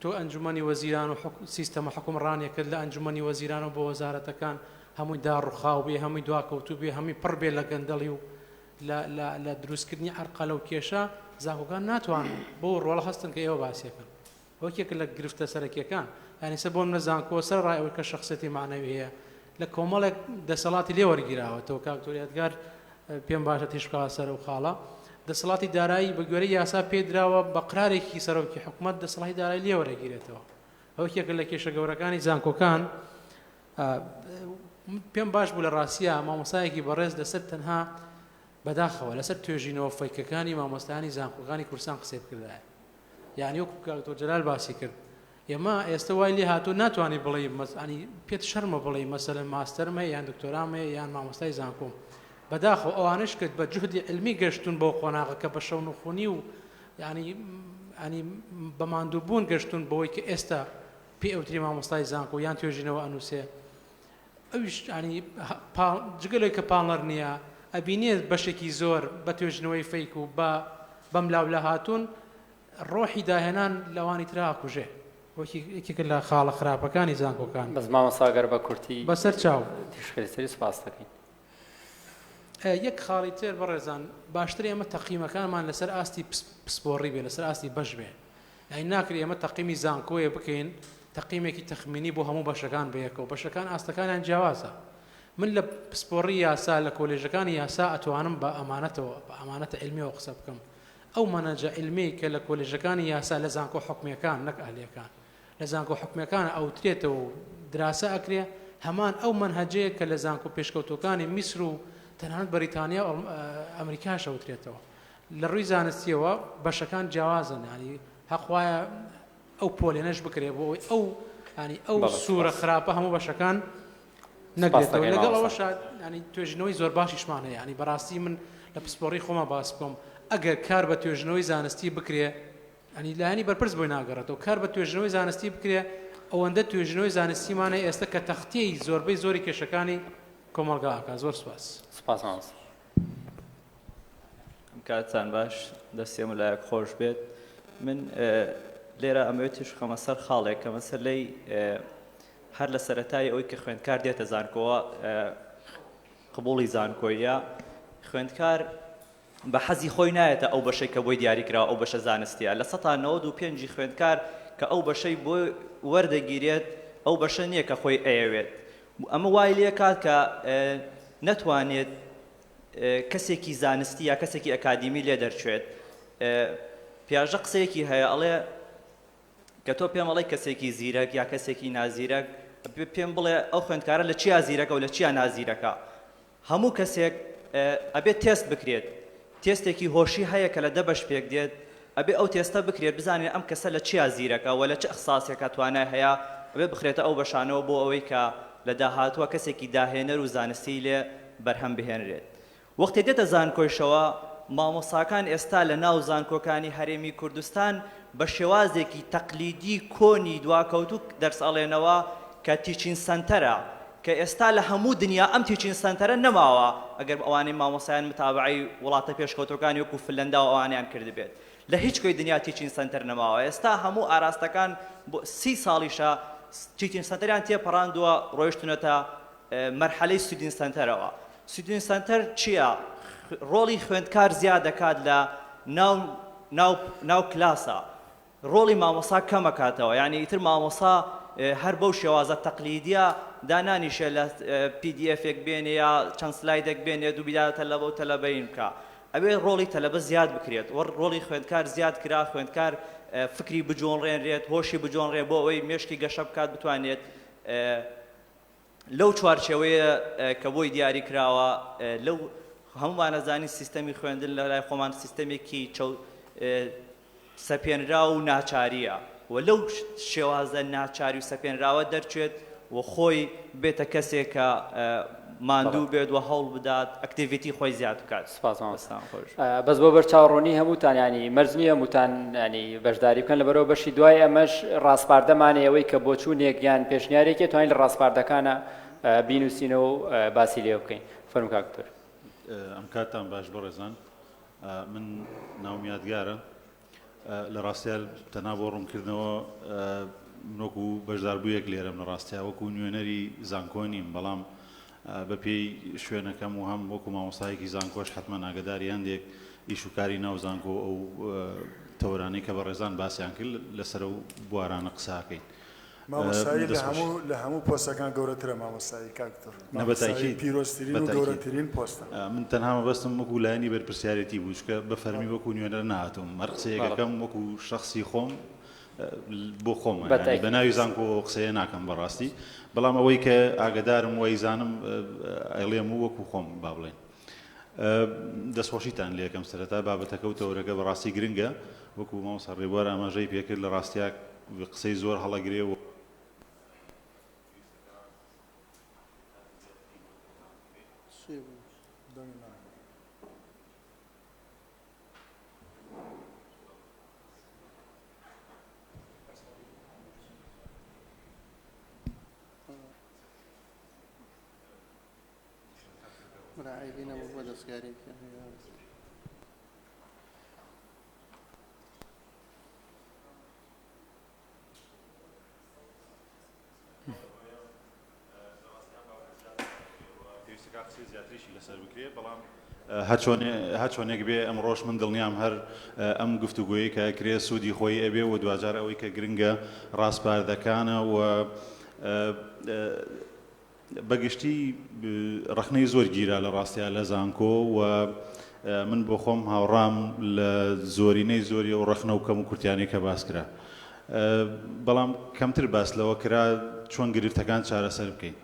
Speaker 11: تۆ ئەنجومەنی وەزیران و سیستەمە حوکمڕانییەکەت لە ئەنجومەنی وەزیرانەوە بۆ وەزارەتەکان هەمووی داڕوخاو بێ، هەمووی دواکەوتوو بێ، هەمووی پڕ بێ لە گەندەڵی و لە لە لە دروستکردنی عەرقەلە و کێشە، زانکۆکان ناتوانن بەو ڕۆڵە هەستن کە ئێوە باسی ئەکەن. یەکێکە لە گرفتە سەرەکیەکان. یانی سە بۆ منە زانکۆ سەرەڕای ئەوەی کە شەخسیەتی مەعنەوی هەیە لە کۆمەڵێک دەسەڵاتی لێ وەرگیراوەتەوە کاک دکتۆر یادگار پێم باشە تیش بکەوە سەر ئەو خاڵە دەسەڵاتی دارایی بە گوێرەی یاسا پێ دراوە بە قرارێکی سەرۆکی حکومەت دەسەڵاتی دارایی لێ وەرەگیرێتەوە ئەو یەکێکە لە کێشە گەورەکانی زانکۆکان پێم باش بوو لە ڕاستیە مامۆسایەکی بەڕێز لەسەر تەنها بەداخەوە لەسەر توێژینەوە فەیکەکانی مامۆستایانی زانکۆکانی کوردستان قسەی بکردایە یانی وەکو کاک دکتۆر جەلال باسی کرد ئێمە ئێستا وای لێ هاتوو ناتوانانی بڵێی مەسانی پێت شەرمە بڵێی مەسەلەن ماستەرم هەیە یان دکتۆرام هەیە یان مامۆستای زانکۆم بەداخەوە ئەوانەش کرد بە جوهدی علمی گەشتون بەو قۆناغە کە بە شەونخونی و ینی ینی بە ماندووبوون گەشتون بەوەی کە ئێستا پێ ئەوتری مامۆستای زانکۆ یان توێژینەوە ئەنووسێ ئەویش ینی جگە لەوەی کە پاڵنەر نییە ئەبینێت بەشێکی زۆر بە توێژینەوەی فەیک و بە بەم لاولا هاتوون ڕۆحی داهێنان لەوانی ترا ئەکوژێ وەکی یەکێکە لە خاڵە خراپەکانی زانکۆکان.
Speaker 2: بەس مامۆستا گەر بە کورتی
Speaker 11: بەسەر چاو.
Speaker 2: تیشکەری سەری سوپاست دەکەین.
Speaker 11: یەک خاڵی تر بەڕێزان باشترە ئێمە تەقیمەکانمان لەسەر ئاستی پسپۆڕی بێ لەسەر ئاستی بەش بێ یانی ناکرێ ئێمە تەقیمی زانکۆیە بکەین تەقیمێکی تەخمینی بۆ هەموو بەشەکان بەیەکەوە بەشەکان ئاستەکانیان جیاوازە من لە پسپۆڕی یاسا لە کۆلێژەکانی یاسا ئەتوانم بە ئەمانەتەوە بە ئەمانەتە عیلمیەوە قسە بکەم ئەو مەنەجە عیلمیەی کە لە کۆلێژەکانی یاسا لە زانکۆ حکومیەکان نەک ئەهلیەکان لە زانکۆ حکومیەکان ئەوترێتەوە و دراسە ئەکرێ هەمان ئەو مەنهەجەیە کە لە زانکۆ پێشکەوتوەکانی میسر و تەنانەت بەریتانیا و ئەمریکاش ئەوترێتەوە لە ڕووی زانستیەوە بەشەکان جیاوازن ینی هەق وایە ئەو پۆلێنەش بکرێ بۆ ئەوەی ئەو ینی ئەو
Speaker 2: بەڵێ
Speaker 11: سوورە
Speaker 2: سوپاس.
Speaker 11: خراپە هەموو بەشەکان
Speaker 2: سوپاس
Speaker 11: نەگرێتەوە
Speaker 2: دەکەین
Speaker 11: لەگەڵ
Speaker 2: مامۆستا.
Speaker 11: ئەوەشا ینی توێژینەوەی زۆر باشیشمان هەیە ینی بەڕاستی من لە پسپۆڕی خۆما باس بکەم ئەگەر کار بە توێژینەوەی زانستی بکرێ ینی لایەنی بەرپرس بۆی ناگەڕێتەوە کار بە توێژینەوەی زانستی بکرێ ئەوەندە توێژینەوەی زانستیمانە ئێستا کە تەختیەی زۆربەی زۆری کێشەکانی کۆمەڵگا ئەکا زۆر سوپاس.
Speaker 2: سوپاس مامۆستا.
Speaker 12: ئەم کاتتان باش دەستی هەموو لایەک خۆش بێت من لێرە ئەمەوێت تیشک خەمە سەر خاڵێک کە مەسەلەی هەر لە سەرەتای ئەوەی کە خوێندکار دێتە زانکۆوە قبوڵی زانکۆیە خوێندکار بە حەزی خۆی نایەتە ئەو بەشەی کە بۆی دیاری کراوە ئەو بەشە زانستیە لە سەتا 95 ی خوێندکار کە ئەو بەشەی بۆ وەردەگیرێت ئەو بەشە نییە کە خۆی ئەیەوێت ئەمە وای لێکات کە نەتوانێت کەسێکی زانستی یا کەسێکی ئەکادیمی لێ دەرچێت پیاژە قسەیەکی هەیە ئەڵێ کە تۆ پێم ئەڵێی کەسێکی زیرەک یا کەسێکی نازیرەک پێم بڵێ ئەو خوێندکارە لە چیا زیرەکە و لە چیا نازیرەکە هەموو کەسێک ئەبێت تێست بکرێت تێستێکی هۆشی هەیە کە لە دە بەش پێک دێت ئەبێ ئەو تێستە بکرێت بزانین ئەم کەسە لە چیا زیرەکە و لە چ ئەخساسێکە توانای هەیە ئەبێ بخرێتە ئەو بەشانەوە بۆ ئەوەی کە لە داهاتووە کەسێکی داهێنەر و زانستی لێ بەرهەم بهێنرێت وەختێ دێتە زانکۆیشەوە، مامۆستاکان ئێستا لە ناو زانکۆکانی هەرێمی کوردستان بە شێوازێکی تەقلیدی کۆنی دواکەوتوو دەرس ئەڵێنەوە کە teaching center ە کە ئێستا لە هەموو دنیا ئەم teaching center ە نەماوە ئەگەر ئەوانەی مامۆستایان متابەعەی وڵاتە پێشکەوتوەکانی وەکو فنلەندا و ئەوانەیان کردبێت لە هیچ کوێی دنیا teaching center نەماوە ئێستا هەموو ئاراستەکان بۆ سی ساڵیشە teaching center یان تێپەڕاندووە ڕۆیشتونەتە مەرحەلەی student center ەوە. student center چییە؟ ڕۆڵی خوێندکار زیاد دەکات لە ناو ناو ناو کلاسا ڕۆڵی مامۆسا کەمەکاتەوە یعنی ئیتر مامۆسا هەر بەو شێوازە تەقلیدیە دانانیشێ لە PDF ێک بێنێ یا چەند سلایدێک بێنێت و بیداتە تەلەبە و تەلەبەین بکا ئەبێ ڕۆڵی تەلەبە زیاد بکرێت وە ڕۆڵی خوێندکار زیاد کرا خوێندکار فکری بجۆنڕێنرێت هۆشی بجۆنڕێ بۆ ئەوەی مێشکی گەشە بکات بتوانێت لەو چوارچێوەیە کە بۆی دیاری کراوە لەو هەموومان ئەزانین سیستەمی خوێندن لە لای خۆمان سیستەمێکی چەو سەپێنراو و ناچارییە و لەو شێوازە ناچاری و سەپێنراوە دەرچێت و خۆی بێتە کەسێک کە ماندوو بێت و هەوڵ بدات activity خۆی زیاد بکات.
Speaker 2: سپاس مامۆستا. بەس بۆ بەرچاوڕوونی هەمووتان یانی مەرج نییە هەمووتان یانی بەشداری بکەن لەبەرەوە بەشی دوای ئەمەش ڕاسپاردەمانێ ئەوەی کە بۆچوونێک یان پێشنیارێکی توانین لە ڕاسپاردەکانە بینوسینەوە و باسی لێ بکەین فەرموو کاک دکتۆر.
Speaker 13: ئەم کاتتان باش بەڕێزان من ناوم یادگارە لە ڕاستیا تەنها بۆ ڕوونکردنەوە من وەکو بەشداربوویەک لێرەم لە ڕاستیا وەکو نوێنەری زانکۆ نیم بەڵام بەپێی شوێنەکەم و هەم وەکو مامۆستایەکی زانکۆش حەتمەن ئاگەداری هەندێک ئیش و کاری ناو زانکۆ ئەو تەوەرانەی کە بەڕێزان باسیان کرد لەسەر ئەو بوارانە قساکەین.
Speaker 1: مامۆستایی لە هەموو لە هەموو پۆستەکان گەورەترە مامۆستایی کاک دکتۆر
Speaker 13: نە بە
Speaker 1: مامۆستایی
Speaker 13: تاکید
Speaker 1: پیرۆزترین
Speaker 13: بە
Speaker 1: و
Speaker 13: تاکید
Speaker 1: گەورەترین پۆستە.
Speaker 13: من تەنها مەبەستم وەکو لایەنی بەرپرسیارێتی بوو چونکە بە فەرمی وەکو نوێنەر نەهاتووم هەر قسەیەک
Speaker 2: بەڵێ.
Speaker 13: ئەکەم وەکو شەخسی خۆم بۆ خۆمە
Speaker 2: بە
Speaker 13: یانی بە
Speaker 2: تاکید.
Speaker 13: ناوی زانکۆ ئەو قسەیە ناکەم بەڕاستی بەڵام ئەوەی کە ئاگەدارم و ئەیزانم ئەیڵێم و وەکو خۆم با بڵێین دەستخۆشیتان لێکەم سەرەتا بابەتەکە و تەوەرەکە بەڕاستی گرنگە وەکو مامۆستا ڕێبوار ئاماژەی پێکرد لە ڕاستیا قسەی زۆر هەڵەگرێ و
Speaker 3: برا عەیبی نەبوو بۆ دەستکاریەکی
Speaker 13: پێویستەکە قسەی زیاتریشی لەسەر بکرێ بەڵام هەرچۆنێک بێ ئەمڕۆش من دڵنیام هەر ئەم گفتوگۆیەی کە ئەکرێ سوودی خۆی ئەبێ و دواجار ئەوەی کە گرنگە ڕاسپاردەکانە و بەگشتی ڕەخنەی زۆر گیرا لە ڕاستیا لە زانکۆ و من بۆ خۆم هاوڕام لە زۆرینەی زۆری ئەو ڕەخنە و کەم و کورتیانەی کە باس کرا بەڵام کەمتر باس لەوە کرا چۆن گرفتەکان چارەسەر بکەین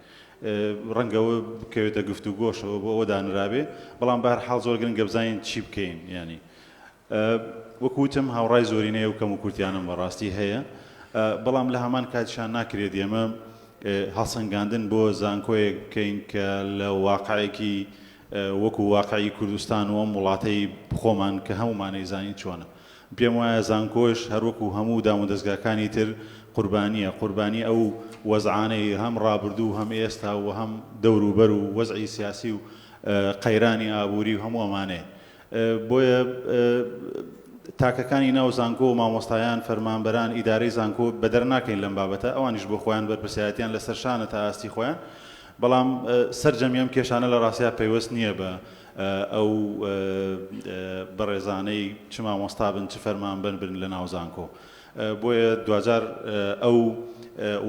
Speaker 13: ڕەنگە ئەوە بکەوێتە گفتوگۆشەوە بۆ ئەوە دانرابێ بەڵام بەهەرحاڵ زۆر گرنگە بزانین چی بکەین یانی وەکو وتم هاوڕای زۆرینەی ئەو کەموکورتیانەم بەڕاستی هەیە، بەڵام لە هەمان کاتیشا ناکرێت ئێمە هەڵسەنگاندن بۆ زانکۆیەک بکەین کە لە واقعێکی وەکو واقعی کوردستان و ئەم وڵاتەی خۆمان کە هەموومان ئەیزانین چۆنە. پێم وایە زانکۆش هەروەکو هەموو دامودەزگاکانی تر قوربانییە، قوربانی ئەو وەزعانەی هەم ڕابردوو و هەم ئێستا و هەم دەوروبەر و وەزعی سیاسی و قەیرانی ئابووری و هەموو ئەمانەیە. بۆیە تاکەکانی ناو زانکۆ و مامۆستایان، فەرمانبەران، ئیدارەی زانکۆ بەدەر ناکەین لەم بابەتە، ئەوانیش بۆ خۆیان بەرپرسیارەتیان لەسەر شانە تا ئاستی خۆیان، بەڵام سەرجەمی ئەم کێشانە لە ڕاستیا پەیوەست نییە بە ئەو بەڕێزانەی چ مامۆستا بن چ فەرمانبەر بن لە ناو زانکۆ. بۆیە دواجار ئەو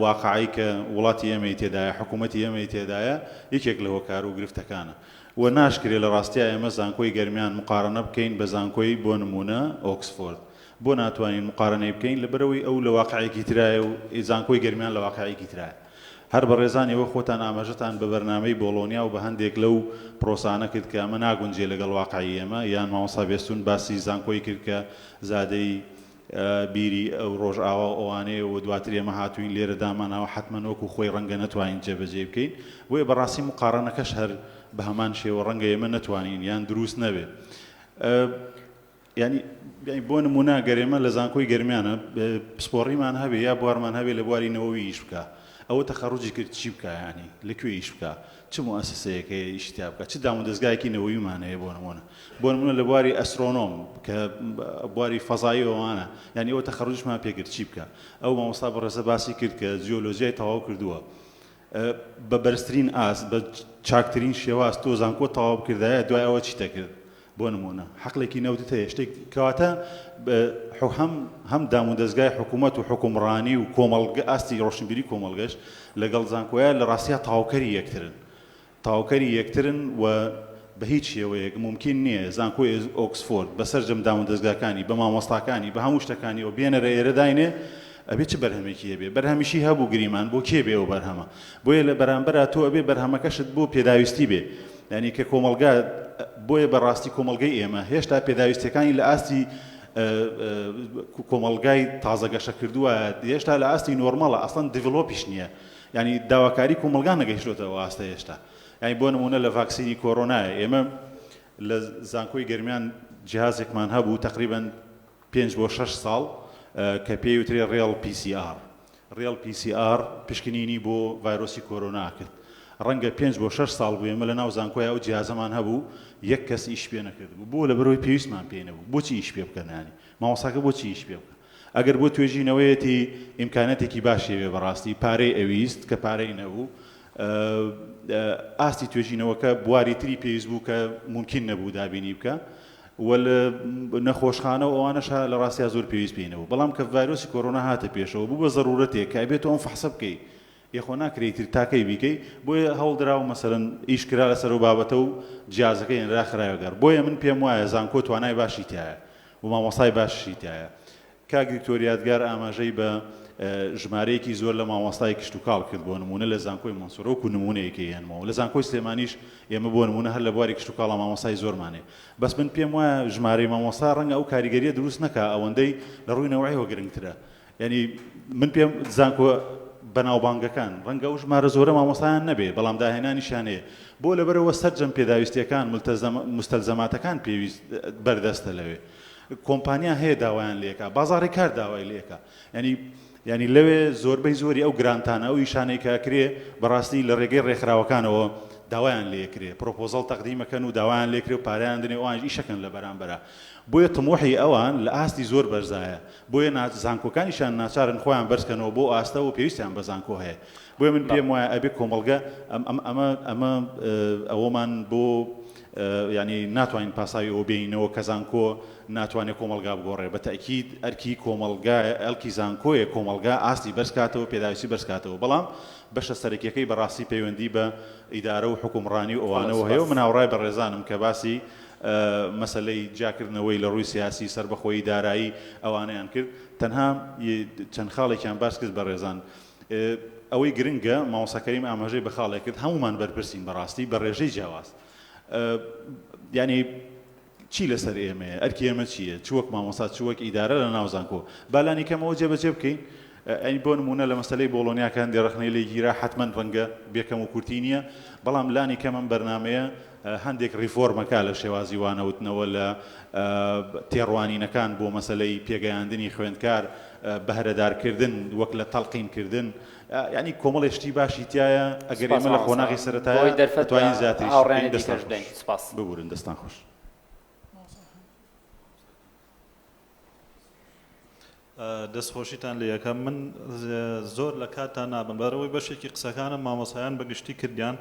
Speaker 13: واقعەی کە وڵاتی ئێمەی تێدایە، حکوومەتی ئێمەی تێدایە یەکێک لە هۆکار و گرفتەکانە. و ناشکرێ لە ڕاستیا ئێمە زانکۆی گەرمیان مقارەنە بکەین بە زانکۆی بۆ نموونە ئۆکسفۆرد. بۆ ناتوانین مقارەنەی بکەین؟ لەبەرئەوەی ئەو لە واقعێکی ترایە و زانکۆی گەرمیان لە واقعێکی ترایە. هەر بەڕێزان ئێوە خۆتان ئاماژەتان بە بەرنامەی بۆڵۆنیا و بە هەندێک لەو پرۆسانە کرد کە ئەمە ناگونجێ لەگەڵ واقعی ئێمە، یان مامۆستا بێستوون باسی زانکۆی کرد کە زادەی بیری ئەو ڕۆژئاوا و ئەوانەیە و دواتر ئێمە هاتووین لێرە دامانناوە حەتمەن وەکو خۆی ڕەنگە نەتوانین جێبەجێی بکەین بۆیە بەڕاستی موقارەنەکەش هەر بە هەمان شێوە ڕەنگە ئێمە نەتوانین یان دروست نەبێ یانی بۆ نموونە گەر ئێمە لە زانکۆی گەرمیانە پسپۆڕیمان هەبێ یا بوارمان هەبێ لە بواری نەوەوی ئیش بکا ئەوە تەخەڕوجی کرد چی بکا یانی لە کوێ ئیش بکا چ موئەسەسەیەک هەیە ئیشی تیا بکا چ دامودەزگایەکی نەوەویمان هەیە بۆ نموونە بۆ نموونە لە بواری ئەسترۆنۆم کە بواری فەزایی ئەوانە یانی ئەوە تەخەڕوجیشمان پێ کرد چی بکا ئەو مامۆستا بەڕێزە باسی کرد کە جیۆلۆجیای تەواو کردووە بە بەرزترین ئاست بە چاکترین شێواز تۆ زانکۆ تەواو بکردایە دوای ئەوە چیتە کرد بۆ نموونە حەقلێکی نەوتت هەیە شتێک کەواتە هەم هەم دامودەزگای حکوومەت و حکومڕانی و کۆمەڵگە ئاستی ڕۆشنبیری کۆمەڵگەش لەگەڵ زانکۆیە لە ڕاستیا تەواوکەری یەکترن تەواوکەری یەکترن و بە هیچ شێوەیەک مومکین نییە زانکۆی ئۆکسفۆرد بە سەرجەم دامودەزگاکانی، بە مامۆستاکانی، بە هەموو شتەکانیەوە بێنەرە ئێرە داینێ، ئەبێ چ بەرهەمێکی هەبێ؟ بەرهەمیشی هەبوو گریمان بۆ کێ بێ ئەو بەرهەمە؟ بۆیە لە بەرامبەرا تۆ ئەبێ بەرهەمەکەشت بۆ پێداویستی بێ. یانی کە کۆمەڵگا بۆیە بە ڕاستی کۆمەڵگەی ئێمە هێشتا پێداویستیەکانی لە ئاستی کۆمەڵگای تازە گەشەکردووە هێشتا لە ئاستی نۆرماڵە ئەسڵەن develop یش نییە. یانی داواکاری کۆمەڵگا نەگەیشتۆتە ئەو ئاستە هێشتا. یانی بۆ نموونە لە ڤاکسینی کۆرۆنایە ئێمە لە زانکۆی گەرمیان جیهازێکمان هەبوو تەقریبەن پێنج بۆ شەش ساڵ کە پێی وترێ ڕێڵ پی سی ئاڕ ڕێڵ پی سی ئاڕ پشکنینی بۆ ڤایرۆسی کۆرۆنا کرد ڕەنگە پێنج بۆ شەش ساڵ بوو ئێمە لە ناو زانکۆی ئەو جیهازەمان هەبوو یەک کەس ئیش پێ نەکردبوو بۆ لەبەرەوەی پێویستمان پێی نەبوو بۆچی ئیش پێ بکەن یانی مامۆستاکە بۆچی ئیش پێ بکە ئەگەر بۆ توێژینەوەیەتی ئیمکاناتێکی باشی ئەوێ بەڕاستی پارەی ئەویست کە پارەی نەبوو ئاستی توێژینەوەکە بواری تری پێویست بوو کە مومکین نەبوو دابینی بکە و لە نەخۆشخانە و ئەوانەشا لە ڕاستیا زۆر پێویست پێی نەبوو بەڵام کە ڤایرۆسی کۆرۆنا هاتە پێشەوە بوو بە زەرورەتێک کە ئەبێت تۆ ئەم فەحسە بکەی ئێ خۆ ناکرێ ئیتر تا کەی بیکەی بۆیە هەوڵدرا و مەسەلەن ئیش کرا لەسەر ئەو بابەتە و جیازەکە هێنرا خرایە گەڕ بۆیە من پێم وایە زانکۆ توانای باشی تیایە و مامۆستای باشیشی تیایە کاک دکتۆر یادگار ئاماژەی بە ژمارەیەکی زۆر لە مامۆستای کشتوکاڵ کرد بۆ نموونە لە زانکۆی مەنسوورە وەکوو نموونەیەک ئەیهێنمەوە لە زانکۆی سلێمانیش ئێمە بۆ نموونە هەر لە بواری کشتوکاڵا مامۆستای زۆرمان هەیە بەس من پێم وایە ژمارەی مامۆستا ڕەنگە ئەو کاریگەرییە دروست نەکا ئەوەندەی لە ڕووی نەوعیەوە گرنگترە یانی من پێم زانکۆ بەناوبانگەکان ڕەنگە ئەو ژمارە زۆرە مامۆستایان نەبێ بەڵام داهێنانیشیان هەیە بۆ لەبەرەوە سەرجەم پێداویستیەکان مستەلزەماتەکان پێویست بەردەستە لەوێ کۆمپانیا هەیە داوایان لێکا بازاڕی کار داوای لێکا یانی یانی لەوێ زۆربەی زۆری ئەو grant انە ئەو ئیشانەی کە ئەکرێ بەڕاستی لە ڕێگەی ڕێکخراوەکانەوە داوایان لێکرێ پرۆپۆزەڵ تەقدیمەکەن و داوایان لێکرێ و پارەیان دەنێ ئەوانیش ئیشەکەن لە بەرامبەرا بۆیە تموحی ئەوان لە ئاستی زۆر بەرزایە بۆیە زانکۆکانیشیان ناچارن خۆیان بەرزکەنەوە بۆ ئاستە و پێویستیان بە زانکۆ هەیە بۆیە من پێم وایە ئەبێ کۆمەڵگە ئەمە ئەمە ئەوەمان بۆ یانی ناتوانین پاساوی ئەوە بێنینەوە کە زانکۆ ناتوانێت کۆمەڵگا بگۆڕێ بە تەئکید ئەرکی کۆمەڵگا ئەڵکی زانکۆیە کۆمەڵگا ئاستی بەرزکاتەوە پێداویستی بەرزکاتەوە بەڵام بەشە سەرەکیەکەی بەڕاستی پەیوەندی بە ئیدارە و حوکمڕانی و ئەوانەوە هەیە و من هاوڕای بەڕێزانم کە باسی مەسەلەی جیاکردنەوەی لە ڕووی سیاسی سەربەخۆیی دارایی ئەوانەیان کرد تەنها چەند خاڵێکیان باس کرد بەڕێزان ئەوەی گرنگە مامۆستا کەریم ئاماژەی بە خاڵێک کرد هەموومان بەرپرسین بەڕاستی بە ڕێژەی جیاواز یانی چی لەسەر ئێمەیە ئەرکی ئێمە چییە چ وەک مامۆستا چ وەک ئیدارە لە ناو زانکۆ با لانی کەمەوە جێبەجێ بکەین. ئەی بۆ نموونە لە مەسەلەی بۆڵۆنیا کە هەندێ ڕەخنەی لێ گیرا حەتمەن ڕەنگە بێ کەم و کورتی نییە بەڵام لانی کەم ئەم بەرنامەیە هەندێک ڕیفۆرم ئەکا لە شێوازی وانەوتنەوە لە تێڕوانینەکان بۆ مەسەلەی پێگەیاندنی خوێندکار بەهرەدارکردن وەک لە تەڵقین کردن یانی کۆمەڵێ شتی باشی تیایە ئەگەر
Speaker 2: سوپاس
Speaker 13: ئێمە لە
Speaker 2: مامۆستا
Speaker 13: قۆناغی
Speaker 2: بۆ
Speaker 13: سەرەتایە
Speaker 2: ئەوەی دەرفەت بە
Speaker 13: ئەتوانین زیاتریش
Speaker 2: هاوڕێیانی
Speaker 13: بکەین دەستان
Speaker 2: دیکەش
Speaker 13: خۆش
Speaker 2: بدەین سوپاس.
Speaker 13: ببورن دەستان خۆش.
Speaker 14: دەست خۆشیتان لێ ئەکەم من زۆر لە کاتتان نابم بەرەوەی بەشێکی قسەکانم مامۆسایان بە گشتی کردیان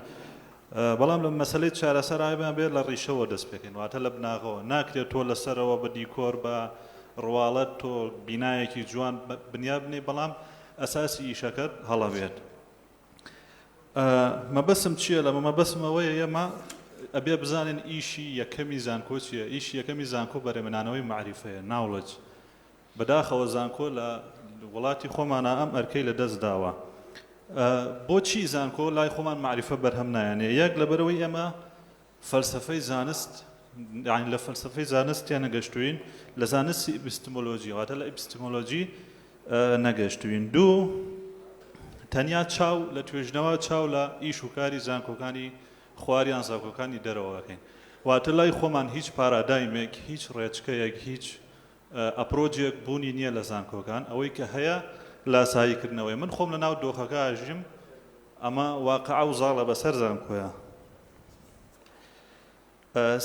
Speaker 14: بەڵام لە مەسەلەی چارەسەر ئایبان بێت لە ڕیشەوە دەست پێکەین واتە لە بناغەوە ناکرێت تۆ لەسەرەوە بە دیکۆر بە ڕواڵەت تۆ بینایەکی جوان بنیا بنێ بەڵام ئەساسی ئیشەکەت هەڵە بێت مەبەسم چییە لەمە؟ مەبەسم ئەوەیە ئێمە ئەبێ بزانین ئیشی یەکەمی زانکۆ چییە؟ ئیشی یەکەمی زانکۆ بەرهەمهێنانەوەی مەعریفەیە، Knowledge. بەداخەوە زانکۆ لە وڵاتی خۆمانا ئەم ئەرکەی لە دەست داوە. بۆچی زانکۆ لای خۆمان مەعریفە بەرهەم نایەنێ؟ یەک لەبەرئەوەی ئێمە فەلسەفەی زانست یانی لە فەلسەفەی زانست تێنەگەشتووین، لە زانستی ئیپستمۆلۆجی واتە لە ئیپستمۆلۆجی نەگەشتووین. دوو، تەنیا چاو لە توێژینەوە چاو لە ئیش و کاری زانکۆکانی خوار یان زانکۆکانی دەرەوە ئەکەین. واتە لای خۆمان هیچ پارادایمێک، هیچ ڕێچکەیەک، هیچ approach ێک بوونی نییە لە زانکۆکان. ئەوەی کە هەیە لاساییکردنەوەیە. من خۆم لەناو دۆخەکە ئەژیم، ئەمە واقعە و زاڵە بەسەر زانکۆیا.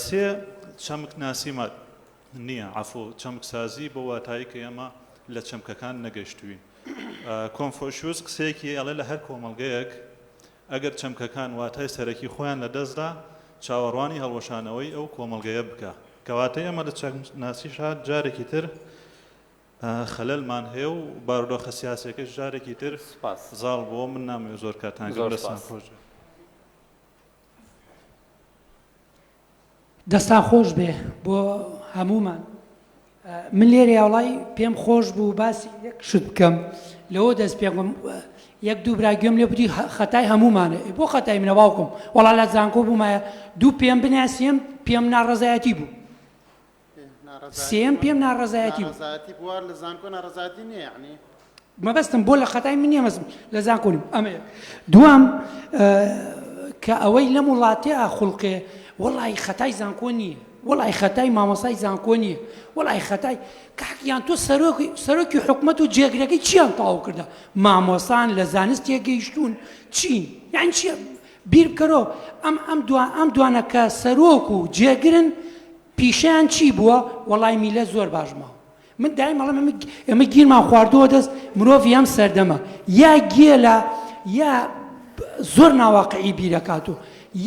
Speaker 14: سێ، چەمک ناسیمان نییە، عەفو، چەمکسازی بەو واتایەی کە ئێمە لە چەمکەکان نەگەشتووین. کۆنفۆشیوس قسەیەکی ئەڵێ لە هەر کۆمەڵگەیەک ئەگەر چەمکەکان واتای سەرەکی خۆیان لە دەستدا، چاوەڕوانی هەڵوەشانەوەی ئەو کۆمەڵگەیە بکە. کەواتە ئێمە لە چەمکناسیشا جارێکی تر خەلەلمان هەیە و بارودۆخە سیاسیەکەش جارێکی تر
Speaker 2: سوپاس.
Speaker 14: زاڵ بووە. من نامەوێت زۆر کاتتان گرم.
Speaker 2: زۆر
Speaker 14: دەستتان
Speaker 2: سوپاس.
Speaker 14: خۆش بێت.
Speaker 15: دەستان خۆش بێ بۆ هەموومان من لێرەیا وڵای پێم خۆش بوو باسی یەک شت بکەم لەوە دەست پێ بکەم یەک دوو برا گوێم لێ بووی خەتای هەموومانە بۆ خەتای منە باوکم وەڵا لە زانکۆ بوومایە دوو پێم بناسیێم پێم ناڕەزایەتی بوو سێیەم پێم ناڕەزایەتی بوو.
Speaker 3: ناڕەزایەتی بوار لە زانکۆ ناڕەزایەتی نییە یەعنی.
Speaker 15: مەبەستم بۆ لە خەتای من نییە مەسم لە زانکۆ نیم ئەمە یەک دووەم کە ئەوەی لەم وڵاتێ ئاخوڵقێ وەڵی خەتای زانکۆ نییە وەڵی خەتای مامۆسای زانکۆ نییە وەڵی خەتای کاکیان تۆ سەرۆکی سەرۆکی حکومەت و جێگرەکەی چیان تەواو کردە مامۆسان لە زانست تێگەیشتوون چین یان چیە بیر بکەرەوە ئەم ئەم دوا ئەم دوانە کە سەرۆک و جێگرن پیشەیان چی بووە وەڵای میلەت زۆر باش ماوە من دایم ئەڵێم ئەمە ئێمە گیرمان خواردووە دەست مرۆڤی ئەم سەردەمە یا گێلە یا زۆر ناواقعی بیرەکات و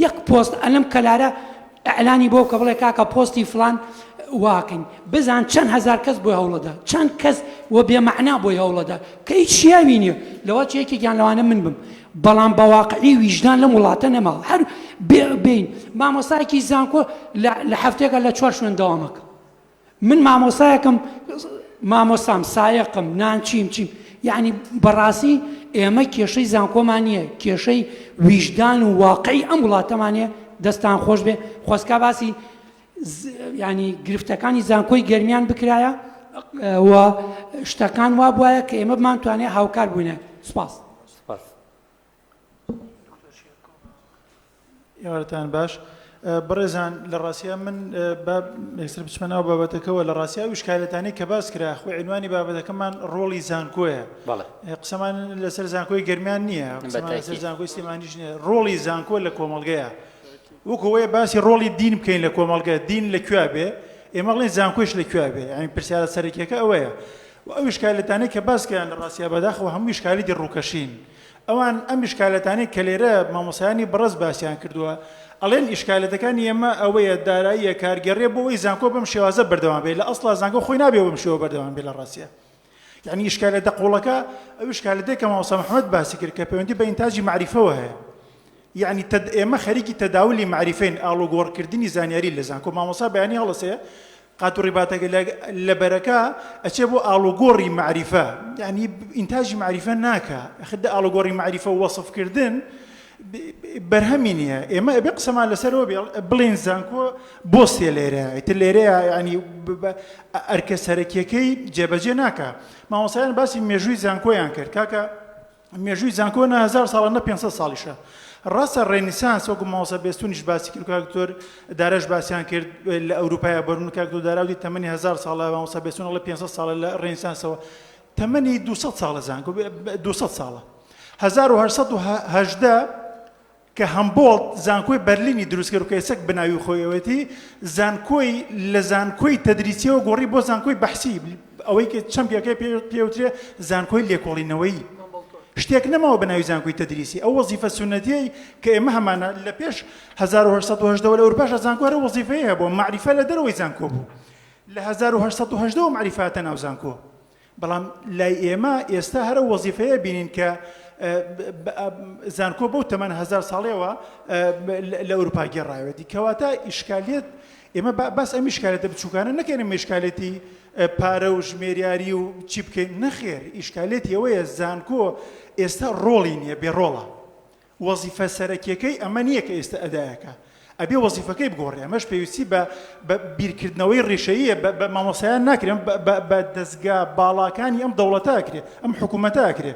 Speaker 15: یەک پۆست ئەلم کەلارە ئەعلانی بۆ کە بڵێ کاکە پۆستی فلان واکەین بزان چەند هەزار کەس بۆی هەوڵەدا چەند کەس و بێمەعنا بۆی هەوڵەدا کە هیچ شیاوی نییە لەوە چ یەکێکیان لەوانە من بم بەڵام بە واقعی ویژدان لەم وڵاتە نەماوە هەر بین مامۆستایەکی زانکۆ لە هەفتەیەکە لە چوار شوێن دەوامەکە من مامۆستایەکم مامۆستام سایەقم نانچیم چیم یعنی بەڕاستی ئێمە کێشەی زانکۆمان نییە کێشەی ویژدان و واقعی ئەم وڵاتەمان نیە دەستان خۆش بێ خۆزکا باسی ینی گرفتەکانی زانکۆی گەرمیان بکرایە و شتەکان وا بواە کە ئێمە بمانتوانێت هاوکار بووینە سپاس.
Speaker 2: سپاس.
Speaker 16: ئێوارەتان باش بەڕێزان لە ڕاستیا من با یەکسەر بچمە ناو بابەتەکەوە لە ڕاستیا ئەو ئیشکالەتانەی کە باس کرا خۆی عینوانی بابەتەکەمان ڕۆڵی زانکۆیە
Speaker 2: بەڵێ
Speaker 16: قسەمان لەسەر زانکۆی گەرمیان نییە قسەمان لەسەر
Speaker 2: بەتاکید.
Speaker 16: زانکۆی سلێمانیش نییە ڕۆڵی زانکۆ لە کۆمەڵگەیە وەکو ئەوەیە باسی ڕۆڵی دین بکەین لە کۆمەڵگە دین لە کوێ بێ ئێمە بڵێین زانکۆیش لە کوێ بێ یعنی پرسیارە سەرەکیەکە ئەوەیە و ئەو ئیشکالەتانەی کە باس کران لە ڕاستیا بەداخەوە هەموو ئیشکالیتی ڕووکەشین ئەوان ئەم ئیشکالەتانەی کە لێرە مامۆستایانی بەڕێز باسیان کردووە ئەڵێن ئیشکالەتەکانی ئێمە ئەوەیە داراییە کارگێڕیە بۆ ئەوەی زانکۆ بەم شێوازە بەردەوام بێ لە ئەسڵا زانکۆ خۆی نابێ بەم شێوە بەردەوام بێ لە ڕاستیا یعنی ئیشکالەتە قوڵەکە ئەو ئیشکالەتەیە کە مامۆستا محەممەد باسی کرد کە پەیوەندی بە ئینتاجی مەعریفەوە هەیە یعنی تد ئێمە خەریکی تەداولی مەعریفەین ئاڵوگۆڕکردنی زانیاری لە زانکۆ مامۆستا بەیانی هەڵەسێ قات و ڕیباتەکە لە بەرەکە ئەچێ بۆ ئاڵوگۆڕی مەعریفە یعنی ئینتاجی مەعریفە ناکا ئەخر دە ئاڵوگۆڕی مەعریفە و وەسفکردن. بەرهەمی نییە ئێمە ئەبێ قسەمان لەسەرەوە بێ بڵێن زانکۆ بۆ سێ لێرە ئیتر لێرەیە ینی ئەرکە سەرەکیەکەی جێبەجێ ناکە مامۆسایان باسی مێژووی زانکۆیان کرد کاکە مێژووی زانکۆ نە هەزار ساڵە نە 500 ساڵیشە ڕاستە ڕێنیسانس وەکو مامۆستا بێستونیش باسی کرد کاک دکتۆر دارەش باسیان کرد لە ئەوروپایە بەرون کاک دکتۆر داراودی تەمەنی هەزار ساڵە مامۆستا بێستون ئەڵێ 500 ساڵە لە ڕێنیسانسەوە تەمەنی 200 ساڵە زانکۆ 200 ساڵە 1818 کە هەمبۆڵت زانکۆی بەرلینی دروست کرد و کە ئێستا بەناوی خۆیەوەتی، زانکۆی لە زانکۆی تەدریسیەوە گۆڕی بۆ زانکۆی بەحسی، ئەوەی کە چەمکەکەی پێوترێ زانکۆی لێکۆڵینەوەیی. شتێک نەماوە بە ناوی زانکۆی تەدریسی. ئەو وەزیفە سوننەتیەی کە ئێمە هەمانە لە پێش 1818 وە لە ئەوروپاشا زانکۆ هەر ئەو وەزیفەیە هەبووە، مەعریفە لە دەرەوەی زانکۆ بوو. لە 1818 وە مەعریفە هاتە ناو زانکۆ. بەڵام لای ئێمە ئێستا هەر ئەو وەزیفەیە بینین کە زانکۆ بەو تەمەن هەزار ساڵەوە لە ئەوروپا گێڕاوێتی کەواتە ئیشکالیت ئێمە باس ئەم ئیشکالێتە بچووکانە نەکەین ئەم ئیشکالێتی پارە و ژمێریاری و چی بکەین نەخێر ئیشکالێتی ئەوەیە زانکۆ ئێستا ڕۆڵی نییە بێ ڕۆڵە وەزیفە سەرەکیەکەی ئەمە نییە کە ئێستا ئەدایەکە ئەبێ وەزیفەکەی بگۆڕێ ئەمەش پێویستی بە بە بیرکردنەوەی ڕیشەییە بە بە مامۆستایان ناکرێ بە بە دەزگا باڵاکانی ئەم دەوڵەتە ئەکرێ ئەم حکوومەتە ئەکرێ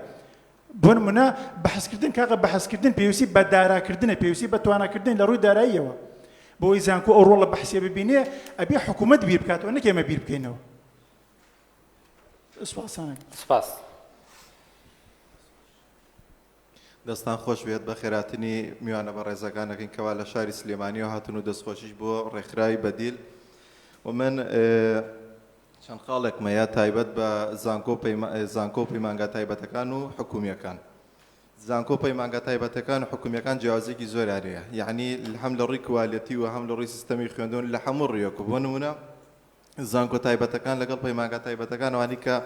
Speaker 16: بۆ نمونە بەحسکردن کاکە بەحسکردن پێویستی بە داراکردنە پێویستی بە تواناکردن لە ڕووی داراییەوە بۆی زانکۆ ئەو ڕۆڵە بەحسیە ببینێ ئەبێ حکوومەت بیر بکاتەوە نەک ئێمە بیر بکەینەوە سپاسانە
Speaker 2: سپاس.
Speaker 17: دەستان خۆش بێت بەخێراتنی میوانە بەڕێزەکان ئەکەین کەوا لە شاری سلێمانیەوە هاتون و دەستخۆشیش بۆ ڕێکخراوی بەدیل و من چەند خاڵێکم هەیە تایبەت بە زانکۆ زانکۆ و پەیمانگا تایبەتەکان و حکومیەکان زانکۆ پەیمانگا تایبەتەکان و حکومیەکان جیاوازێکی زۆریان هەیە یعنی هەم لە ڕووی quality و هەم لە ڕووی سیستەمی خوێندن لە هەموو ڕوویەک بۆ نمونە زانکۆ تایبەتەکان لەگەڵ پەیمانگا تایبەتەکان ئەوانەی کە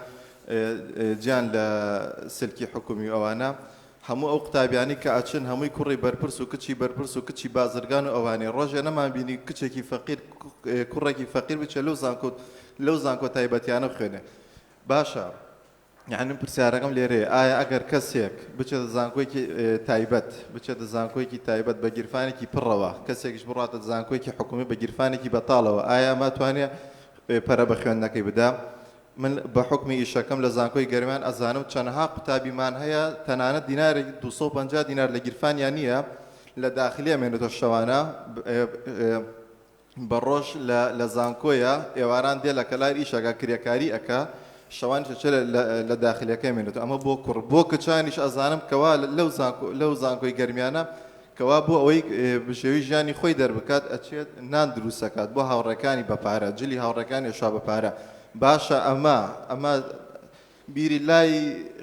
Speaker 17: جیان لە سلکی حکومی و ئەوانە هەموو ئەو قوتابیانی کە ئەچن هەمووی کوڕی بەرپرس و کچی بەرپرس و کچی بازرگان و ئەوانەی ڕۆژێ نەمان بینی کچێکی فەقیر کوڕێکی فەقیر بچێ لەو زانکۆ لەو زانکۆ تایبەتیانە بخوێنێ باشە یانی من پرسیارەکەم لێرەیە ئایا ئەگەر کەسێک بچێتە زانکۆیەکی تایبەت بچێتە زانکۆیەکی تایبەت بە گیرفانێکی پڕەوە کەسێکیش بڕاتە زانکۆیەکی حکومی بە گیرفانێکی بەتاڵەوە ئایا ئەمە توانێ پەرە بە خوێندنەکەی بدا من بە حکمی ئیشەکەم لە زانکۆی گەرمیان ئەزانم چەنەها قوتابیمان هەیە تەنانەت دینارێک 250 دینار لە گیرفانیان نییە لە داخلی ئەمێنێتەوە شەوانە بە ڕۆژ لە لە زانکۆیە ئێواران دێ لە کەلار ئیش ئەکا کرێکاری ئەکا شەوانیش ئەچێ لە لە لە داخلیەکەی ئەمێنێتەوە ئەمە بۆ کوڕ بۆ کچانیش ئەزانم کەوا لەو زانکۆ لەو زانکۆی گەرمیانە کەوا بۆ ئەوەی بژێوی ژیانی خۆی دەربکات ئەچێت نان دروست ئەکات بۆ هاوڕێکانی بە پارە جلی هاوڕێکانی ئەشوا بە پارە باشە ئەمە ئەمە بیری لای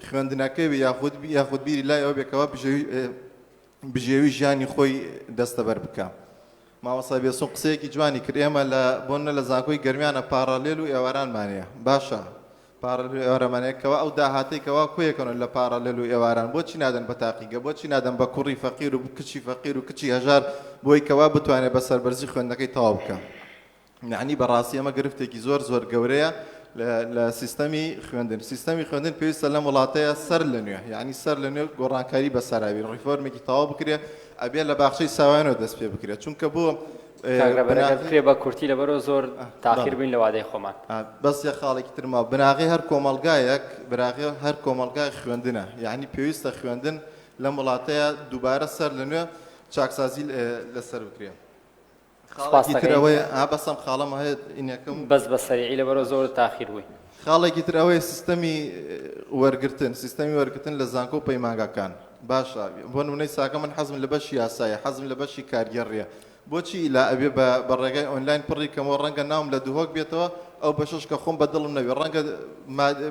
Speaker 17: خوێندنەکەی بێ یاخود یاخود بیری لای ئەوە بێ کەوا بژێوی بژێوی ژیانی خۆی دەستەبەر بکا. مامۆستا بێسون قسەیەکی جوانی کرد ئێمە لە بۆ نە لە زانکۆی گەرمیانە پاڕالێل و ئێوارانمان هەیە باشە پاڕالێل و ئێوارانمان هەیە کەوا ئەو داهاتەی کەوا کۆیەکەنەوە لە پاڕالێل و ئێواران بۆچی نادەن بە تاقیگە بۆچی نادەن بە کوڕی فەقیر و کچی فەقیر و کچی هەژار بۆی کەوا بتوانێت بە سەربەرزی خوێندنەکەی تەواو بکا. یەعنی بەڕاستی ئەمە گرفتێکی زۆر زۆر گەورەیە لە سیستەمی خوێندن سیستەمی خوێندن پێویستە لەم وڵاتەیە سەر لە نوێ یعنی سەر لە نوێ گۆڕانکاری بەسەراوی ڕیفۆرمێکی تەواو بکرێ ئەبێ لە باخچەی ساوایانەوە دەست پێ بکرێت چونکە بۆ
Speaker 2: بکرێ بە کورتی لەبەرەوە زۆر تاخیر بووین لە وادەی خۆمان
Speaker 17: بەس یە خاڵێکی تر ماوە بناغەی هەر کۆمەڵگایەک بناغەی هەر کۆمەڵگای خوێندنە یعنی پێویستە خوێندن لەم وڵاتەیە دووبارە سەر لە نوێ چاکسازی لەسەر بکرێ
Speaker 2: سپاس
Speaker 17: خاڵێکی تر
Speaker 2: دەکەین.
Speaker 17: ئەوەیە ئا بەس ئەم خاڵەم هەیە ئینەکەم
Speaker 2: بەس بە سەریعی لەبەرەوە زۆر تاخیر بووین.
Speaker 17: خاڵێکی تر ئەوەیە سیستەمی وەرگرتن سیستەمی وەرگرتن لە زانکۆ و پەیمانگاکان باشە بۆ نمونەی ساکە من حەزم لە بەشی یاسایە حەزم لە بەشی کارگێڕیە بۆچی ئیلا ئەبێ بە بە ڕێگای ئۆنلاین پڕی کەمەوە ڕەنگە ناوم لە دهۆک بێتەوە ئەو بەشەش کە خۆم بە دڵم نەبێ ڕەنگە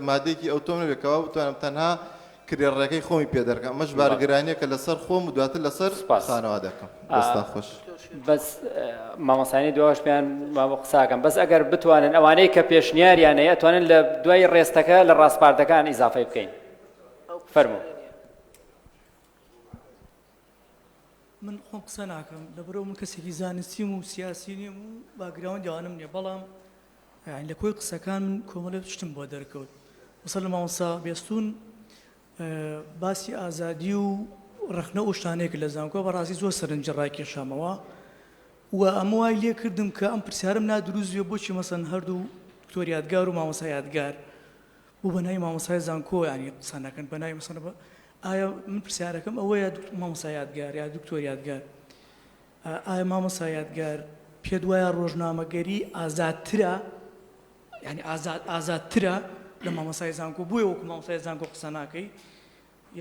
Speaker 17: مادەیەکی ئەوتۆم نەبێ کەوا بتوانم تەنها کرێ ڕێگەی خۆمی پێ دەرکەم ئەمەش بارگرانیەکە لەسەر خۆم و دواتر لەسەر خانەوادەکەم دەستان خۆش.
Speaker 2: بەس مامۆستایانی دواش پێیان مابۆ قساکەم بەس ئەگەر بتوانن ئەوانەی کە پێشنیاریان هەیە ئەتوانن لە دوای ڕێستەکە لە ڕاسپاردەکان ئیزافەی بکەین فەرموو.
Speaker 18: من خۆم قسە ناکەم لەبەرئەوە من کەسێکی زانستیم و سیاسی نیم و background ی ئەوانەم نییە بەڵام یانی لە کۆی قسەکان من کۆمەڵێ شتم بۆ دەرکەوت مەسەلەن مامۆستا بێستون باسی ئازادی و ڕەخنە و شتانەیە کە لە زانکۆ بەڕاستی زۆر سەرنجی ڕاکێشامەوە و ئەمە وای لێ کردم کە ئەم پرسیارم لا دروست بێ بۆچی مەسەن هەردوو دکتۆر یادگار و مامۆستا یادگار بۆ بە ناوی مامۆستای زانکۆ یانی قسە نەکەن بە ناوی مەسەن ئایا من پرسیارەکەم ئەوەیە مامۆستا یادگار یا دکتۆر یادگار ئایا مامۆستا یادگار پێت وایە ڕۆژنامەگەری ئازادترە یعنی ئازاد ئازادترە لە مامۆستای زانکۆ بۆیە وەکو مامۆستای زانکۆ قسە ناکەی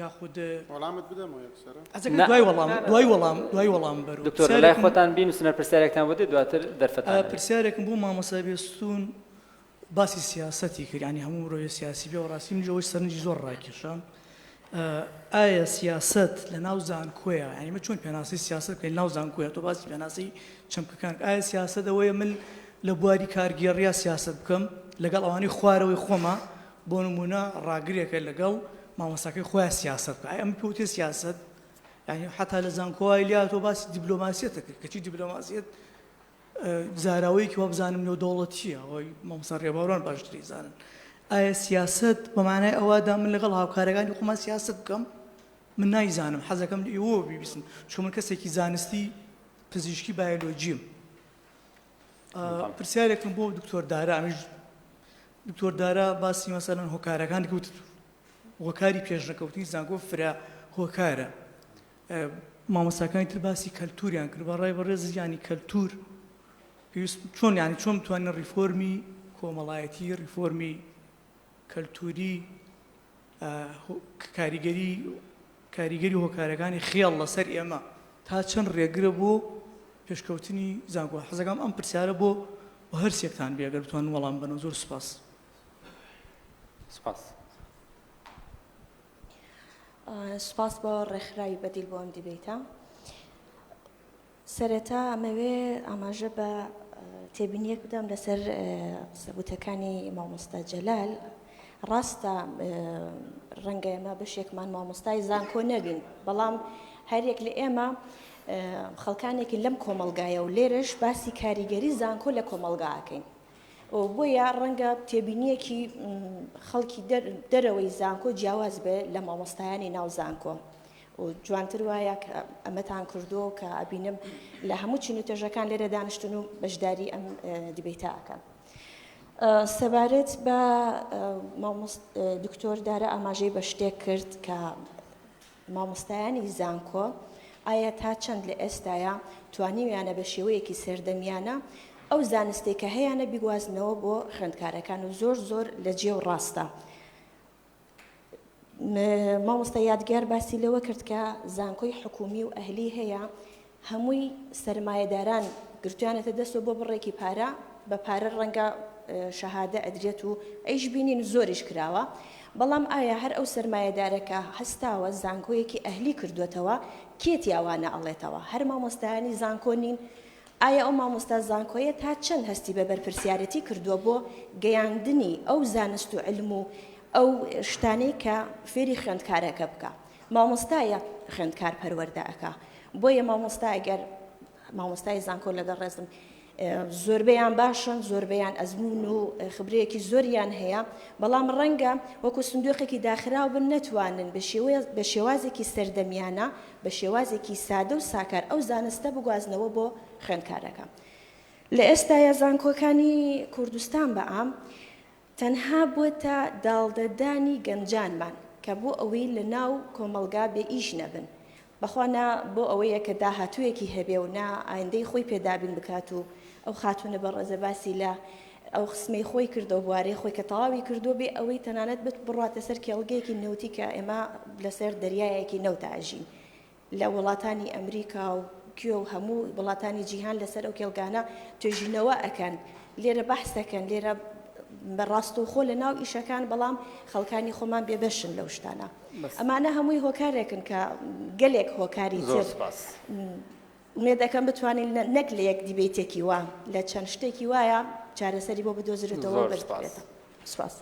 Speaker 18: یاخود
Speaker 3: وەڵامت بدەمەوە یەکسەرە
Speaker 18: ئەزەکە دوای وەڵام دوای وەڵام دوای وەڵام بەرو
Speaker 2: دکتۆر لای خۆتان بینوسنە پرسیارێکتان بۆ دێت دواتر دەرفەتان هەیە.
Speaker 18: پرسیارێکم بۆ مامۆستا بێستوون باسی سیاسەتی کرد یانی هەموو مرۆیە سیاسی بێ وەڕاستی منیش ئەوەی سەرنجی زۆر ڕاکێشام ئایا سیاسەت لە ناو زانکۆیە یانی من چۆن پێناسەی سیاسەت بکەین ناو زانکۆیە تۆ باسی پێناسەی چەمکەکان ئایا سیاسەت ئەوەیە من لە بواری کارگێڕیا سیاسەت بکەم لەگەڵ ئەوانەی خوارەوەی خۆمە بۆ نمونە ڕاگرێکە لەگەڵ مامۆستاکەی خۆیان سیاسەت بکە ئایا ئەمە پێوتێ سیاسەت یانی حتا لە زانکۆوای لیا تۆ باسی دیبلۆماسیەتە کرد کەچی دیبلۆماسیەت زاراوەیەکی وابزانم نێودەوڵەتییە، ئەوەی مامۆستا ڕێباوران باشتر ئەیزانن. ئایا سیاسەت بە مانای ئەوەدا من لەگەڵ هاوکارەکانی خۆمان سیاسەت بکەم؟ من نایزانم، حەزەکەم لە ئێوەوە بیبیستم، چونکە من کەسێکی زانستی پزیشکی بایۆلۆجیم. پرسیارێکم بۆ دکتۆر دارا، ئەمیش دکتۆر دارا باسی مەسەلەن هۆکارەکان گوت، هۆکاری پێشنەکەوتنی زانکۆ فرە هۆکارە. مامۆستاکانی تر باسی کەلتوریان کرد بە ڕای بەڕێز یانی کەلتور پێویست چۆن یانی چۆن بتوانین ڕیفۆرمی کۆمەڵایەتی ڕیفۆرمی کەلتوری کاریگەری کاریگەری هۆکارەکانی خێڵ لەسەر ئێمە تا چەند ڕێگرە بۆ پێشکەوتنی زانکۆ حەزەکەم ئەم پرسیارە بۆ بۆ هەر سێکتان بێ گەر بتوانن وەڵام بەنەوە زۆر سوپاس.
Speaker 2: سوپاس.
Speaker 19: سوپاس بۆ ڕێکخراوی بەدیل بۆ ئەم دیبەیتە. سەرەتا ئەمەوێ ئاماژە بە تێبینیەک بدەم لەسەر قسەوتەکانی مامۆستا جەلال. ڕاستە ڕەنگە ئێمە بەشێکمان مامۆستای زانکۆ نەبین، بەڵام هەریەک لە ئێمە خەڵکانێکین لەم کۆمەڵگایە و لێرەش باسی کاریگەری زانکۆ لە کۆمەڵگا ئەکەین. بۆیە ڕەنگە تێبینییەکی خەڵکی دەرەوەی زانکۆ جیاواز بێ لە مامۆستایانی ناو زانکۆ و جوانتر وایە کە ئەمەتان کردووە کە ئەبینم لە هەموو چین و توێژەکان لێرە دانیشتن و بەشداری ئەم دیبەیتە ئەکەن. سەبارەت بە دکتۆر دارا ئاماژەی بە شتێک کرد کە مامۆستایانی زانکۆ ئایا تا چەند لە ئێستایا توانیویانە بە شێوەیەکی سەردەمیانە ئەو زانستەی کە هەیانە بیگوازنەوە بۆ خوێندکارەکان و زۆر زۆر لە جێ و ڕاستە. مامۆستا یادگار باسی لەوە کرد کە زانکۆی حکومی و ئەهلی هەیە هەمووی سەرمایەداران گرتویانەتە دەستەوە بۆ بڕێکی پارە، بە پارە ڕەنگە شەهادە ئەدرێت و ئەیش بینین و زۆریش کراوە، بەڵام ئایا هەر ئەو سەرمایەدارە کە هەستاوە زانکۆیەکی ئەهلی کردوەتەوە کێ تیا وانە ئەڵێتەوە؟ هەر مامۆستایانی زانکۆ نین؟ ئایا ئەو مامۆستا زانکۆیە تا چەند هەستی بە بەرپرسیارێتی کردوە بۆ گەیاندنی ئەو زانست و علم و ئەو شتانەی کە فێری خوێندکارەکە بکا؟ مامۆستایە خوێندکار پەروەردە ئەکا بۆیە مامۆستا ئەگەر مامۆستای زانکۆ لەگەڵ ڕێزم زۆربەیان باشن زۆربەیان ئەزمون و خبرەیەکی زۆریان هەیە بەڵام ڕەنگە وەکو سندوقێکی داخراو بن نەتوانن بە شێوازێکی سەردەمیانە بە شێوازێکی سادە و ساکار ئەو زانستە بگوازنەوە بۆ خوێندکارەکە لە ئێستایا زانکۆکانی کوردستان بە عام تەنها بۆتە داڵدەدانی گەنجانمان کە بۆ ئەوەی لە ناو کۆمەڵگا بێ ئیش نەبن. بەخوا نا بۆ ئەوەیە کە داهاتوویەکی هەبێ و نا ئایندەی خۆی پێ دابین بکات و ئەو خاتوونە بەڕێزە باسی لە ئەو قسمەی خۆی کرد ئەو بوارەی خۆی کە تەواوی کردووە بێ ئەوەی تەنانەت بت بڕواتە سەر کێڵگەیەکی نەوتی کە ئێمە لەسەر دەریایەکی نەوتا ئەژین. لە وڵاتانی ئەمریکا و کوێ و هەموو وڵاتانی جیهان لەسەر ئەو کێڵگانە توێژینەوە ئەکەن لێرە بەحس دەکەن لێرە بە ڕاستەوخۆ لە ناو ئیشەکان بەڵام خەڵکانی خۆمان بێبەشن لەو شتانە ئەمانە هەمووی هۆکارێکن کە گەلێک هۆکاری
Speaker 2: زۆر
Speaker 19: تر
Speaker 2: سپاس.
Speaker 19: ئومێد دەکەم بتوانین نەک لە یەک دیبەیتێکی وا لە چەند شتێکی وایە چارەسەری بۆ بدۆزرێتەوە و
Speaker 2: زۆر
Speaker 19: بەرز
Speaker 2: سپاس.
Speaker 19: بکرێتەوە سپاس.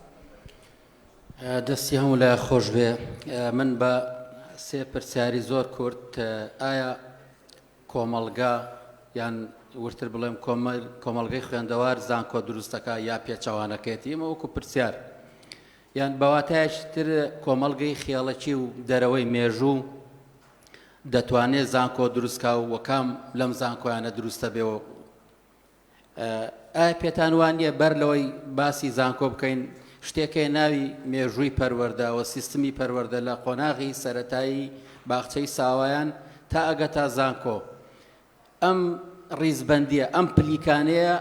Speaker 20: دەستی هەموو لایەک خۆش بێ. من بە سێ پرسیاری زۆر کورت، ئایا کۆمەڵگا یان ورتر بڵێم کۆمەڵگەی خوێندەوار زانکۆ دروست دەکا یا پێچەوانەکەیەتی؟ ئێمە وەکو پرسیار یان بە واتایەکی تر کۆمەڵگەی خێڵەکی و دەرەوەی مێژوو دەتوانێ زانکۆ دروست کا و کام لەم زانکۆیانە دروستە بێ و ئایا پێتان وا نییە بەر لەوەی باسی زانکۆ بکەین شتێک هەیە ناوی مێژووی پەروەردە و سیستمی پەروەردە لە قۆناغی سەرەتایی باخچەی ساوایان تا ئەگەتا زانکۆ ئەم ڕیزبەندیە ئەم پلیکانەیە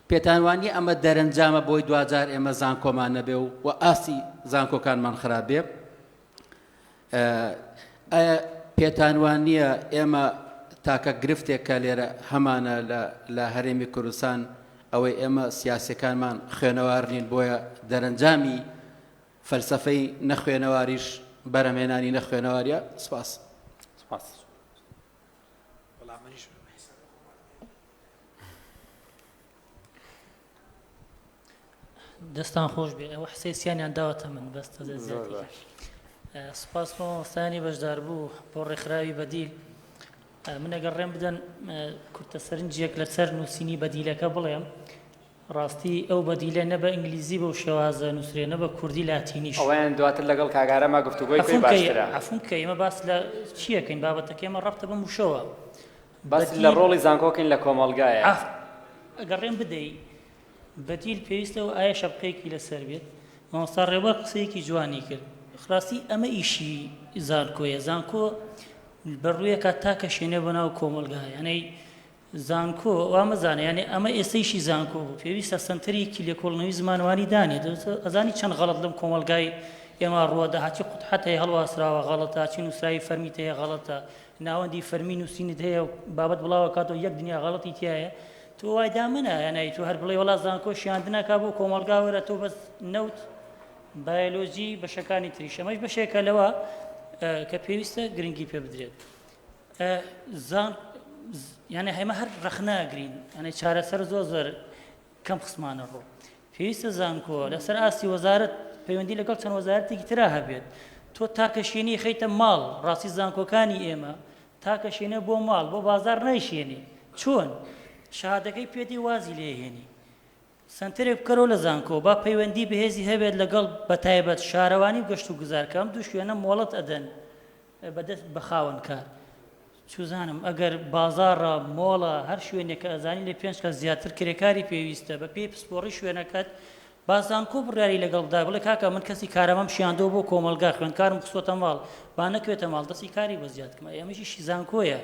Speaker 20: پێتان وا نییە ئەمە دەرەنجامە بۆی دواجار ئێمە زانکۆمان نەبێ و و ئاستی زانکۆکانمان خراپ بێ؟ ئایا پێتان وا نییە ئێمە تاکە گرفتێک کە لێرە هەمانە لە هەرێمی کوردستان ئەوەی ئێمە سیاسەکانمان خوێنەوار نین بۆیە دەرەنجامی فەلسفەی نەخوێنەواریش بەرەمێنانی نەخوێنەواریە سپاس.
Speaker 2: سپاس.
Speaker 21: دەستان خۆش بێ ئەوە حسێ سیانیان داوەتە من بەس تەزە
Speaker 2: زۆر
Speaker 21: زیادی
Speaker 2: باش.
Speaker 21: سپاس بۆ مامۆستایانی بەشداربوو بۆ ڕێکخراوی بەدیل من ئەگەر ڕێم بدەن کورتە سەرنجێک لەسەر نووسینی بەدیلەکە بڵێم ڕاستی ئەو بەدیلە نە بە ئینگلیزی بەو شێوازە نووسرێ نە بە کوردی لاتینیش
Speaker 2: ئەوەیان دواتر لەگەڵ کاک ئارەما گفتوگۆی بکەی
Speaker 21: عەفوم کەی
Speaker 2: باشترە.
Speaker 21: عەفوم کەی ئێمە باس لە چییەکەین بابەتەکە ئێمە ڕەبتە بەم وشەوە
Speaker 2: باس لە
Speaker 21: بەدیل
Speaker 2: ڕۆڵی زانکۆ کەین لە کۆمەڵگایە.
Speaker 21: عەف ئەگەر ڕێم بدەی بەدیل پێویستە ئەو ئایە شەپقەیەکی لەسەر بێت مامۆستا ڕێبەر قسەیەکی جوانی کرد ڕاستی ئەمە ئیشی زانکۆیە زانکۆ بەڕوویەکە تاکە شوێنە بۆ ناو کۆمەڵگا یانەی زانکۆ وا مەزانە یانێ ئەمە ئێستەیشی زانکۆ بوو پێویستە سەنتەرێکی لێکۆڵنەوەی زمانەوانی دانێت ئەزانی چەند غەڵەت لەم کۆمەڵگای ئێمە ڕووەدا هەرچی قوتحەت هەیە هەڵواسراوە غەڵەتە هەرچی نووسراوی فەرمیت هەیە غەڵەتە ناوەندی فەرمی نووسینت هەیە و بابەت بڵاوەکاتەوە یەک دنیا غەڵەتی تیایە تۆ وای دامەنا یانای تۆ هەر بڵێ وەڵا زانکۆ شیاندنەکە بۆ کۆمەڵگا وەرە تۆ بەس نەوت بایۆلۆجی بەشەکانی تریش ئەمەش بەشێکە لەوە کە پێویستە گرنگی پێ بدرێت زان یانە هەمە هەر ڕەخناگرین یانە چارەسەر زۆر زۆر کەم خستمانە ڕوو پێویستە زانکۆ لەسەر ئاستی وەزارەت پەیوەندی لەگەڵ چەند وەزارەتێکی ترا هەبێت تۆ تاکە شوێنی خەیتە ماڵ ڕاستی زانکۆکانی ئێمە تاکە شوێنە بۆ ماڵ بۆ بازار نایشێنی چۆن شەهادەکەی پێدی وازی لێهێنی سەنتەرێک بکەرەوە لە زانکۆ با پەیوەندی بەهێزی هەبێت لەگەڵ بەتایبەت شارەوانی و گەشت و گوزار کە ئەم دوو شوێنە مۆڵەت ئەدەن بەدەست بە خاوەن کار چوزانم ئەگەر بازاڕە مۆڵە هەر شوێنێک کە ئەزانی لە پێنج کەس زیاتر کرێکاری پێویستە بە پێی پسپۆڕی شوێنەکەت با زانکۆ بڕیاری لەگەڵ بدا بڵێ کاکە من کەسی کارەمەم شیاندەوە بۆ کۆمەڵگا خوێندکارم خستۆتە ماڵ با نەکوێتە ماڵ دەستی کاری بۆ زیاد کەم ئەی ئەمەش ئیشی زانکۆیە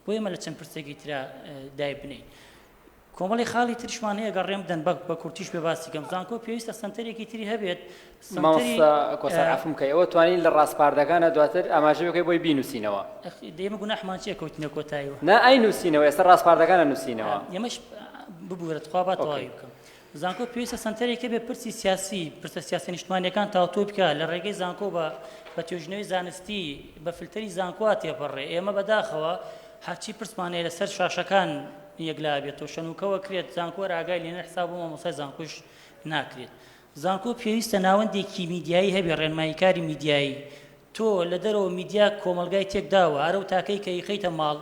Speaker 21: بۆ ئێمە لە چەند پرسێکی ترا دای بنێین کۆمەڵی خاڵی ترشمان هەیە گەر ڕێم بدەن بە کورتیش بێ باسی کەم زانکۆ پێویستە سەنتەرێکی تری هەبێت سەنتەری
Speaker 2: مامۆستا کۆسار عەفوم کەی ئەوە توانین لە ڕاسپاردەکانە دواتر ئاماژە بکەی بۆی بینوسینەوە.
Speaker 21: دەی ئێمە گوناحمان چیە کەوتینە کۆتاییەوە.
Speaker 2: نا ئەی نوسینەوە ئێستا ڕاسپاردەکانە نوسینەوە.
Speaker 21: ئێمەش ببورە تخوا با تەواوی بکەم. زانکۆ پێویستە سەنتەرێک هەبێت پرسی سیاسی، پرسە سیاسیە نیشتمانیەکان تاوتوێ بکات لە ڕێگەی زانکۆ بە بە توێژینەوەی زانستی بە فلتەری زانکۆ تێپەڕێ ئێمە بەداخەوە هەرچی پرسمان هەیە لەسەر شاشەکان یەکلا بێتەوە شەنوکەوە کرێت زانکۆ هەر ئاگای لێ حساب بۆ مامۆستای زانکۆش ناکرێت زانکۆ پێویستە ناوەندێکی میدیایی هەبێ ڕێنماییکاری میدیایی تۆ لە دەرەوە میدیا کۆمەڵگای تێک داوە هەر ئەو تاکەی کە ئیخەیتە ماڵ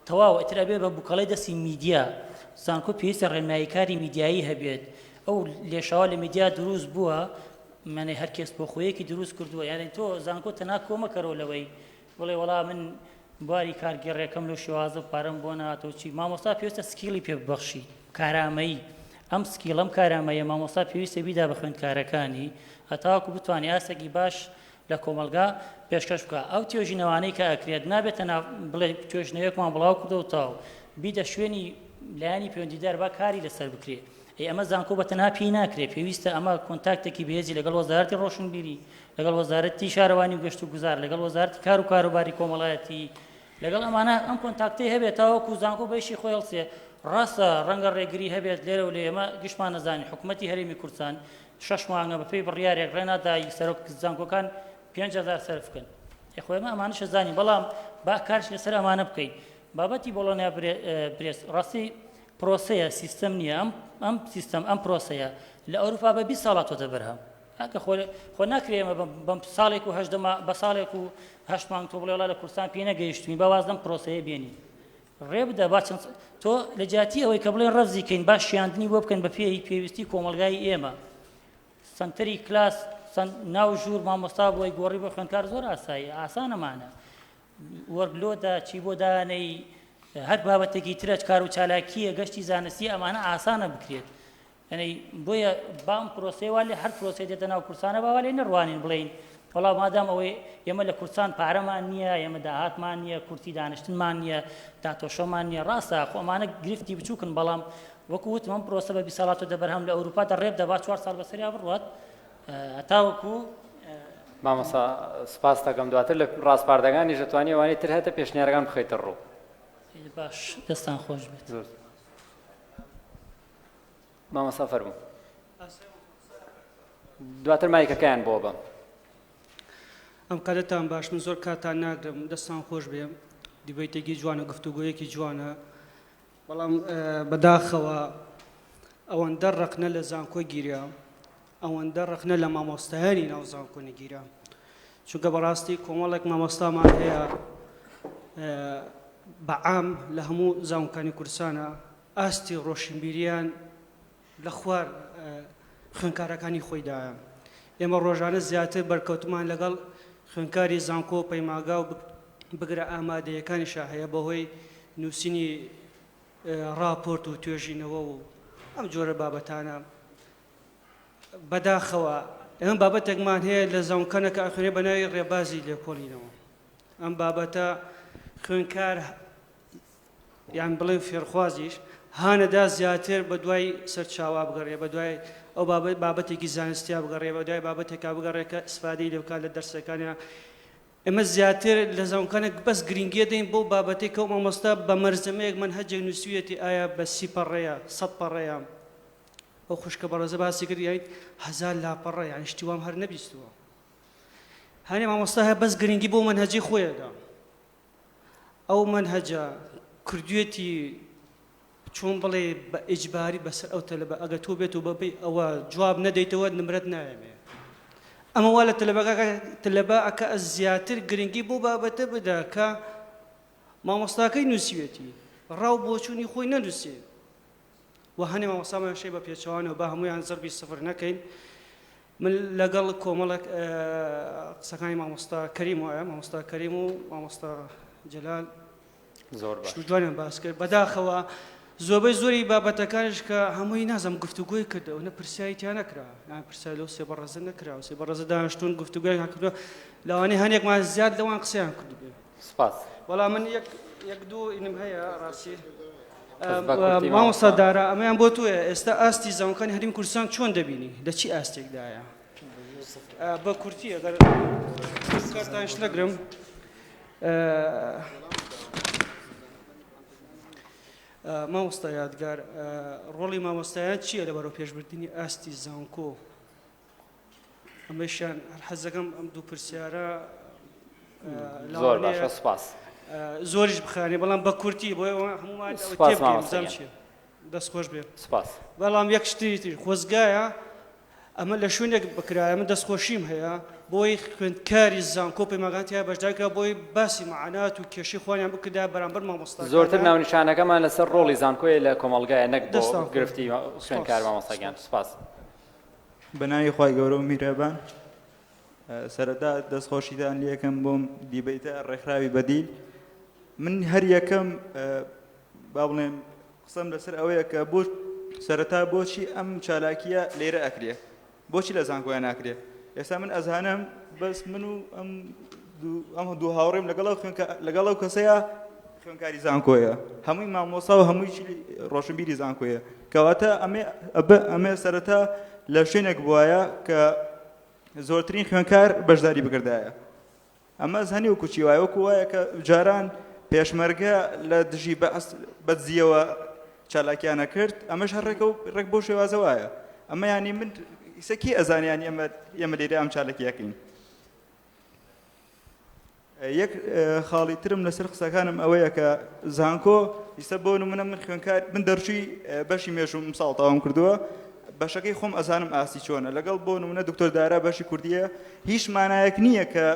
Speaker 21: تەواو ئیتر ئەبێ بە بوکەڵەی دەستی میدیا زانکۆ پێویستە ڕێنماییکاری میدیایی هەبێت ئەو لێشاوە لە میدیا دروست بووە مانێ هەر کەس بۆ خۆیەکی دروست کردووە یعنی تۆ زانکۆ تەنها کۆمەکەرەوە لەوەی بڵێ وەڵا من بواری کارگێڕیەکەم لەو شێوازە پارەم بۆ نهاتەوە چی مامۆستا پێویستە skill ی پێ ببەخشی کارامەیی ئەم skill ەم کارامەیە مامۆستا پێویستە بیدا بە خوێندکارەکانی هەتاوەکو بتوانێت ئاستێکی باش لە کۆمەڵگا پێشکەش بکا ئەو توێژینەوانەی کە ئەکرێت نابێت تەنها بڵێ توێژینەوەیەکمان بڵاو کردەوە تاو بیدە شوێنی لایەنی پەیوەندیدار با کاری لەسەر بکرێ ئەی ئەمە زانکۆ بە تەنها پێی ناکرێ پێویستە ئەمە کۆنتاکتێکی بەهێزی لەگەڵ وەزارەتی ڕۆشنبیری لەگەڵ وەزارەتی شارەوانی و گەشت و گوزار لەگەڵ وەزارەتی کار و کاروباری کۆمەڵایەتی لەگەڵ ئەمانە ئەم کۆنتاکتەی هەبێت تاوەکو زانکۆ بەشی خۆی هەڵسێ ڕاستە ڕەنگە ڕێگری هەبێت لێرە و لێ ئێمە گشتمان نەزانین حکوومەتی هەرێمی کوردستان شەش مانگە بەپێی بڕیارێک ڕێ نادا سەرۆک زانکۆکان 5000 سەرف بکەن ئێ خۆ ئێمە ئەمانەش ئەزانین بەڵام با کارش لەسەر ئەمانە بکەین بابەتی بۆڵۆنیا پرێس ڕاستی پرۆسەیە سیستەم نییە ئەم ئەم سیستەم ئەم پرۆسەیە لە ئەوروپا بە 20 ساڵ هاتۆتە بەرهەم کاکە خۆ خۆ ناکرێ ئێمە بەم ساڵێک و هەژدە بە ساڵێک و هەشت مانگ تۆ بڵێ وڵا لە کوردستان پێ نەگەیشتوین با واز لەم پرۆسەیە بێنین ڕێ بدە با چەند تۆ لە جیاتی ئەوەی کە بڵێن ڕەفزی کەین با شیاندنی بۆ بکەن بە پێی پێویستی کۆمەڵگای ئێمە سەنتەری کلاس ناو ژوور مامۆستا بۆی گۆڕی بۆ خوێندکار زۆر ئاسایی ئاسانەمانە. workload ە چی بۆ دانەی هەر بابەتێکی ترە کار و چالاکییە گەشتی زانستی ئەمانە ئاسانە بکرێت یعنی بۆیە با ئەم پرۆسەیە وا لێ هەر پرۆسەی دێتە ناو کوردستانە با وا لێ نەڕوانین بڵێین وەڵا مادام ئەوەی ئێمە لە کوردستان پارەمان نییە ئێمە داهاتمان نییە کورسی دانیشتنمان نییە داتۆشۆمان نییە ڕاستە خۆ ئەمانە گرفتی بچووکن بەڵام وەکو وتم ئەم پرۆسە بە 20 ساڵاتۆ دەبەرهەم لە ئەوروپا دەڕێب دەبا چوار ساڵ بەسەریا بڕوات هەتاوەکو
Speaker 2: مامۆستا سپاس دەکەم دواتر لە ڕاسپاردەکانیش دەتوانی ئەوانەی تر هەتە پێشنیارەکان بخەیتە ڕوو.
Speaker 21: باش دەستان خۆش بێت.
Speaker 2: زۆر مامۆستا فەرموو دواتر مایکەکەیان بۆ بەم.
Speaker 4: ئەم قەدەتان باش من زۆر کاتان ناگرم دەستان خۆش بێ دیبەیتێکی جوانە گفتوگۆیەکی جوانە بەڵام بەداخەوە ئەوەندە ڕەخنە لە زانکۆ گیرا ئەوەندە ڕەخنە لە مامۆستایانی ناو زانکۆ نەگیرا چونکە بەڕاستی کۆمەڵێک مامۆستامان هەیە بەعام لە هەموو زانکانی کوردستانە ئاستی ڕۆشنبیریان لە خوار خوێنکارەکانی خۆیدایە ئێمە ڕۆژانە زیاتر بەرکەوتمان لەگەڵ خوێنکاری زانکۆ و پەیماگا و بگرە ئامادەیەکانیشا هەیە بەهۆی نووسینی ڕاپۆرت و توێژینەوە و ئەم جۆرە بابەتانە بەداخەوە ئێمە بابەتێکمان هەیە لە زانکۆکانە کە ئەخوێنێ بە ناوی ڕێبازی لێکۆڵینەوە ئەم بابەتە خوێنکار یان بڵێن فێرخوازیش هانەدا زیاتر بە دوای سەرچاوە بگەڕێ بە دوای ئەو بابەت بابەتێکی زانستیا بگەڕێ بە دوای بابەتێکا بگەڕێ کە ئیسفادەی لێ بکات لە دەرسەکانیا ئێمە زیاتر لە زانکۆکانێک بەس گرنگیە دەین بەو بابەتەی کە ئەو مامۆستا بە مەرزەمەیەک مەنهەجێک نووسیویەتی ئایا بە سی پەڕەیە سەد پەڕەیە ئەو خوشکە بەڕێزە باسی کرد یانی هەزار لاپەڕە یانی شتی وام هەر نەبیستووە هەنێ مامۆستا هەیە بەس گرنگی بۆ مەنهەجی خۆیەدا ئەو مەنهەجە کردوێتی چۆن بڵێ بە ئیجباری بەسەر ئەو تەلەبە ئەگەر تۆ بێت و بەبێ ئەوە جواب نەدەیتەوە نمرەت نایەمێ ئەمە وا لە تەلەبەکە تەلەبە ئەکە زیاتر گرنگی بۆ بابەتە بدا کە مامۆستاکەی نووسیوێتی ڕاو بۆچوونی خۆی نەنووسێ و هەنێ مامۆستامان شەی بە پێچەوانەوە با هەموویان زەربی سفر نەکەین من لەگەڵ کۆمەڵێک قسەکانی مامۆستا کەریم وایە مامۆستا کەریم و مامۆستا جەلال
Speaker 2: زۆر باش
Speaker 4: جوانیان باس کرد بەداخەوە زۆربەی زۆری بابەتەکانش کە هەمووی نازم گفتوگۆی کرد ئەو نە پرسیاری تیا نەکرا یان پرسیار لەو سێ بەڕێزە نەکرا و سێ بەڕێزە دانیشتوون گفتوگۆیان کردووە لەوانەیە هەنێکمان زیاد لەوان قسەیان کردبێ
Speaker 2: سپاس
Speaker 4: وەڵا من یەک یەک دوو ئینم هەیە ڕاستی مامۆستا دارا ئەمەیان بۆ تۆیە ئێستا ئاستی زانکۆکانی هەرێمی کوردستان چۆن دەبینی لە چی ئاستێکدایە بە کورتی ئەگەر کاتانش نەگرم مامۆستا یادگار ڕۆڵی مامۆستایان چییە لە بەرەو پێشبردنی ئاستی زانکۆ ئەمەشیان هەر حەزەکەم ئەم دوو پرسیارە
Speaker 2: زۆر باشە سپاس
Speaker 4: زۆریش بخانێ بەڵام بە کورتی بۆ هەمومان دەست خۆش بێ
Speaker 2: سپاس
Speaker 4: بەڵام یەک شتی تر خۆزگایە ئەمە لە شوێنێک بکرایە من دەستخۆشیم هەیە بۆی خوێندکاری زانکۆ پەیمانگان تیا بەشدار کرا بۆی باسی معانات و کێشەی خۆیان بکردا بەرامبەر مامۆستا
Speaker 2: زۆرتر ناونیشانەکەمان لەسەر ڕۆڵی زانکۆیە لە کۆمەڵگایە نەک بۆ گرفتی خوێندکار مامۆستا گیان سپاس.
Speaker 22: بەناوی خوای گەورە و میرەبان سەرەتا دەستخۆشیتان لەکەم بۆم دیبەیتە ڕێکخراوی بەدیل من هەر یەکەم با بڵێم قسەم لەسەر ئەوەیە کە بۆ سەرەتا بۆچی ئەم چالاکیە لێرە ئەکرێ بۆچی لە زانکۆیان ناکرێ ئێستا من ئەزانم بەس من و ئەم ئەم دوو هاوڕێم لەگەڵ ئەو خوێنکە لەگەڵ ئەو کەسەیە خوێنکاری زانکۆیە هەمووی مامۆسا و هەمووی ڕۆشنبیری زانکۆیە کەواتە ئەمێ ئەمێ سەرەتا لە شوێنێک بواە کە زۆرترین خوێنکار بەشداری بکردایە ئەمە زانی وەکو چی وایە وەکو وایە کە جاران پێشمەرگە لە دژی بەعس بەدزیەوە چالاکیانە کرد ئەمەش هەر ڕێکە و ڕێک بۆ شێوازە وایە ئەمە ینی من ئیسە کی ئەزانیانی ئەمە ئێمە لێرە ئەم چالاکیەکەین یەک خاڵی ترم لەسەر قسەکانم ئەوەیە کە زانکۆ ئیستا بۆ نمونە من خوێنکار من دەرچووی بەشی مێژووم ساڵ تەواوم کردووە بەشەکەی خۆم ئەزانم ئاستی چۆنە لەگەڵ بۆ نمونە دکتۆر دارا بەشی کوردیە هیچ مانایەک نییە کە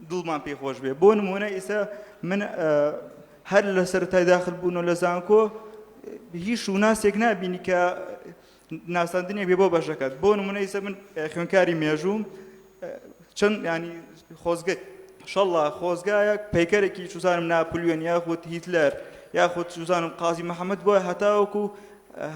Speaker 22: دڵمان پێی خۆش بێ بۆ نمونە ئیستا من هەر لە سەرەتای داخل بوون و لە زانکۆ هیچ شوناسێک نابینی کە ناساندنێک بێ بۆ بەشەکەت بۆ نمونە ئیستا من خوێنکاری مێژووم چەند ینی خۆزگە. شەڵا خۆزگایەک پەیکەرێکی چوزانم ناپلیۆن یاخود هیتلەر یاخود چوزانم قازی محەممەد بۆیە هەتاوەکو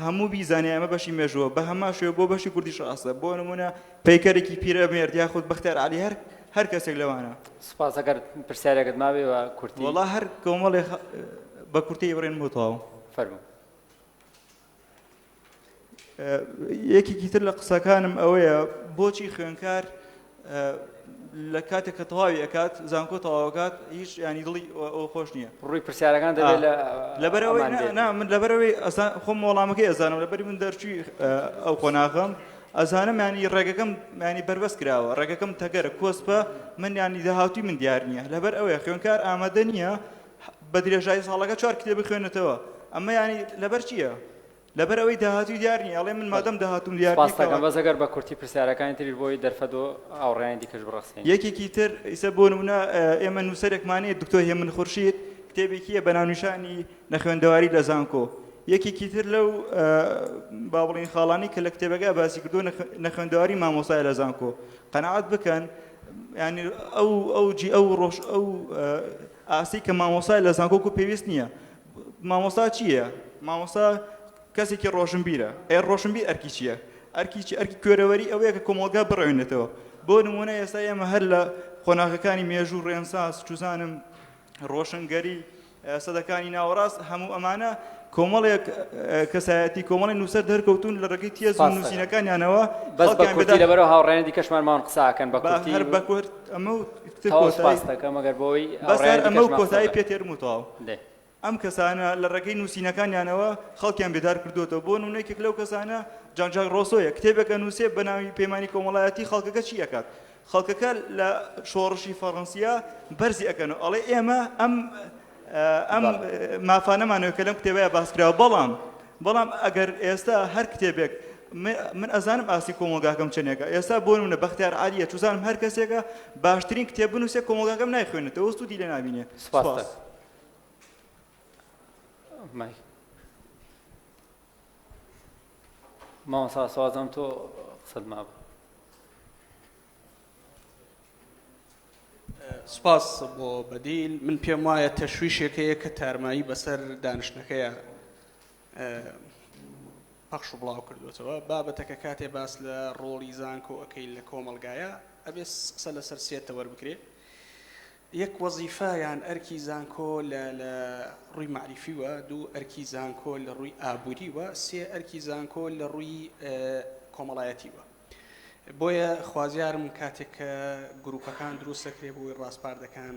Speaker 22: هەموو بیزانێ ئەمە بەشی مێژووە بە هەمان شێوە بۆ بەشی کوردیش ڕاستە بۆ نمونە پەیکەرێکی پیرەمێرد یاخود بەختیار عەلی هەر هەر کەسێک لەوانە.
Speaker 2: سوپاس ئەگەر پرسیارێکت مابێ بە کورتی.
Speaker 22: وەڵا هەر کۆمەڵێ بە کورتی بڕێن بۆ تەواو.
Speaker 2: فەرموو.
Speaker 22: یەکێکی تر لە قسەکانم ئەوەیە بۆچی خوێنکار لە کاتێک کە تەواوی ئەکات زانکۆ تەواوکات هیچ ینی دڵی ئەو خۆش نییە
Speaker 2: ڕووی پرسیارەکان دەبێت لە
Speaker 22: لەبەرەوەی نا من لەبەرەوەی خۆم وەڵامەکەی ئەزانم لەبەری من دەرچووی ئەو قۆناغم ئەزانم ینی ڕێگەکەم ینی بەربەست کراوە ڕێگەکەم تەگەرە کۆسپە من ینی داهاتوی من دیار نییە لەبەر ئەوەیە خوێنکار ئامادە نییە بە درێژایی ساڵەکە چوار کتێب بخوێنێتەوە ئەمە ینی لەبەر چییە؟ لەبەر ئەوەی داهاتووی دیار نییە ئەڵێ من مادەم داهاتووم دیار نییە
Speaker 2: سپاست دەکەم بەس ئەگەر بە کورتی پرسیارەکانی تریش بۆی دەرفەت بۆ هاوڕێیانی دیکەش بڕەخسێنین.
Speaker 22: یەکێکی تر ئیسە بۆ نمونە ئێمە نووسەرێکمان هەیە دکتۆر هێمن خورشید کتێبێکی هەیە بە ناونیشانی نەخوێندەواری لە زانکۆ یەکێکی تر لەو با بڵێین خاڵانەی کە لە کتێبەکە باسی کردووە نەخوێندەواری مامۆستایە لە زانکۆ قەناعەت بکەن یعنی ئەو ئەو جی ئەو ڕۆژ ئەو ئاستی کە مامۆستای لە زانکۆ کو پێویست نییە مامۆستا چییە؟ مامۆستا کەسێکی ڕۆشنبیرە. ئەی ڕۆشنبیر ئەرکی چییە؟ ئەرکی چی؟ ئەرکی کوێرەوەری ئەوەیە کە کۆمەڵگا بڕەوێنێتەوە. بۆ نموونە ئێستا ئێمە هەر لە قۆناغەکانی مێژوو، ڕێنسانس، چوزانم، ڕۆشنگەری، سەدەکانی ناوەڕاست، هەموو ئەمانە کۆمەڵێک کەسایەتی، کۆمەڵی نووسەر دەرکەوتوون لە ڕێگەی تێز و نووسینەکانیانەوە
Speaker 2: بەس بە کورتی لەبەرەوە هاوڕێیانی دیکەشمان ماون قسە ئەکەن بە کورتی.
Speaker 22: هەر بە کورت ئەمە و
Speaker 2: تەواو سوپاست دەکەم ئەگەر بۆی
Speaker 22: بەس هەر
Speaker 2: هاوڕێیانی
Speaker 22: ئەمە و
Speaker 2: دیکەشمان قسە
Speaker 22: کۆتایی
Speaker 2: بکەن.
Speaker 22: پێ تێرم و تەواو.
Speaker 2: دەی.
Speaker 22: ئەم کەسانە لە ڕێگەی نووسینەکانیانەوە خەڵکیان بێدار کردووەتەوە، بۆ نموونە یەکێک لەو کەسانە جان ژاک ڕۆسۆیە، کتێبێک ئەنووسێ بە ناوی پەیمانی کۆمەڵایەتی، خەڵکەکە چی ئەکات؟ خەڵکەکە لە شۆڕشی فەڕەنسیا بەرزی ئەکەنەوە ئەڵێ ئێمە ئەم ئەم مافانەمانەوە کە لەم کتێبەیە باس کراوە، بەڵام بەڵام ئەگەر ئێستا هەر کتێبێک من ئەزانم ئاستی کۆمەڵگاکەم چەندێکە ئێستا بۆ نمونە بەختیار عالیە چوزانم هەر کەسێکە باشترین کتێب بنووسێ کۆمەڵگاکەم نایخوێنێتەوە سوودی لێ نابینێ.
Speaker 2: سپاس. مامۆستا سوازم تۆ قسەت مابوو.
Speaker 5: سپاس بۆ بەدیل من پێم وایە تەشویشێک هەیە کە تارمایی بەسەر دانیشتنەکەیە پەخش و بڵاو کردوێتەوە بابەتەکە کاتێ باس لە ڕۆڵی زانکۆ ئەەکەی لە کۆمەلگایە ئەبێ قسە لەسەر سێتەوەر بکرێ یەک وەزیفە یان ئەرکی زانکۆ لە لە ڕووی مەعریفیوە، دوو ئەرکی زانکۆ لە ڕووی ئابووریوە، سێ ئەرکی زانکۆ لە ڕووی کۆمەڵایەتیوە. بۆیە خوازیارم کاتێک کە گروپەکان دروست دەکرێت بۆی ڕاسپاردەکان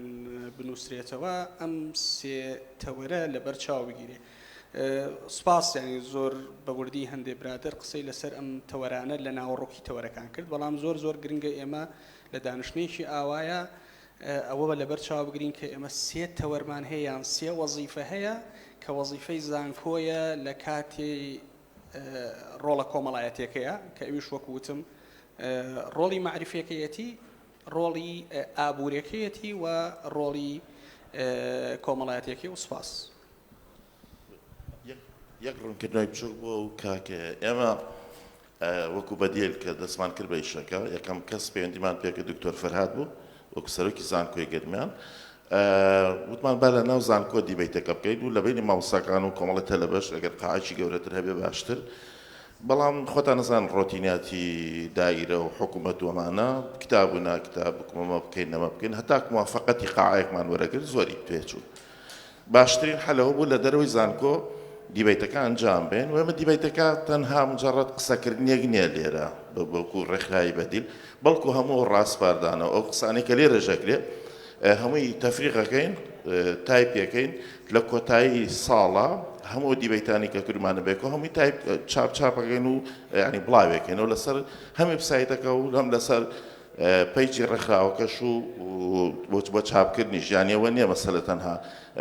Speaker 5: بنووسرێتەوە ئەم سێ تەوەرە لەبەر چاو بگیرێ. سوپاس یانی زۆر بە وردی هەندێ برادەر قسەی لەسەر ئەم تەوەرانە لە ناوەڕۆکی تەوەرەکان کرد، بەڵام زۆر زۆر گرنگە ئێمە لە دانیشتنێکی ئاوایە ئەوە لەبەر چاو بگرین کە ئێمە سێ تەوەرمان هەیە یان سێ وەزیفە هەیە کە وەزیفەی زانکۆیە لە کاتی ڕۆڵە کۆمەڵایەتیەکەیە کە ئەویش وەکو وتم ڕۆڵی مەعریفیەکەیەتی ڕۆڵی ئابوورەکەیەتی و ڕۆڵی کۆمەڵایەتیەکەی و سوپاس.
Speaker 6: یەک ڕوونکردنەوەی بچووک بۆ ئەو کاکەیە ئێمە وەکو بەدیل کە دەستمان کرد بە ئیشەکە یەکەم کەس پەیوەندیمان پێکرد دکتۆر فەرهاد بوو وەکو سەرۆکی زانکۆی گەرمیان وتمان با لە ناو زانکۆ دیبەیتەکە بکەین و لە بینی مامۆستاکان و کۆمەڵی تەلەبەش ئەگەر قاعێکی گەورەتر هەبێ باشتر بەڵام خۆتان نەزان ڕۆتیناتی دایرە و حکوومەت و ئەمانە کتاب و ناکتاب بکومەمە بکەین نەمە بکەین هەتاک موافقەتی قاعەیەکمان وەرەگرت زۆری پێچوو باشترین حەل ئەوە بوو لە دەرەوەی زانکۆ دیبەیتەکە ئەنجام بێن و ئێمە دیبەیتەکە تەنها مجەڕەد قسەکردنێک نییە لێرە وەکو ڕێکخراوی بەدیل بەڵکو هەموو ئەو ڕاسپاردانە و ئەو قسانەی کە لێرەش ئەکرێ هەمووی تەفریغ ئەکەین تایپی ئەکەین لە کۆتایی ساڵا هەموو ئەو دیبەیتانی کە کردومانە بێکەوە هەمووی تایپ چاپ چاپەکەین و یعنی بڵاوێکەینەوە لەسەر هەم وێبسایتەکە و هەم لەسەر پەیجی ڕێکخراوەکەش و بۆ چاپکردنیش یانی ئەوە نییە مەسەلە تەنها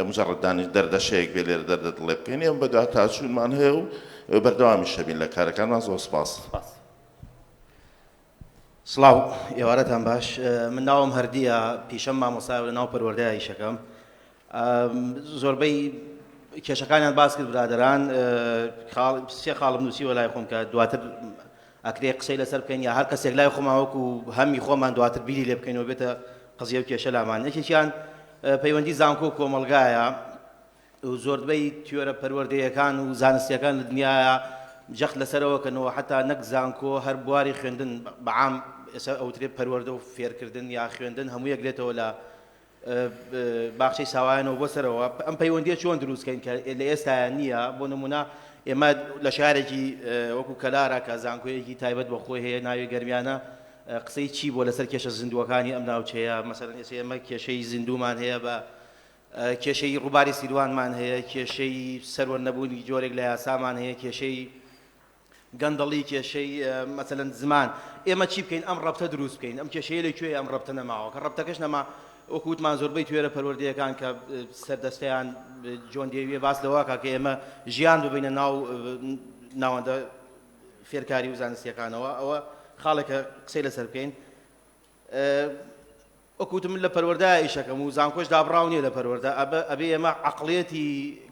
Speaker 6: مجرد دانیش دەردەشەیەک بێ لێرە دەردە دڵێ بکەین ئێمە بەدواتاچوونمان هەیە و بەردەوامیش هەبین لە کارەکانمان زۆر سپاس.
Speaker 23: سڵاو ئێوارەتان باش من ناوم هەردیە پیشەم مامۆستایە و لە ناو پەروەردەیا ئیشەکەم زۆربەی کێشەکانیان باس کرد برادەران سێ خاڵم نووسیوە لای خۆم کە دواتر ئەکرێ قسەی لەسەر بکەین یا هەر کەسێک لای خۆمان وەکو هەمی خۆمان دواتر بیری لێ بکەینەوە بێتە قەزیە و کێشە لامان. یەکێکیان پەیوەندی زانکۆ و کۆمەڵگایە و زۆربەی تیۆرە پەروەردەیەکان و زانستیەکان لە دنیایا جەخت لەسەرەوە کەنەوە حەتا نەک زانکۆ هەر بواری خوێندن بە عام ئێستا ئەوترێ پەروەردە و فێرکردن یا خوێندن هەموو یەکرێتەوە لە باخچەی ساوایانەوە بۆ سەرەوە ئەم پەیوەندیە چۆن دروست کەین کە لە ئێستایا نییە بۆ نمونە ئێمە لە شارێکی وەکو کەلارە کە زانکۆیەکی تایبەت بە خۆی هەیە ناوی گەرمیانە قسەی چی بۆ لەسەر کێشە زیندووەکانی ئەم ناوچەیە مەسەلەن ئێستا ئێمە کێشەی زیندوومان هەیە بە کێشەی ڕووباری سیروانمان هەیە کێشەی سەروەر نەبوونی جۆرێک لە یاسامان هەیە کێشەی گەندەڵی کێشەی مەسەلەن زمان ئێمە چی بکەین ئەم ڕەبتە دروست بکەین ئەم کێشەیە لە کوێیە ئەم ڕەبتە نەماوە کە ڕەبتەکەش نەما وەکو وتمان زۆربەی توێرە پەروەردەیەکان کە سەردەستەیان جۆن دێویە باس لەوە کە کە ئێمە ژیان ببینە ناو ناوەندە فێرکاری و زانستیەکانەوە ئەوە خاڵێکە قسەی لەسەر بکەین وەکو وتم من لە پەروەردە ئیشەکەم و زانکۆش دابڕاو نییە لە پەروەردە، ئەبێ ئێمە عەقڵیەتی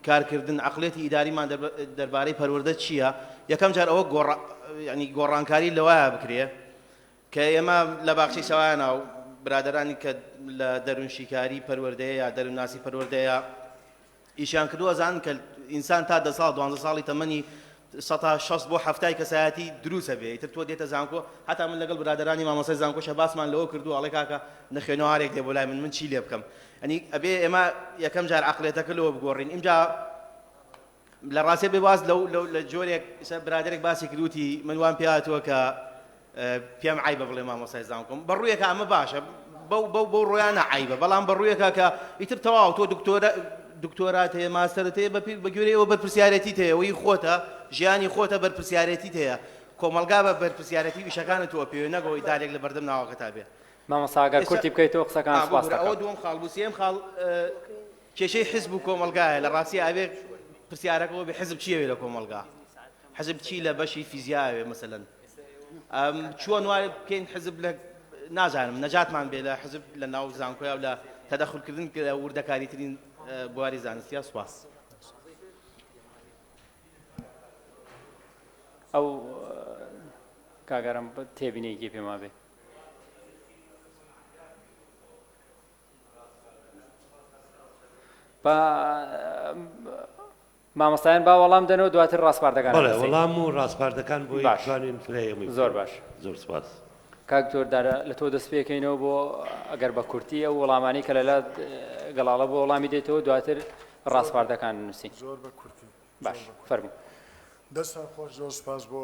Speaker 23: کارکردن، عەقڵیەتی ئیداریمان دەربارەی پەروەردە چییە، یەکەم جار ئەوە یانی گۆڕانکاری لەوایە بکرێ کە ئێمە لە باخچەی سەوایانە و برادەرانی کە لە دەروونشیکاری پەروەردەیە یا دەروونناسی پەروەردەیە ئیشیان کردووە ئەزانن کە ئینسان تا دە ساڵ دوانزە ساڵی تەمەنی سەتا شەست بۆ حەفتای کەسایەتی دروست هەبێ ئیتر تۆ دێتە زانکۆ هەتا من لەگەڵ برادەرانی مامۆستای زانکۆشە باسمان لەوە کردووە ئەڵێ کاکە نەخوێنەوارێک دێ بۆ لای من من چی لێ بکەم ئەنی ئەبێ ئێمە یەکەم جار عەقڵیەتەکە لەوە بگۆڕین ئینجا لە ڕاستێ بێ باس لەو لە جۆرێک برادەرێک باسی کردوتی من وام پێ هاتووە کە پێم عەیبە بڵێ مامۆستای زانکۆم بە ڕوویەکە ئەمە باشە بەو بەو بەو ڕۆیانە عەیبە بەڵام بە ڕوویەکە کە ئیتر تەواو تۆ دکتۆرە دکتۆرات هەیە ماستەرت هەیە بە بە گوێرەی ئەوە بەرپرسیارێتیت هەیە ئەوەی خۆتە ژیانی خۆتە بەرپرسیارێتیت هەیە کۆمەڵگا بە بەرپرسیارێتی ئیشەکانت تۆ پێوێ نەک ئەوەی دارێک لە بەردەم ناوەکەتا بێ
Speaker 2: مامۆستا ئەگەر کورتی بکەیتەوە قسەکان سوپاس
Speaker 23: ببورە ئەوە
Speaker 2: دەکەم.
Speaker 23: دووەم خاڵ بوو سێیەم خاڵ کێشەی حزب و کۆمەڵگایە لە ڕاستیا ئەبێ پرسیارەکە ئەوە بێ حزب چی ئەوێ لە کۆمەڵگا حزب چی لە بەشی فیزیا ئەوێ مەسەلەن چۆن وای بکەین حزب لە نازانم نەجاتمان بێ لە حزب لە ناو زانکۆیا و لە تەدەخولکردن لە وردەکاریترین بواری زانستیا سوپاس.
Speaker 2: ئەو کاگەرم تێبینێکی پێما بێ. با مامۆستایان با وەڵام دەنەوە دواتر ڕاسپاردەکان
Speaker 7: بەڵێ
Speaker 2: ئەنووسین.
Speaker 7: وەڵام و ڕاسپاردەکان بۆی
Speaker 2: باش.
Speaker 7: بتوانین فرە ئێمەی
Speaker 2: زۆر
Speaker 7: بکەین.
Speaker 2: باش.
Speaker 7: زۆر سپاس.
Speaker 2: کاک دکتۆر دارا لە تۆ دەست پێکەینەوە بۆ ئەگەر بە کورتی ئەو وەڵامانەی کە لەلات گەڵاڵە بۆ وەڵامی دەیتەوە دواتر ڕاسپاردەکان نووسین.
Speaker 1: زۆر بە کورتی.
Speaker 2: باش فەرموو.
Speaker 1: دەستتان خۆش زۆر سپاس بۆ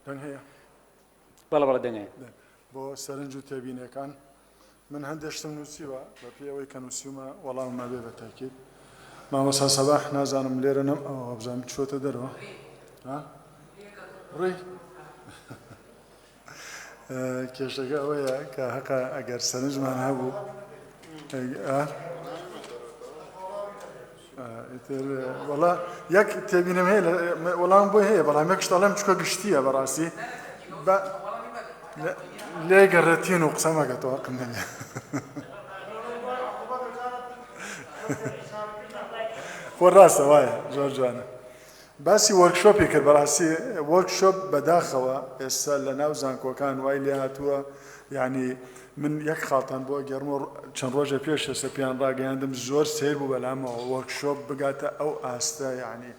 Speaker 1: دەنگ هەیە؟
Speaker 2: بەڵێ بەڵێ دەنگ هەیە.
Speaker 1: بۆ سەرنج و تێبینیەکان. من هەندێ شتم نووسیوە بە پێی ئەوەی کە نووسیومە وەڵامم ئەبێ بە تاکید. مامۆستا سەباح نازانم لێرە نەم ئەوە وابزانم چووەتە دەرەوە. ها؟ ڕی کێشەکە ئەوەیە کە هەقە ئەگەر سەرنجمان هەبوو ئیتر وەڵا یەک تێبینم هەیە وەڵام بۆی هەیە بەڵام یەک شت ئەڵێم چکە گشتییە بەڕاستی بە لێ گەڕێتین و قسە مەکە تۆ هەقم نەبێ خۆ ڕاستە وایە زۆر جوانە باسی وۆرکشۆپی کرد بەڕاستی وۆرکشۆپ بەداخەوە ئێستا لە ناو زانکۆکان وای لێ هاتووە یعنی من یەک خاڵتان بۆ ئەگێڕمەوە چەند ڕۆژێ پێش ئێستا پێیان ڕاگەیاندم زۆر سەیر بوو بەلامەوە وۆرکشۆپ بگاتە ئەو ئاستە یعنی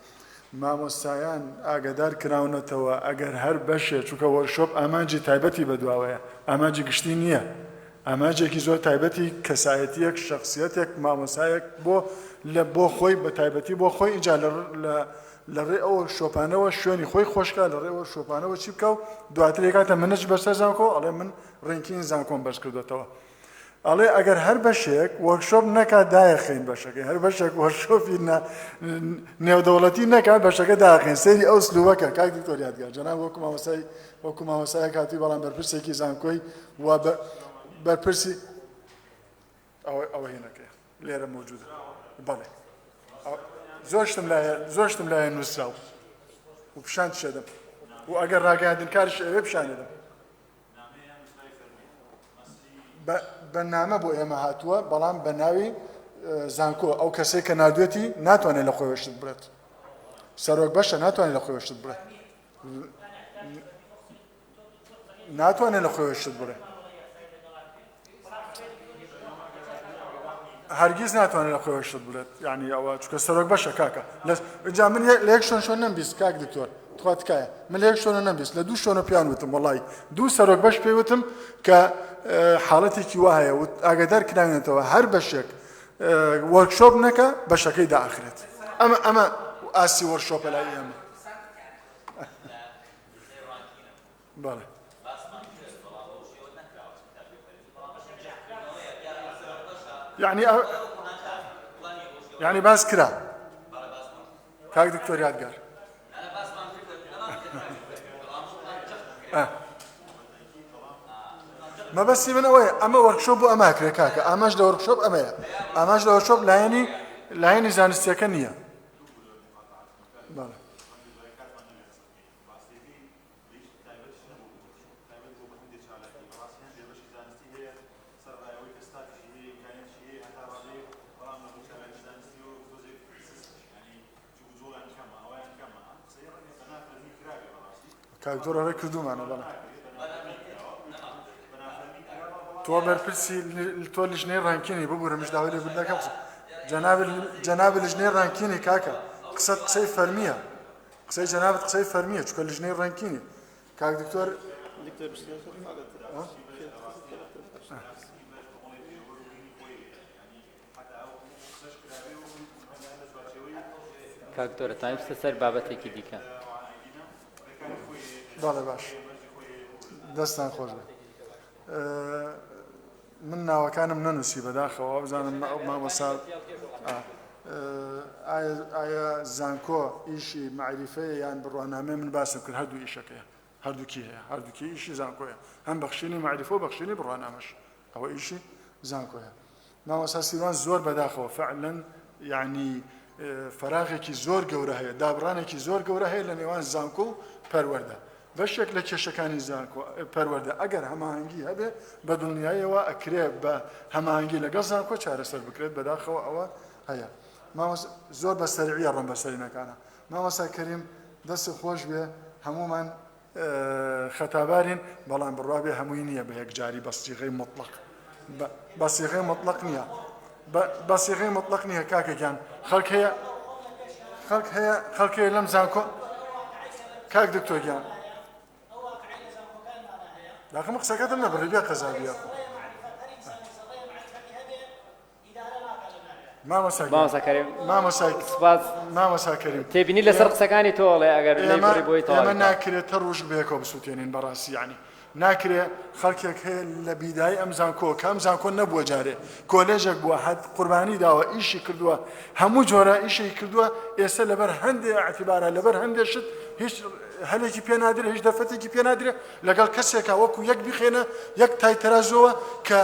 Speaker 1: مامۆستایان ئاگادار کراونەتەوە ئەگەر هەر بەشێ چونکە وۆرکشۆپ ئامانجی تایبەتی بەدواوەیە ئامانجی گشتی نییە ئامانجێکی زۆر تایبەتی کەسایەتیەک شخصیەتێک مامۆسایەک بۆ لە بۆ خۆی بە تایبەتی بۆ خۆی ئینجا لە لە ڕێ ئەو شۆپانەوە شوێنی خۆی خۆشکا لە ڕێ ئەو شۆپانەوە چی بکە و دواتر یکاتە منەج بەسەر زانکۆ ئەڵێ من ڕێنکین زانکۆم بەرز کردوێتەوە ئەڵێ ئەگەر هەر بەشێک وۆرکشۆپ نەکات دایەخەین بەشەکەی هەر بەشێک وۆرکشۆپی نێودەوڵەتی نەکات بەشەکە داخین سەیری ئەو سلوبەکە کاک دکتۆر یادگار جەناب وەکو مامۆستای وەکو مامۆستایەک هاتووی بەڵام بەرپرسێکی زانکۆی و بەرپرسی ئەوە ئەوە هێنەکەی لێرە مەوجودە بەڵێ زۆر شتم لایە زۆر شتم لایە نووسراو و پیشان شێدەم و ئەگەر ڕاگەیاندنکارش ئەوێ پیشانێدەم بە نامە بۆ ئێمە هاتووە بەڵام بە ناوی زانکۆ ئەو کەسێک کە نردوێتی ناتوانێت لە خۆی شت بڵێت سەرۆک بەشە ناتوانێت لە خۆی شت بڵێت ناتوانێت لە خۆی شت بڵێ. هەرگیز ناتوانێت لە خۆیەوە شت بڵێت یعنی ئەوە چونکە سەرۆک بەشە کاکە لە جا من لە یەک شوێن شوێن نەمبیست کاک دکتۆر تخوا تکایە من لە یەک شوێنە نەمبیست لە دوو شوێنە پێیان وتم وەڵی دوو سەرۆک بەش پێی وتم کە حاڵەتێکی وا هەیە و ئاگادار کراوینەتەوە هەر بەشێک وەرکشۆپ نەکە بەشەکەی داخرێت ئەمە ئەمە ئاستی وەرکشۆپە لای ئێمە بەڵێ. یعنی یعنی باس کرا کاک دکتۆر یادگار مەبەستی من ئەوەیە ئەمە وەرکشۆپ بۆ ئەمە کرێ کاکە ئاماژ لە وەرکشۆپ ئەمەیە ئاماژ لە وەرکشۆپ لایەنی لایەنی زانستیەکە نییە بەڵێ کاک دکتۆر ئەڵێ کردوومانە بەڵێ تۆ بەرپرسی تۆ لیژنەی ڕانکینی ببورە مش داوای لێبوردن دەکەم جەناب جەناب لیژنەی ڕانکینی کاکە قسەت قسەی فەرمیە قسەی جەنابت قسەی فەرمیە چونکە لیژنەی ڕانکینی کاک دکتۆر
Speaker 2: کاک دکتۆر ئەتوانی بچیتە سەر بابەتێکی دیکە.
Speaker 1: بەڵێ باش دەستان خۆش بێت من ناوەکانم نەنووسی بەداخەوە بزانم مامۆسا ئایا زانکۆ ئیشی مەعریفەیە یان بڕوانامەیە من باسم کرد هەردوو ئیشەکەیە هەردووکی هەیە هەردووکی ئیشی زانکۆیە هەم بەخشینی مەعریفە و بەخشینی بڕوانامەش ئەوە ئیشی زانکۆیە مامۆستا سیروان زۆر بەداخەوە فعلا یعنی فەراغێکی زۆر گەورە هەیە دابڕانێکی زۆر گەورە هەیە لە نێوان زانکۆ و پەروەردە بەشێک لە کێشەکانی زانکۆ پەروەردە ئەگەر هەماهەنگی هەبێ بە دڵنیاییەوە ئەکرێ بە هەماهەنگی لەگەڵ زانکۆ چارەسەر بکرێت بەداخەوە ئەوە هەیە مامۆستا زۆر بە سەرعیە ڕۆم بە سەرینەکانە مامۆستا کەریم دەست خۆش بێ هەمومان خەتابارین بەڵام بڕوا بێ هەمووی نییە بە یەکجاری بە سیغەی مطلق بە سیغەی مطلق نییە بە سیغەی مطلق نییە کاکە گیان خەڵک هەیە خەڵک هەیە خەڵک هەیە لەم زانکۆ کاک دکتۆر گیان داخم قسەکەتم نەبڕی بێ قەزابیە مامۆستا
Speaker 2: مامۆستا کەریم
Speaker 1: مامۆستا
Speaker 2: سپاس
Speaker 1: مامۆستا کەریم
Speaker 2: تێبینی لەسەر قسەکانی تۆ ئەڵێ ئەگەر نەیبڕی بۆی تەواوی
Speaker 1: ئێمە ناکرێت تەڕ وشک بەیەکەوە بسووتێنین بەڕاستی یعنی ناکرێ خەڵکێک هەیە لە بیدای ئەم زانکۆ کە ئەم زانکۆ نەبووە جارێ کۆلێژێک بووە هەت قوربانی داوە ئیشی کردووە هەموو جۆرە ئیشی کردووە ئێستا لەبەر هەندێ اعتبارە لەبەر هەندێ شت هیچ هەلێکی پێ نادرێ هیچ دەرفەتێکی پێ نادرێ لەگەڵ کەسێکا وەکو یەک بیخێنە یەک تای تەرازووە کە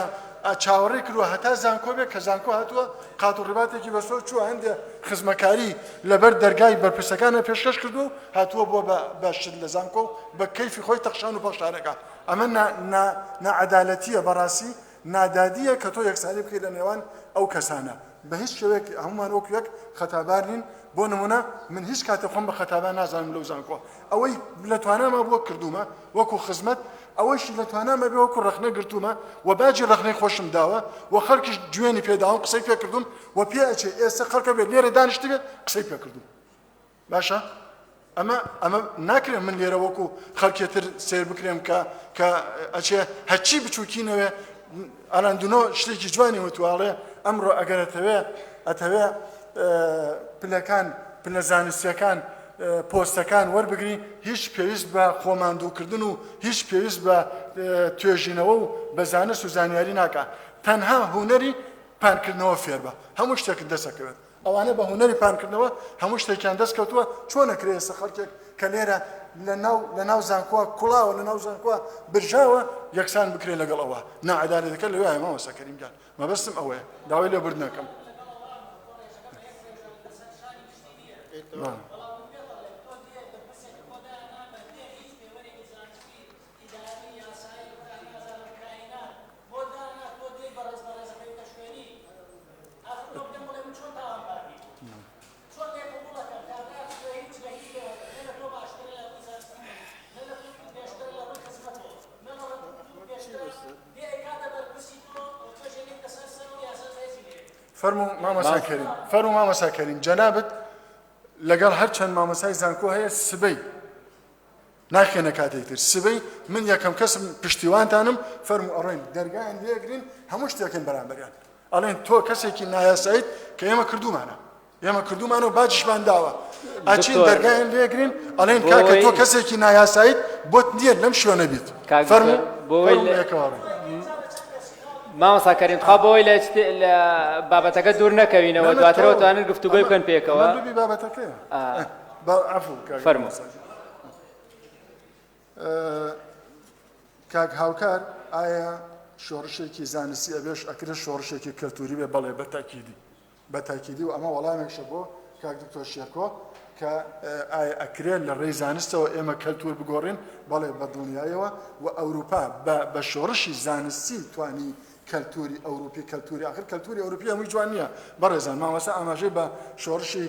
Speaker 1: چاوەڕێی کردووە هەتا زانکۆ بێت، کە زانکۆ هاتووە قات و ڕیباتێکی بەسەر چووە، هەندێ خزمەکاری لەبەر دەرگای بەرپرسەکانە پێشکەش کردووە و هاتووە بووە بە بە شت لە زانکۆ و بە کەیفی خۆی تەخشان و پەخشانەکا. ئەمە نا نا ناعەدالەتییە بەڕاستی نادادییە کە تۆ یەکسانی بکەیت لە نێوان ئەو کەسانە. بە هیچ شێوەیەک هەموومان وەکو یەک خەتابار نین، بۆ نموونە من هیچ کاتێک خۆم بە خەتابار نازانم لەو زانکۆ، ئەوەی لە تواناما بووە کردوومە وەکو خزمەت، ئەوەیشی لە تواناما بێ وەکو ڕەخنە گرتوومە و باجی ڕەخنەی خۆشم داوە و خەڵکیش جوێنی پێ داوم قسەی پێ کردووم و پێ ئەچێ ئێستا خەڵکە بێت لێرە دانیشتبێت قسەی پێ کردووم. باشە ئەمە ئەمە ناکرێت من لێرە وەکو خەڵکێ تر سێر بکرێم کە کە ئەچێ هەرچی بچووکی نەوێ ئالان دونۆ شتێکی جوانی وتووە ئەڵێ ئەمڕۆ ئەگەر ئەتەوێ ئەتەوێ پلەکان پلە زانستیەکان پۆستەکان وەربگری هیچ پێویست بە خۆماندووکردن و هیچ پێویست بە توێژینەوە و بە زانست و زانیاری ناکە تەنها هونەری پانکردنەوە فێربە هەموو شتێکت دەسەکەوێت ئەوانە بە هونەری پانکردنەوە هەموو شتێکیان دەست کەوتووە، چۆن ئەکرێ ئێستا خەڵکێک کە لێرە لە ناو لە ناو زانکۆ کوڵاوە لە ناو زانکۆ برژاوە یەکسان بکرێ لەگەڵ ئەوە ناعەدالەتەکە لەوێیە مامۆستا کەریم گیان مەبەستم ئەوەیە داوای لێبوردن ئەکەم. بەڵێ. فەرموو مامۆستا کەریم، فەرموو مامۆستا کەریم جەنابت لەگەڵ هەر چەند مامۆستای زانکۆ هەیە سبەی ناخێنە کاتێک تر سبەی من یەکەم کەسم پشتیوانتانم فەرموو ئەڕۆین دەرگایان لێگرین هەموو شتێکن بەرامبەریان ئەڵێن تۆ کەسێکی نایاساییت کە ئێمە کردومانە ئێمە کردومانە و باجیشمان داوە ئەچین دەرگایان لێگرین ئەڵێن کاکە تۆ کەسێکی نایاساییت بۆت نییە لەم شوێنە بیت فەرموو
Speaker 2: بۆی مامۆستا کەریم تخوا بۆی لە لە بابەتەکە دوور نەکەوینەوە دواترەوە توانن گفتوگۆی بکەن پێکەوە
Speaker 1: بابەتەکەیە
Speaker 2: فەرموو
Speaker 1: کاک هاوکار ئایا شۆڕشێکی زانستی ئەبێش ئەکرێت شۆڕشێکی کەلتوری بێ بەڵێ بە تاکیدی بە تاکیدی و ئەمە وەڵامێکشە بۆ کاک دکتۆر شێرکۆ کە ئایا ئەکرێت لە ڕێی زانستەوە ئێمە کەلتور بگۆڕین؟ بەڵێ بە دڵنیایەوە و ئەوروپا بە بە شۆڕشی زانستی توانی کەلتوری ئەوروپی کەلتوری ئاخر کەلتوری ئەوروپی هەمووی جوان نییە بەڕێزان مامۆستا ئاماژەی بە شۆڕشی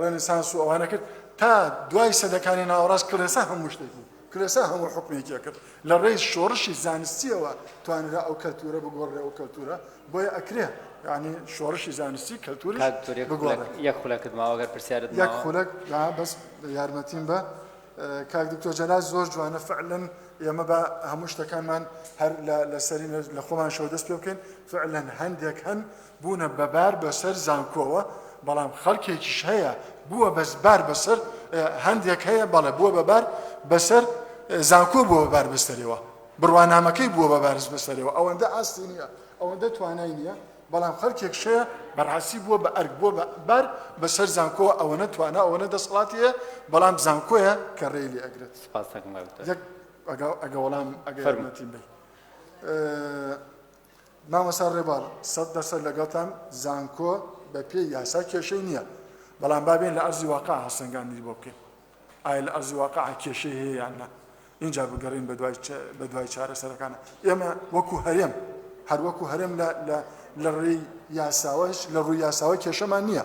Speaker 1: ڕێنسانس و ئەوانە کرد تا دوای سەدەکانی ناوەڕاست کڵێسا هەموو شتێک بوو کڵێسا هەموو حوکمێکی ئەکرد لە ڕێی شۆڕشی زانستیەوە توانرا ئەو کەلتورە بگۆڕێ ئەو کەلتورە بۆیە ئەکرێ یعنی شۆڕشی زانستی کەلتوریش
Speaker 2: کاک دکتۆر یەک خولەک
Speaker 1: بگۆڕێ.
Speaker 2: یەک خولەکت ماوە گەر پرسیارت
Speaker 1: یەک
Speaker 2: ماوە.
Speaker 1: خولەک نا بەس یارمەتیم بە کاک دکتۆر جەلال زۆر جوانە فعلا ئێمە بە هەموو شتەکانمان هەر لە لەسەری لە خۆمان شەوە دەست پێ بکەین فعلا هەندێک هەن بوونە بە بار بەسەر زانکۆوە بەڵام خەڵکێکیش هەیە بووە بەس بار بەسەر هەندێک هەیە بەڵێ بووە بە بار بەسەر زانکۆ بووە بە بار بەسەرەوە بڕوانامەکەی بووە بە بارز بەسەرەوە ئەوەندە ئاستی نییە ئەوەندە توانای نییە بەڵام خەڵکێک شەیە بەڕاستی بووە بە ئەرک بووە بە بار بەسەر زانکۆ ئەوەنە توانا ئەوەنە دەسەڵاتی هەیە بەڵام زانکۆیە کە ڕێی لێ ئەگرێت
Speaker 2: سپاس دەکەم کاک دکتۆر.
Speaker 1: یەک ئەگە ئەگە وەڵام ئەگە
Speaker 2: فەرموو.
Speaker 1: یارمەتیم بەی مامۆستا ڕێباڵ 100% لەگەڵتان زانکۆ بە پێی یاسا کێشەی نییە بەڵام با بێین لە ئەرزی واقع هەڵسەنگاندنی بۆ بکەین ئایا لە ئەرزی واقع کێشەی هەیە یان نا ئینجا بگەڕین بە دوای چارەسەرەکانە ئێمە وەکو هەرێم هەر وەکو هەرێم لە لە لە ڕێی یاساوەش لە ڕووی یاساوە کێشەمان نییە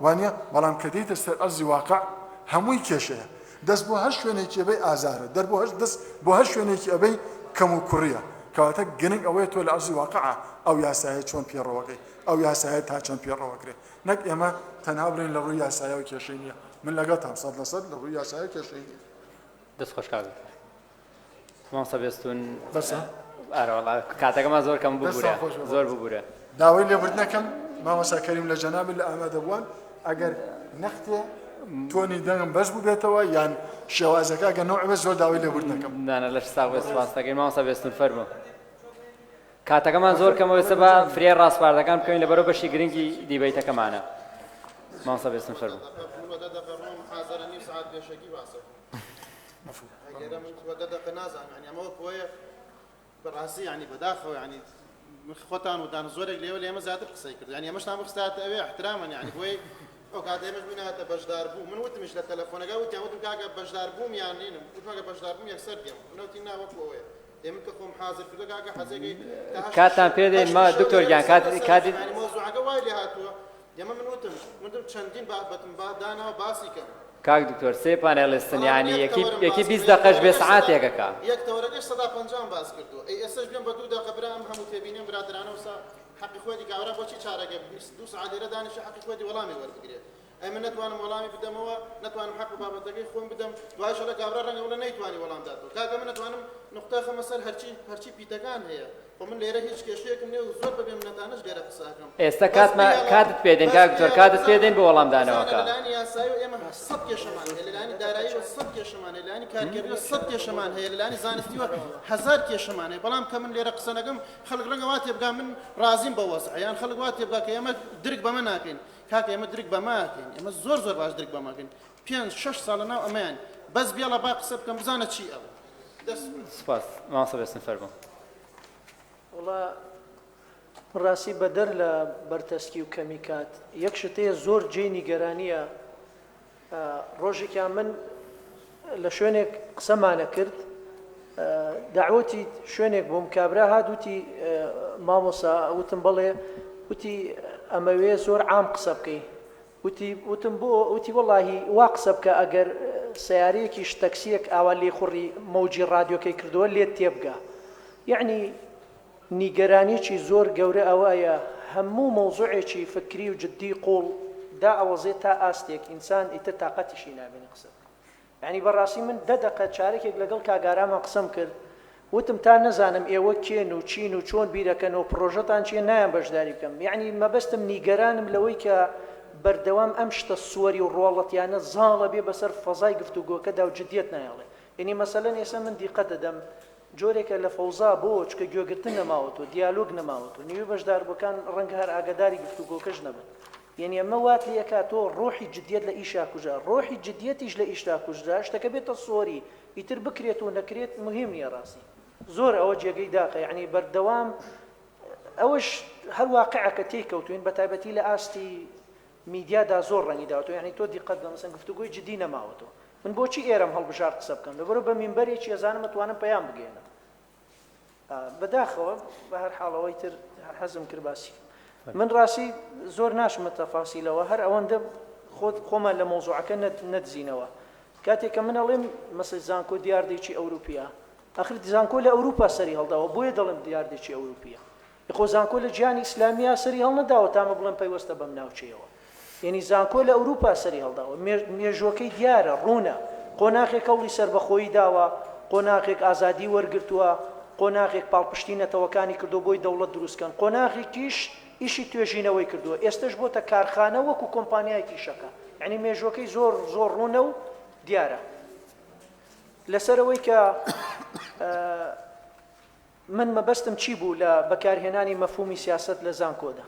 Speaker 1: وانە بەڵام کە دێتە سەر ئەرزی واقع هەمووی کێشەیە دەست بۆ هەر شوێنێکی ئەبەی ئازارە دەر بۆ هەر دەست بۆ هەر شوێنێکی ئەبەی کەم و کوڕیە کەواتە گرنگ ئەوەیە تۆ لە ئەرزی واقعە ئەو یاسایە چۆن پێڕەوەکەی ئەو یاسایە تا چەند پێڕەوەکرێ نەک ئێمە تەنها بڵێن لە ڕووی یاسایەوە کێشەی نییە من لەگەڵتام 100% لە ڕووی یاسایە کێشەی نییە.
Speaker 2: دەست خۆش کاک دکتۆر. مامۆستا بێستون
Speaker 1: بەسە؟
Speaker 2: ئارە وەڵا کاتەکەمان زۆر کەم ببورە
Speaker 1: دەستان خۆش بێ
Speaker 2: زۆر ببورە.
Speaker 1: داوای لێبوردن ئەکەم مامۆستا کەریم لە جەنابت لە ئامادەبووان ئەگەر نەختێ تۆنی دەنگم بەرز بووبێتەوە یان شێوازەکە ئەگەر نەوعی بێت زۆر داوای لێبوردن ئەکەم.
Speaker 2: نانا لەش ساغ بێت سوپاس دەکەین مامۆستا بێستون فەرموو. کاتەکەمان زۆر کەمە ئێستا با فریای ڕاسپاردەکان بکەوین لەبەرەوە بەشی گرنگی دیبەیتەکەمانە. مامۆستا بێستون فەرموو.
Speaker 3: بەڕاستی یعنی بەداخەوە یعنی خۆتان و دان زۆرێک لێوە لە ئێمە زیاتر قسەی کرد یعنی ئێمەشتان بخستاتە ئەوێ احتراما یعنی بۆی ئەو کاتە ئێمەش بووینەتە بەشدار بوو من وتمیش لە تەلەفۆنەکە وتیان وتم کاکە بەشدار بووم یان نینم وتم ئەگەر بەشدار بووم یەکسەر دێم نەوتی نا وەکو ئەوەیە ئێ من کە خۆم حازر کردووە کاکە حەزێکی تا هەشت
Speaker 2: کاتتان پێ دێن ما دکتۆر گیان کات کاتی
Speaker 3: یعنی مەوزوعەکە وای لێ هاتووە ئێمە من وتم من وتم چەندین بابەتم با داناوە باسی کەم
Speaker 2: کاک دکتۆر سێ پانێڵیستن یانی یەکی یەکی 20 دەقەش بێ سەعاتێکەکە.
Speaker 3: یەک تەوەرەکەش 50% باس کردووە ئەی ئێستاش بێم بە دوو دەقە برا ئەم هەموو تێبینیم برادەرانە وسا حەقی خۆیەتی کابرا بۆچی چارەکە دوو سەعات لێرە دانیشێ حەقی خۆیەتی وەڵامی وەربگرێ ئەی من نەتوانم وەڵامی بدەمەوە نەتوانم حەق و بابەتەکەی خۆم بدەم دوایش ئەڵێ کابرا ڕەنگە وڵە نەیتوانی وەڵام داتەوە کاکە من نەتوانم نوقتە خەمە سەر هەرچی هەرچی پیتەکان هەیە خۆ من لێرە هیچ کێشەیەکم نییە و زۆر بەبێ منەتانەش لێرە قسە ئەکەم
Speaker 2: ئێستا
Speaker 3: بەس
Speaker 2: کاتمە
Speaker 3: بهێڵە
Speaker 2: کاتت پێ دێن
Speaker 3: بەس
Speaker 2: کاک دکتۆر
Speaker 3: بهێڵە
Speaker 2: کاتت پێ
Speaker 3: بزانە
Speaker 2: دێن بۆ
Speaker 3: بزانە
Speaker 2: وەڵامدانەوەکە.
Speaker 3: لەلایەنی یاسایی و ئێمە سەد کێشەمان هەیە لەلایەنی داراییەوە سەد کێشەمان هەیە لەلایەنی کارگێڕیەوە سەد کێشەمان هەیە لەلایەنی زانستیەوە هەزار کێشەمان هەیە بەڵام کە من لێرە قسە نەکەم خەڵک ڕەنگە وا تێبگا من ڕازیم بە وەزع یان خەڵک وا تێبگا کە ئێمە درک بەمە ناکەین کاکە ئێمە درک بەمە ئەکەین ئێمە زۆر زۆر باش درک بەمە ئەکەین پێنج شەش ساڵە ناو ئەمەیان بەس بێڵە با قسە بکەم بزانە چی ئەڵێ دەست
Speaker 2: سپاس مامۆستا بێستون فەرموو.
Speaker 8: وەڵا ڕاستی بەدەر لە بەرتەسکی و کەمی کات یەک شت هەیە زۆر جێی نیگەرانییە ڕۆژێکیان من لە شوێنێک قسەمانە کرد داوەتی شوێنێک بووم کابرا هات وتی مامۆسا وتم بەڵێ وتی ئەمەوێ زۆر عام قسە بکەی وتی وتم بۆ وتی وەڵاهی وا قسە بکە ئەگەر سیارەیەکیش تەکسیەک ئاوا لێ خوڕی مەوجی ڕادیۆکەی کردووە لێت تێبگا یعنی نیگەرانیەکی زۆر گەورە ئەوەیە. هەموو مەوزوعێکی فکری و جدی قوڵ دائەوەزێت تا ئاستێک ئینسان ئیتر تاقەتیشی نامێنێ قسە بکا. یانی بەڕاستی من دە دەقە چارەکێک لەگەڵ کاک ئارامان قسەم کرد وتم تا نەزانم ئێوە کێن و چین و چۆن بیرەکەن و پڕۆژەتان چیە نایەم بەشداری بکەم یانی مەبەستم نیگەرانم لەوەی کە بەردەوام ئەم شتە سوەری و ڕواڵەتیانە زاڵە بێ بەسەر فەزای گفتوگۆکەدا و جدیەت نایەڵێ یانی مەسەلەن ئێستا من دیقەت دەدەم جۆرێکە لە فەوزا بۆ چکە گوێگرتن نەماوەتەوە دیالۆگ نەماوەتەوە نیوەی بەشداربووەکان ڕەنگە هەر ئاگاداری گفتوگۆکەش نەبن یەنی ئەمە وات لێ ئەکا تۆ ڕۆحی جدیەت لە ئیشا کوژرا، ڕۆحی جدیەتیش لە ئیشدا کوژرا شتەکە بێتە سۆری ئیتر بکرێت و نەکرێت موهیم نیە ڕاستی زۆر ئەوە جێگەی داخە یەعنی بەردەوام ئەوەش هەر واقعەکە تێی کەوتوین بە تایبەتی لە ئاستی میدیادا زۆر ڕەنگی داوەتەوە یەعنی تۆ دیقەت بە مەسەن گفتوگۆی جدی نەماوەتەوە من بۆچی ئێرەم هەڵبژارد قسە بکەم لەبەرئەوە بە مینبەرێکی ئەزانم ئەتوانم پەیام بگەیەنم بەداخەوە بەهەرحاڵ ئەوەی تر هەر حەزم کرد باسی کەم من ڕاستی زۆر ناشمە تەفاسیلەوە هەر ئەوەندە خۆت خۆمان لە مەوزوعەکە نەدزینەوە کاتێک کە من ئەڵێم مەسەی زانکۆ دیاردێکی ئەوروپیە ئەخر زانکۆ لە ئەوروپا سەری هەڵداوە بۆیە دەڵێم دیاردێکی ئەوروپیە خۆ زانکۆ لە جیهانی ئیسلامیا سەری هەڵنەداوە تامە بڵێم پەیوەستە بەم ناوچەیەوە. یەنی زانکۆ لە ئەوروپا سەری هەڵداوە، مێژووەکەی دیارە، ڕوونە، قۆناغێک هەوڵی سەربەخۆیی داوە، قۆناغێک ئازادی وەرگرتووە، قۆناغێک پاڵپشتی نەتەوەکانی کردووە بۆی دەوڵەت دروست کەن، قۆناغێکیش ئیشی توێژینەوەی کردووە، ئێستەش بۆتە کارخانە وەکو کۆمپانیایەکی شەکە، یەعنی مێژووەکەی زۆر زۆر ڕوونە و دیارە. لەسەر ئەوەی کە من مەبەستم چی بوو لە بەکارهێنانی مەفهومی سیاسەت لە زانکۆدا؟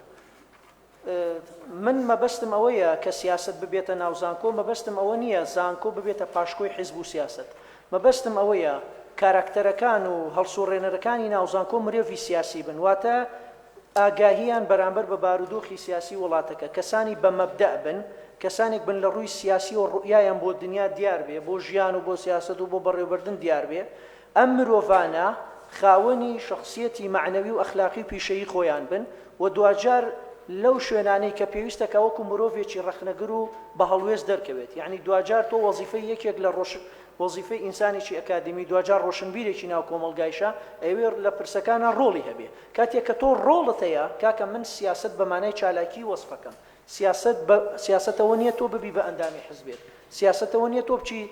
Speaker 8: من مەبەستم ئەوەیە کە سیاسەت ببێتە ناو زانکۆ، مەبەستم ئەوە نییە زانکۆ ببێتە پاشکۆی حیزب و سیاسەت. مەبەستم ئەوەیە کاراکتەرەکان و هەڵسوڕێنەرەکانی ناو زانکۆ مرۆڤی سیاسی بن، واتە ئاگاهییان بەرامبەر بە بارودۆخی سیاسی وڵاتەکە، کەسانی بە مەبدەء بن، کەسانێک بن لە ڕووی سیاسییەوە ڕوئیایان بۆ دنیا دیار بێ، بۆ ژیان و بۆ سیاسەت و بۆ بەڕێوەبردن دیار بێ. ئەم مرۆڤانە خاوەنی شەخسیەتی مەعنەوی و ئەخلاقی و پیشەیی خۆیان بن و دواجار لەو شوێنانەی کە پێویستە کە وەکو مرۆڤێکی ڕەخنەگر و بە هەڵوێست دەرکەوێت یەعنی دواجار تۆ وەزیفەی یەکێک لە ڕۆش وەزیفەی ئینسانێکی ئەکادیمی دواجار ڕۆشنبیرێکی ناو کۆمەڵگایشە ئەیەوێ لە پرسەکانا ڕۆڵی هەبێ کاتێک کە تۆ ڕۆڵت هەیە کاکە من سیاسەت بە مانای چالاکی وەسفەکەم سیاسەت بە سیاسەتەوە نیە تۆ ببی بە ئەندامی حزبێک سیاسەتەوە نیە تۆ بچی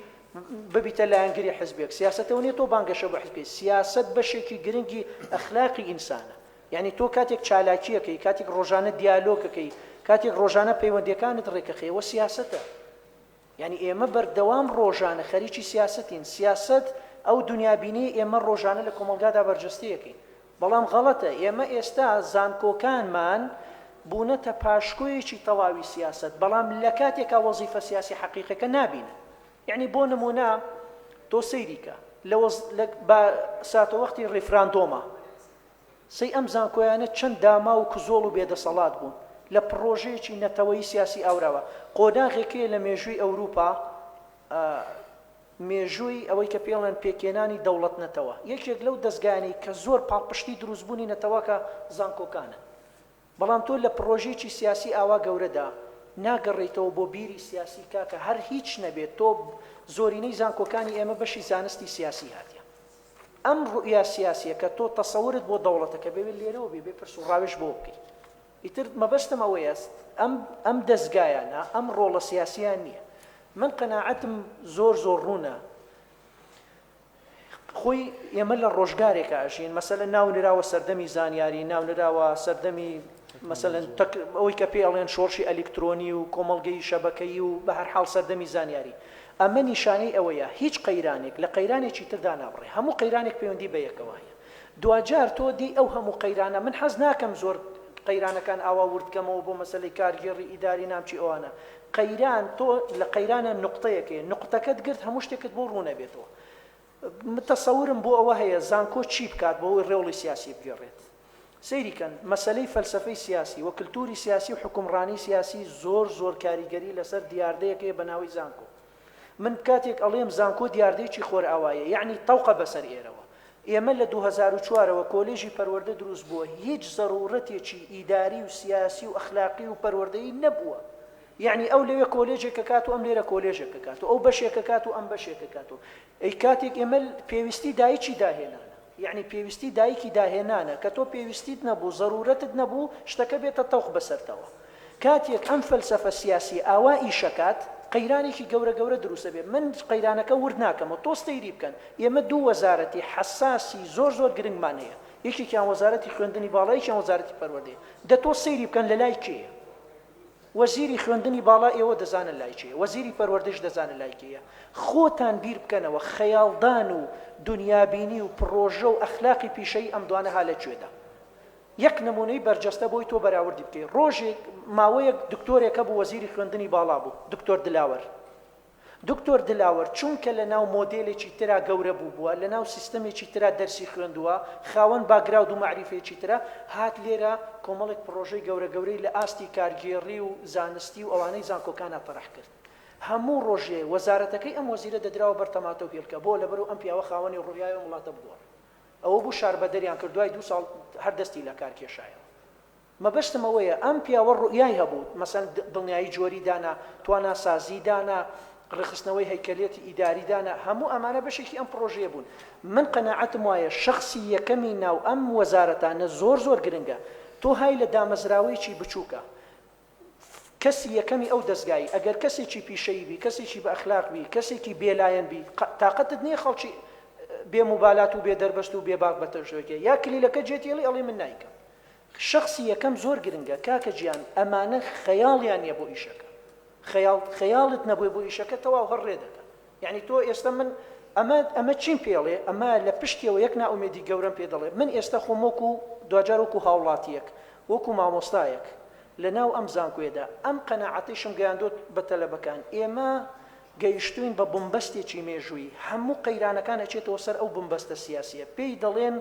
Speaker 8: ببیتە لایەنگری حزبێک، سیاسەتەوە نیە تۆ بانگەشە بۆ حزب بکەی، سیاسەت بەشێکی گرنگی ئەخلاقی ئینسانە، یانی تۆ کاتێک چالاکیەکەی، کاتێک ڕۆژانە دیالۆگەکەی، کاتێک ڕۆژانە پەیوەندیەکانت ڕێکەخەی ئەوە سیاسەتە. یانی ئێمە بەردەوام ڕۆژانە خەریکی سیاسەتین، سیاسەت ئەو دونیابینیەی ئێمە ڕۆژانە لە کۆمەڵگادا بەرجەستەیەکەین. بەڵام غەڵەتە، ئێمە ئێستا زانکۆکانمان بوونەتە پاشکۆیەکی تەواوی سیاسەت، بەڵام لە کاتێکا وەزیفە سیاسی حەقیقەکە نابینن. یەعنی بۆ نموونە تۆ سەیری کە لە وەز لە با ساتەوەختی ڕیفراندۆما سەی ئەم زانکۆیانە چەند داماو و کزۆڵ و بێدەسەڵات بوون لە پڕۆژەیەکی نەتەوەیی سیاسی ئاوراوە قۆناغێک هەیە لە مێژووی ئەوروپا مێژووی ئەوەی کە پێڵێن پێکهێنانی دەوڵەت نەتەوە یەکێک لەو دەزگایانەی کە زۆر پاڵپشتی دروستبوونی نەتەوەکە زانکۆکانن بەڵام تۆ لە پڕۆژەیەکی سیاسی ئاوا گەورەدا ناگەڕێیتەوە بۆ بیری سیاسی کاکە هەر هیچ نەبێت تۆ زۆرینەی زانکۆکانی ئێمە بەشی زانستی سیاسی هاتیە ئەم ڕوئیا سیاسیە کە تۆ تەسەورت بۆ دەوڵەتەکە بێ لێرەوە بێ بێ پرس و ڕاوێژ بۆ بکەیت ئیتر مەبەستم ئەوەیە ئەم ئەم دەزگایانە ئەم ڕۆڵە سیاسیان نییە من قەناعەتم زۆر زۆر ڕوونە خۆی ئێمە لە ڕۆژگارێکا ئەژین مەسەلەن ناو نراوە سەردەمی زانیاری ناو نراوە سەردەمی مەسەلەن تەک ئەوەی کە پێی ئەڵێن شۆڕشی ئەلیکترۆنی و کۆمەڵگەی شەبەکەیی و بە هەر حاڵ سەردەمی زانیاری ئەمە نیشانەی ئەوەیە هیچ قەیرانێک لە قەیرانێکی تردا نابڕێ هەموو قەیرانێک پەیوەندی بە یەکەوە هەیە دواجار تۆ دێی ئەو هەموو قەیرانە من حەز ناکەم زۆر قەیرانەکان ئاوا ورد کەمەوە بۆ مەسەلەی کارگێڕی ئیداری نامچی ئەوانە قەیران تۆ لە قەیرانە نوقتەیەک هەیە نوقتەکەت گرت هەموو شتێکت بۆ ڕوونەبێتەوە من تەسەورم بۆ ئەوە هەیە زانکۆ چی بکات بۆ ئەوەی ڕێوڵی سیاسی بگێڕێت سەیری کەن مەسەلەی فەلسەفەی سیاسی و کلتوری سیاسی و حوکمڕانی سیاسی زۆر زۆر کاریگەری لەسەر دیاردەیەک هەیە بە ناوی زانکۆ من کاتێک ئەڵێم زانکۆ دیاردەیەکی خۆرئاوایە یەعنی تەوقە بەسەر ئێرەوە. ئێمە لە 2004 ەوە کۆلێژی پەروەردە دروست بووە هیچ زەروورەتێکی ئیداری و سیاسی و ئەخلاقی و پەروەردەیی نەبووە. یەعنی ئەو لەوێ کۆلێژێک ئەکات و ئەم لێرە کۆلێژێک ئەکات و ئەو بەشێک ئەکات و ئەم بەشێک ئەکات و ئەی کاتێک ئێمە پێویستی دایکی داهێنانە. یەعنی پێویستی دایکی داهێنانە، کە تۆ پێویستیت نەبوو، زەرورەتت نەبوو، شتەکە بێتە تەوق بەسەرتەوە. کاتێک ئەم فەلسەفە سیاسیە ئاوا ئیشەکات، قەیرانێکی گەورە گەورە دروستەبێ. من قەیرانەکە ورد ناکەمەوە، تۆ سەیری بکەن، ئێمە دوو وەزارەتی حەساسی زۆر زۆر گرنگمان هەیە، یەکێکیان وەزارەتی خوێندنی باڵا، یەکیان وەزارەتی پەروەردەیە. دە تۆ سەیری بکەن لەلای کێیە؟ وەزیری خوێندنی باڵا ئێوە دەزانن لای کێیە، وەزیری پەروەردەیش دەزانن لای کێیە. خۆتان بیر بکەنەوە خەیاڵدان و دونیابینی و پڕۆژە و ئەخلاقی پیشەیی ئەم دوانە ها لە کوێدا؟ یەک نموونەی بەرجەستە بۆی تۆ بەراوردی بکەی. ڕۆژێک، ماوەیەک دکتۆرێک هەبوو وەزیری خوێندنی باڵا بوو، دکتۆر دلاوەر. دکتۆر دلاوەر چونکە لە ناو مۆدێلێکی ترا گەورە بووبووە، لە ناو سیستەمێکی ترا دەرسی خوێندووە، خاوەن باکگراود و مەعریفەیەکی ترە، هات لێرە کۆمەڵێک پڕۆژەی گەورە گەورەی لە ئاستی کارگێڕی و زانستی و ئەوانەی زانکۆکانا تەرح کرد. هەموو ڕۆژێ وەزارەتەکەی ئەم وەزیرە دەدراوە بەر تەماتە و هێلکە، بۆ؟ لەبەرئەو ئەم پیاوە خاوەنی ڕوئیایە ئەم وڵاتە بگۆڕێ. ئەوە بوو شاربەدەریان کرد، دوای دوو ساڵ هەر دەستی لە کار کێشایەوە. مەبەستم ئەوەیە ئەم پیاوە ڕوئیای هەبوو، مەسەلەن دڵنیایی جۆری دانا، تواناسازی دانا، ڕێکخستنەوەی هەیکەلیەتی ئیداری دانا، هەموو ئەمانە بەشێکی ئەم پڕۆژەیە بوون. من قەناعەتم وایە شەخسی یەکەمی ناو ئەم وەزارەتانە زۆر زۆر گرنگە. تۆ های لە دامەزراوەیەکی بچووکە، کەسی یەکەمی ئەو دەزگایی، ئەگەر کەسێکی پیشەیی بی، کەسێکی بە ئەخلاق بی، کەسێکی بێلایەن بی، تاقەتت نییە خەڵکی بێ موبالات و بێ دەربەست و بێ باک بە تەشوێکێ یا کلیلەکە جێتێڵی ئەڵێ من نایکەم. شەخسی یەکەم زۆر گرنگە کاکە گیان ئەمانە خەیاڵیان نیە بۆ ئیشەکە خەیاڵ خەیاڵت نەبووی بۆ ئیشەکە تەواو هەر ڕێ دەکە یعنی تۆ ئێستا من ئەمە ئەمە چیم پێڵێ ئەمە لە پشتیەوە یەک نائومێدی گەورەم پێ دەڵێ من ئێستا خۆم وەکو دواجار وەکو هاوڵاتیەک وەکو مامۆستایەک لە ناو ئەم زانکۆیەدا ئەم قەناعەتەیشم گەیاندۆت بە تەلەبەکان ئێمە گەیشتووین بە بنبەستێکی مێژوویی، هەموو قەیرانەکان ئەچێتەوە سەر ئەو بنبەستە سیاسییە، پێی دەڵێن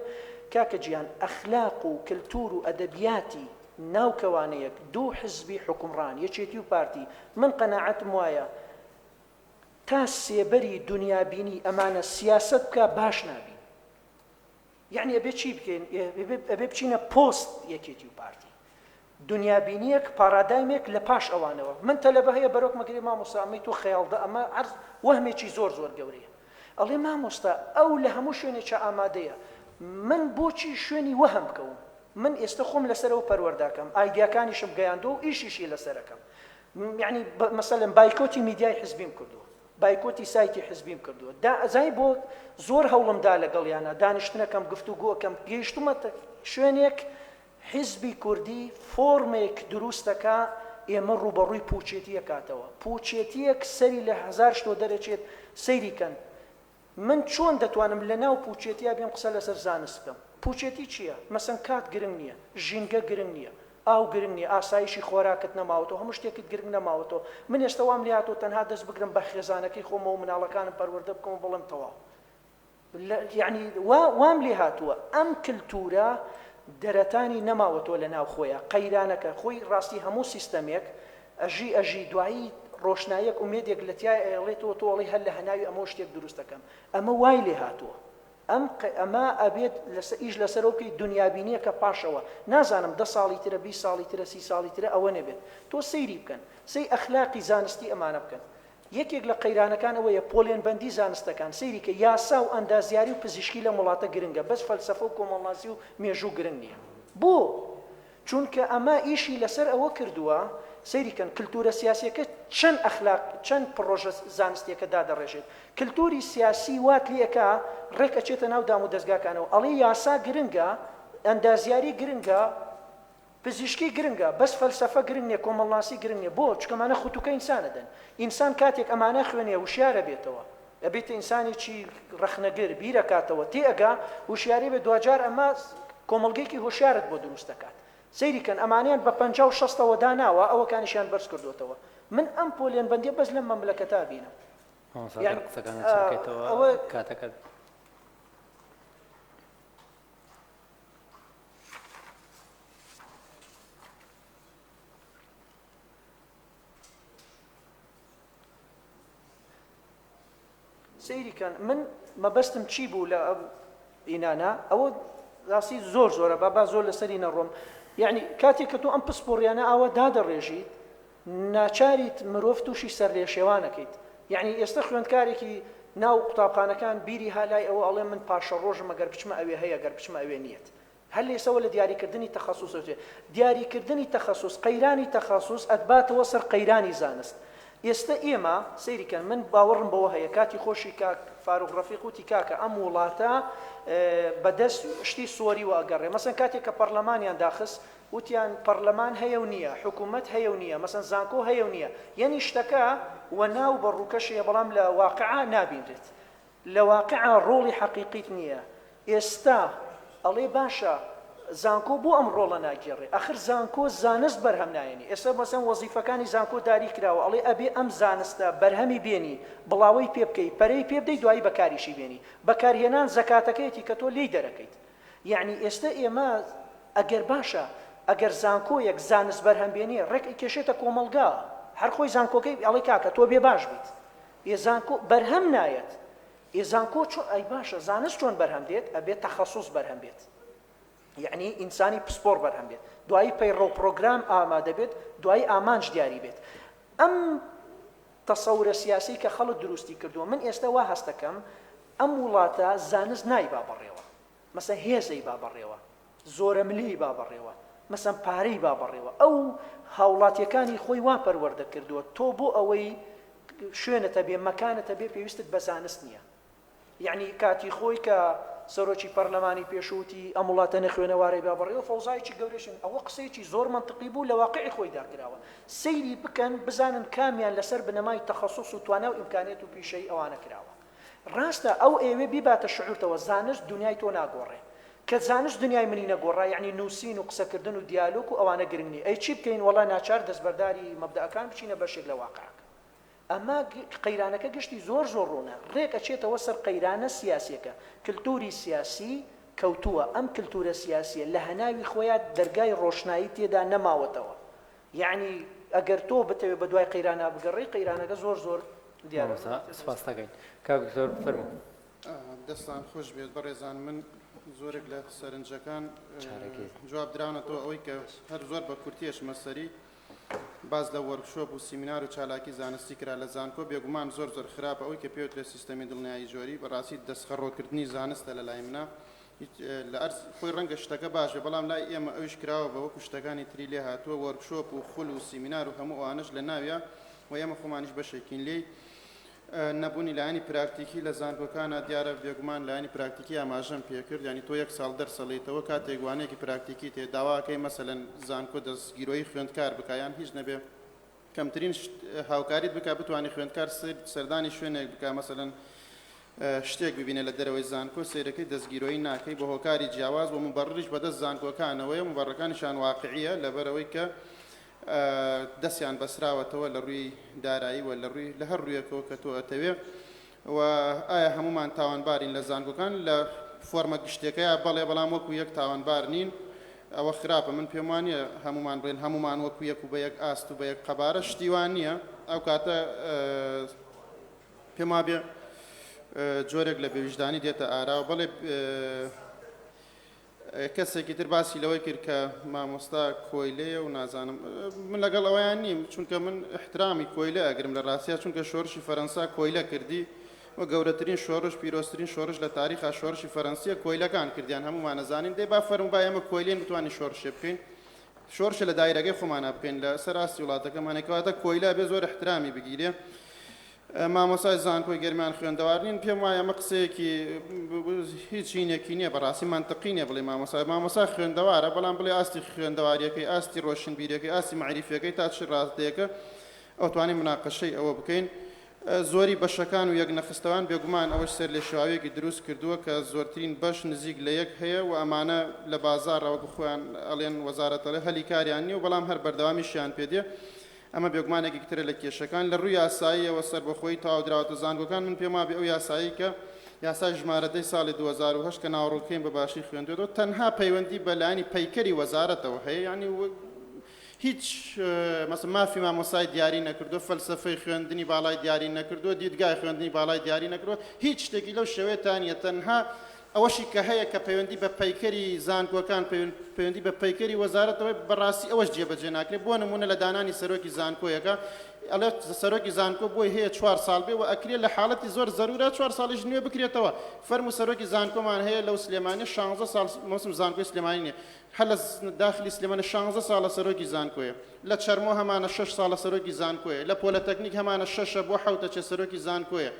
Speaker 8: کاکە گیان ئەخلاق و کلتور و ئەدەبیاتی ناو کەوانەیەک دوو حزبی حوکمڕان یەکێتی و پارتی، من قەناعەتم وایە تا سێبەری دونیابینی ئەمانە سیاسەت بکا باش نابین. یەعنی ئەبێ چی بکەین؟ ئەبێ بچینە پۆست یەکێتی و پارتی. دنیابینیەک، پاڕادایمێک لە پاش ئەوانەوە. من تەلەبە هەیە بەرۆکمە گرێ مامۆستا ئەمەی تۆ خەیاڵدە ئەمە عەرز وەهمێکی زۆر زۆر گەورەیە. ئەڵێ مامۆستا ئەو لە هەموو شوێنێکا ئامادەیە. من بۆچی شوێنی وەهم بکەوم؟ من ئێستە خۆم لەسەرەوە پەروەردەکەم، ئایدیاکانیشم گەیاندووە و ئیشیشی لەسەرەکەم. یەعنی مەسەلەن بایکۆتی میدیای حزبیم کردووە. بایکۆتی سایتی حزبیم کردووە دا ئەزانی بۆ زۆر هەوڵم دا لەگەڵیانا دانیشتنەکەم گفتوگۆکەم گەیشتومەتە شوێنێک حزبی کوردی فۆرمێک دروستەکا ئێمە ڕووبەڕووی پوچێتی ئەکاتەوە پوچێتیەک سەری لە هەزار شتۆ دەرەچێت سەیری کەن من چۆن دەتوانم لە ناو پوچێتیا بێم قسە لەسەر زانست بکەم؟ پوچێتی چییە؟ مەسەن کات گرنگ نییە، ژینگە گرنگ نییە، ئاو گرنگ نییە، ئاسایشی خۆراکت نەماوەتەوە، هەموو شتێکت گرنگ نەماوەتەوە. من ئێستا وام لێهاتووە تەنها دەست بگرم بە خێزانەکەی خۆمەوە و مناڵەکانم پەروەردە بکەم و بڵێم تەواو. لە یەعنی وا وام لێهاتووە ئەم کلتورە دەرەتانی نەماوەتەوە لە ناو خۆیا قەیرانەکە خۆی ڕاستی هەموو سیستەمێک ئەژی ئەژی دوایی ڕۆشناییەک ئومێدێک لە تیای ئەیەڵێتەوە تۆ ئەڵێی هەر لە هەناوی ئەمەوە شتێک دروست دەکەم ئەمە وای لێ هاتووە ئەم ئەمە ئەبێت لەسە ئیش لەسەرەوە بکەیت دنیابینیەکە پاشەوە نازانم دە ساڵی ترە 20 ساڵی ترە سی ساڵی ترە ئەوە نەبێت تۆ سەیری بکەن سەی ئەخلاقی زانستی ئەمانە بکەن یەکێک لە قەیرانەکان ئەوەیە پۆلێنبەندی زانستەکان، سەیری کە یاسا و ئەندازیاری و پزیشکی لەم وڵاتە گرنگە بەس فەلسەفە و کۆمەڵناسی و مێژوو گرنگ نییە. بۆ؟ چونکە ئەمە ئیشی لەسەر ئەوە کردووە، سەیری کەن کلتورە سیاسیەکە چەند ئەخلاق چەند پڕۆژە زانستیەکە دادەڕێژێت. کلتوری سیاسی وات لێ ئەکا ڕێک ئەچێتە ناو دامودەزگاکانەوە ئەڵێ یاسا گرنگە، ئەندازیاری گرنگە، پزیشکی گرنگە بەس فەلسەفە گرنگ نیە کۆمەڵناسی گرنگ نیە بۆ؟ چونکە ئەمانە خوتوکە ئینسان ئەدەن ئینسان کاتێک ئەمانە خوێنێ وشیار ئەبێتەوە ئەبێتە ئینسانێکی ڕەخنەگر بیرەکاتەوە تێئەگا وشیاری بێ دواجار ئەمە کۆمەڵگەیەکی هۆشیارت بۆ دروست دەکات سەیری کەن ئەمانەیان بە 50 و شەستەوە داناوە ئەوەکانیشیان بەرز کردۆتەوە من ئەم پۆلێنبەندیە بەس لەم مەملەکەتە بینم
Speaker 2: مامۆستا گەر قسەکانت چڕ بکەیتەوە
Speaker 8: ئەوە
Speaker 2: کاتەکەت
Speaker 8: سەیری کەن من مەبەستم چی بوو لە ئەو ئینانە ئەوە ڕاستی زۆر زۆرە با با زۆر لەسەری نەڕۆم یعنی کاتێک کە تۆ ئەم پسپۆڕیانە ئاوا دادەڕێژیت ناچاریت مرۆڤ تووشی سەرلێشێوانەکەیت یعنی ئێستا خوێندکارێکی ناو قوتابخانەکان بیری ها لای ئەوە ئەڵێ من پاشەڕۆژم ئەگەر بچمە ئەوێ هەیە گەر بچمە ئەوێ نییەت. هەر لێسەوە لە دیاریکردنی تەخەسوس ئەچێ. دیاریکردنی تەخەسوس، قەیرانی تەخەسوس ئەتباتەوە سەر قەیرانی زانست. ئێستە ئێمە، سەیری کەن، من باوەڕم بەوە هەیە، کاتی خۆشی کاک فاروق ڕەفیق وتی کاکە ئەم وڵاتە بە دەست شتی سوەریوە ئەگەڕێ. مەسەن کاتێک کە پەڕلەمانیان داخست، وتیان پەڕلەمان هەیە و نییە، حکوومەت هەیە و نییە، مەسەن زانکۆ هەیە و نییە. یەنی شتەکە وە ناو بە ڕووکەشەیە بەڵام لە واقعا نابینرێت. لە واقعا ڕۆڵی حەقیقیت نییە. ئێستا ئەڵێ باشە زانکۆ بۆ ئەم ڕۆڵە ناگێڕێ؟ ئەخر زانکۆ زانست بەرهەم نایەنێ. ئێستا مەسەن وەزیفەکانی زانکۆ داری کراوە ئەڵێ ئەبێ ئەم زانستە بەرهەمی بێنی، بڵاوەی پێ بکەی، پەرەی پێ بدەی دوایی بەکاریشی بێنی. بەکارهێنان زەکاتەکەیەتی کە تۆ لێی دەرەکەیت. یەعنی ئێستە ئێمە ئەگەر باشە ئەگەر زانکۆیەک زانست بەرهەم بێنێ ڕێک ئەیکێشێتە کۆمەڵگا هەر خۆی زانکۆکەی ئەڵێ کاکە تۆ بێ باش بیت ئێ زانکۆ بەرهەم نایەت ئێ زانکۆ چۆن ئەی باشە زانست چۆن بەرهەم دێت ئەبێ تەخەسوس بەرهەم بێت یعنی ئینسانی پسپۆر بەرهەم بێت دوایی پەیڕەو پرۆگرام ئامادە بێت دوایی ئامانج دیاری بێت ئەم تەسەورە سیاسی کە خەڵک دروستی کردووە من ئێستا وا هەستەکەم ئەم وڵاتە زانست نایبا بەڕێوە مەسەن هێز ئەیبا بەڕێوە، زۆرەملێ ئەیبا بەڕێوە، مەسەن پارە ئەیبا بەڕێوە، ئەو هاوڵاتیەکانی خۆی وا پەروەردە کردووە تۆ بۆ ئەوەی شوێنت هەبێ، مەکانت هەبێ پێویستت بە زانست نییە. یەعنی کاتی خۆی کە سەرۆکی پەرلەمانی پێشوو وتی ئەم وڵاتە نەخوێنەوارە ئەیبا بەڕێوە، فەوزایەکی گەورەشن، ئەوە قسەیەکی زۆر مەنتقی بوو لە واقعی خۆیدا کراوە. سەیری بکەن بزانن کامیان لەسەر بنەمای تەخەسوس و توانا و ئیمکانیەت و پیشەیی ئەوانە کراوە. ڕاستە ئەو ئەیەوێ بیباتە شعورتەوە زانست دونیای تۆ ناگۆڕێ کە زانست دونیای منی نەگۆڕا یەعنی نوسین و قسەکردن و دیالۆک و ئەوانە گرنگ نی ئەی چی بکەین وەڵا ناچار دەستبەرداری مەبدەئەکان بچینە بەشێک لە واقعەکە ئەمە قەیرانەکە گشتی زۆر زۆر ڕوونە ڕێک ئەچێتەوە سەر قەیرانە سیاسیەکە کلتوری سیاسی کەوتووە ئەم کلتورە سیاسیە لە هەناوی خۆیا دەرگای ڕۆشنایی تێدا نەماوەتەوە یەعنی ئەگەر تۆ بتەوێ بەدوای قەیرانا بگەڕێی قەیرانەکە زۆر زۆر دیارە.
Speaker 2: مامۆستا سوپاست دەکەین. کاک دکتۆر فەرموو.
Speaker 3: دەستان خۆش بێت بەڕێزان من زۆرێک لە سەرنجەکان جواب دراونەتەوە ئەوەی کە هەر زۆر بە کورتی ئەچمە سەری باس لە وۆرکشۆپ و سیمینار و چالاکی زانستی کرا لە زانکۆ بێگومان زۆر زۆر خراپە ئەوەی کە پێوترێت سیستەمی دڵنیایی جۆری بەڕاستی دەستخەڕۆکردنی زانستە لە لای منە هیچ لە ئەرز خۆی ڕەنگە شتەکە باش بێ بەڵام لای ئێمە ئەویش کراوە بە وەکو شتەکانی تری لێ هاتووە وۆرکشۆپ و خول و سیمینار و هەموو ئەوانەش لە ناویە و ئێمە خۆمانیش بەشێکین لێی. نەبوونی لایەنی پراکتیکی لە زانکۆکانا دیارە بێگومان لایەنی پراکتیکی ئاماژەم پێکرد یانی تۆ یەک ساڵ دەرس ئەڵێیتەوە کاتێک وانەیەکی پراکتیکی تێ داواکەی مەسەلەن زانکۆ دەستگیرۆیی خوێندکار بکا یان هیچ نەبێ کەمترین هاوکاریت بکا بتوانی خوێندکار سەردانی شوێنێک بکا مەسەلەن شتێک ببینێ لە دەرەوەی زانکۆ سەیرەکەی دەستگیرۆیی ناکەی بە هۆکاری جیاواز و موبەڕریش بەدەست زانکۆکانەوەیە موبەڕەکانیشان واقعیە لەبەرئەوەی کە دەستیان بەسراوەتەوە لە ڕووی دارایی و لە ڕووی لە هەر ڕوویەکەوە کە تۆ ئەتەوێ و ئایا هەموومان تاوانبارین لە زانکۆکان لە فۆرمە گشتیەکەیا بەڵێ بەڵام وەکو یەک تاوانبار نین ئەوە خراپە من پێم وانیە هەموومان بڵێن هەموومان وەکو یەک و بە یەک ئاست و بە یەک قەبارە شتی وا نییە ئەو کاتە پێم وابێ جۆرێک لە بێویژدانی دێتە ئاراوە بەڵێ کەسێکی تر باسی لەوەی کرد کە مامۆستا کۆیلەیە و نازانم من لەگەڵ ئەوەیان نیم چونکە من احترامی کۆیلە ئەگرم لە ڕاستیا چونکە شۆرشی فەرەنسا کۆیلە کردی و گەورەترین شۆڕش پیرۆزترین شۆڕش لە تاریخا شۆڕشی فەرەنسیە کۆیلەکان کردیان هەموومان ئەزانین دەی با فەرموو با ئێمە کۆیلەین بتوانین شۆڕشێ بکەین شۆڕشە لە دایرەکەی خۆمانا بکەین لە سەر ئاستی وڵاتەکەمانە کەواتە کۆیلە بێ زۆر احترامی بگیرێ مامۆستای زانکۆی گەرمیان خوێندەوار نین پێم وایە ئەمە قسەیەکی هیچ هینێکی نییە بەڕاستی مەنتقی نییە بڵێ مامۆستا مامۆستا خوێندەوارە بەڵام بڵێ ئاستی خوێندەواریەکەی ئاستی ڕۆشنبیریەکەی ئاستی مەعریفیەکەی تا چ ڕاستەیەکە ئەوتوانین مناقەشەی ئەوە بکەین زۆری بەشەکان و یەک نەخستەوان بێگومان ئەوەش سەرلێشێواویەکی دروست کردووە کە زۆرترین بەش نزیک لە یەک هەیە و ئەمانە لە بازاڕە وەکو خۆیان ئەڵێن وەزارەت ئەڵێ هەلی کاریان نییە و بەڵام هەر بەردەوامیشیان پێ دێ ئەمە بێگومان یەکێکی ترە لە کێشەکان. لە ڕووی یاساییەوە سەربەخۆیی تەواو دراوەتە زانکۆکان، من پێم وابێ ئەو یاسایەی کە یاسای ژمارە دەی ساڵی 2008 کە ناوەڕۆکەکەیم بە باشی خوێندوێتەوە تەنها پەیوەندی بە لایەنی پەیکەری وەزارەتەوە هەیە یانی هیچ مەسە مافی مامۆستای دیاری نەکردووە، فەلسەفەی خوێندنی باڵای دیاری نەکردووە، دیدگای خوێندنی باڵای دیاری نەکردووە، هیچ شتێکی لەو شێوەیە تا نییە تەنها ئەوەشی کە هەیە کە پەیوەندی بە پەیکەری زانکۆکان، پەیوەندی بە پەیکەری وەزارەتەوە بەڕاستی ئەوەش جێبەجێ ناکرێت، بۆ نموونە لە دانانی سەرۆکی زانکۆیەکە. ئەڵێ سەرۆکی زانکۆ بۆی هەیە چوار ساڵ بێ و ئەکرێ لە حاڵەتی زۆر زەرورە چوار ساڵیش نوێ بکرێتەوە. فەرموو سەرۆکی زانکۆمان هەیە لەو سلێمانیە شانزە ساڵ مەوسم زانکۆی سلێمانی نیە هەر لە داخلی سلێمانی شانزە ساڵە سەرۆکی زانکۆیە، لە چەرمۆ هەمانە شەش ساڵە سەرۆکی زانکۆیە، لە پۆلەتەکنیک هەمانە شەشە بۆ حەوتە چێ سەرۆکی زانکۆیە.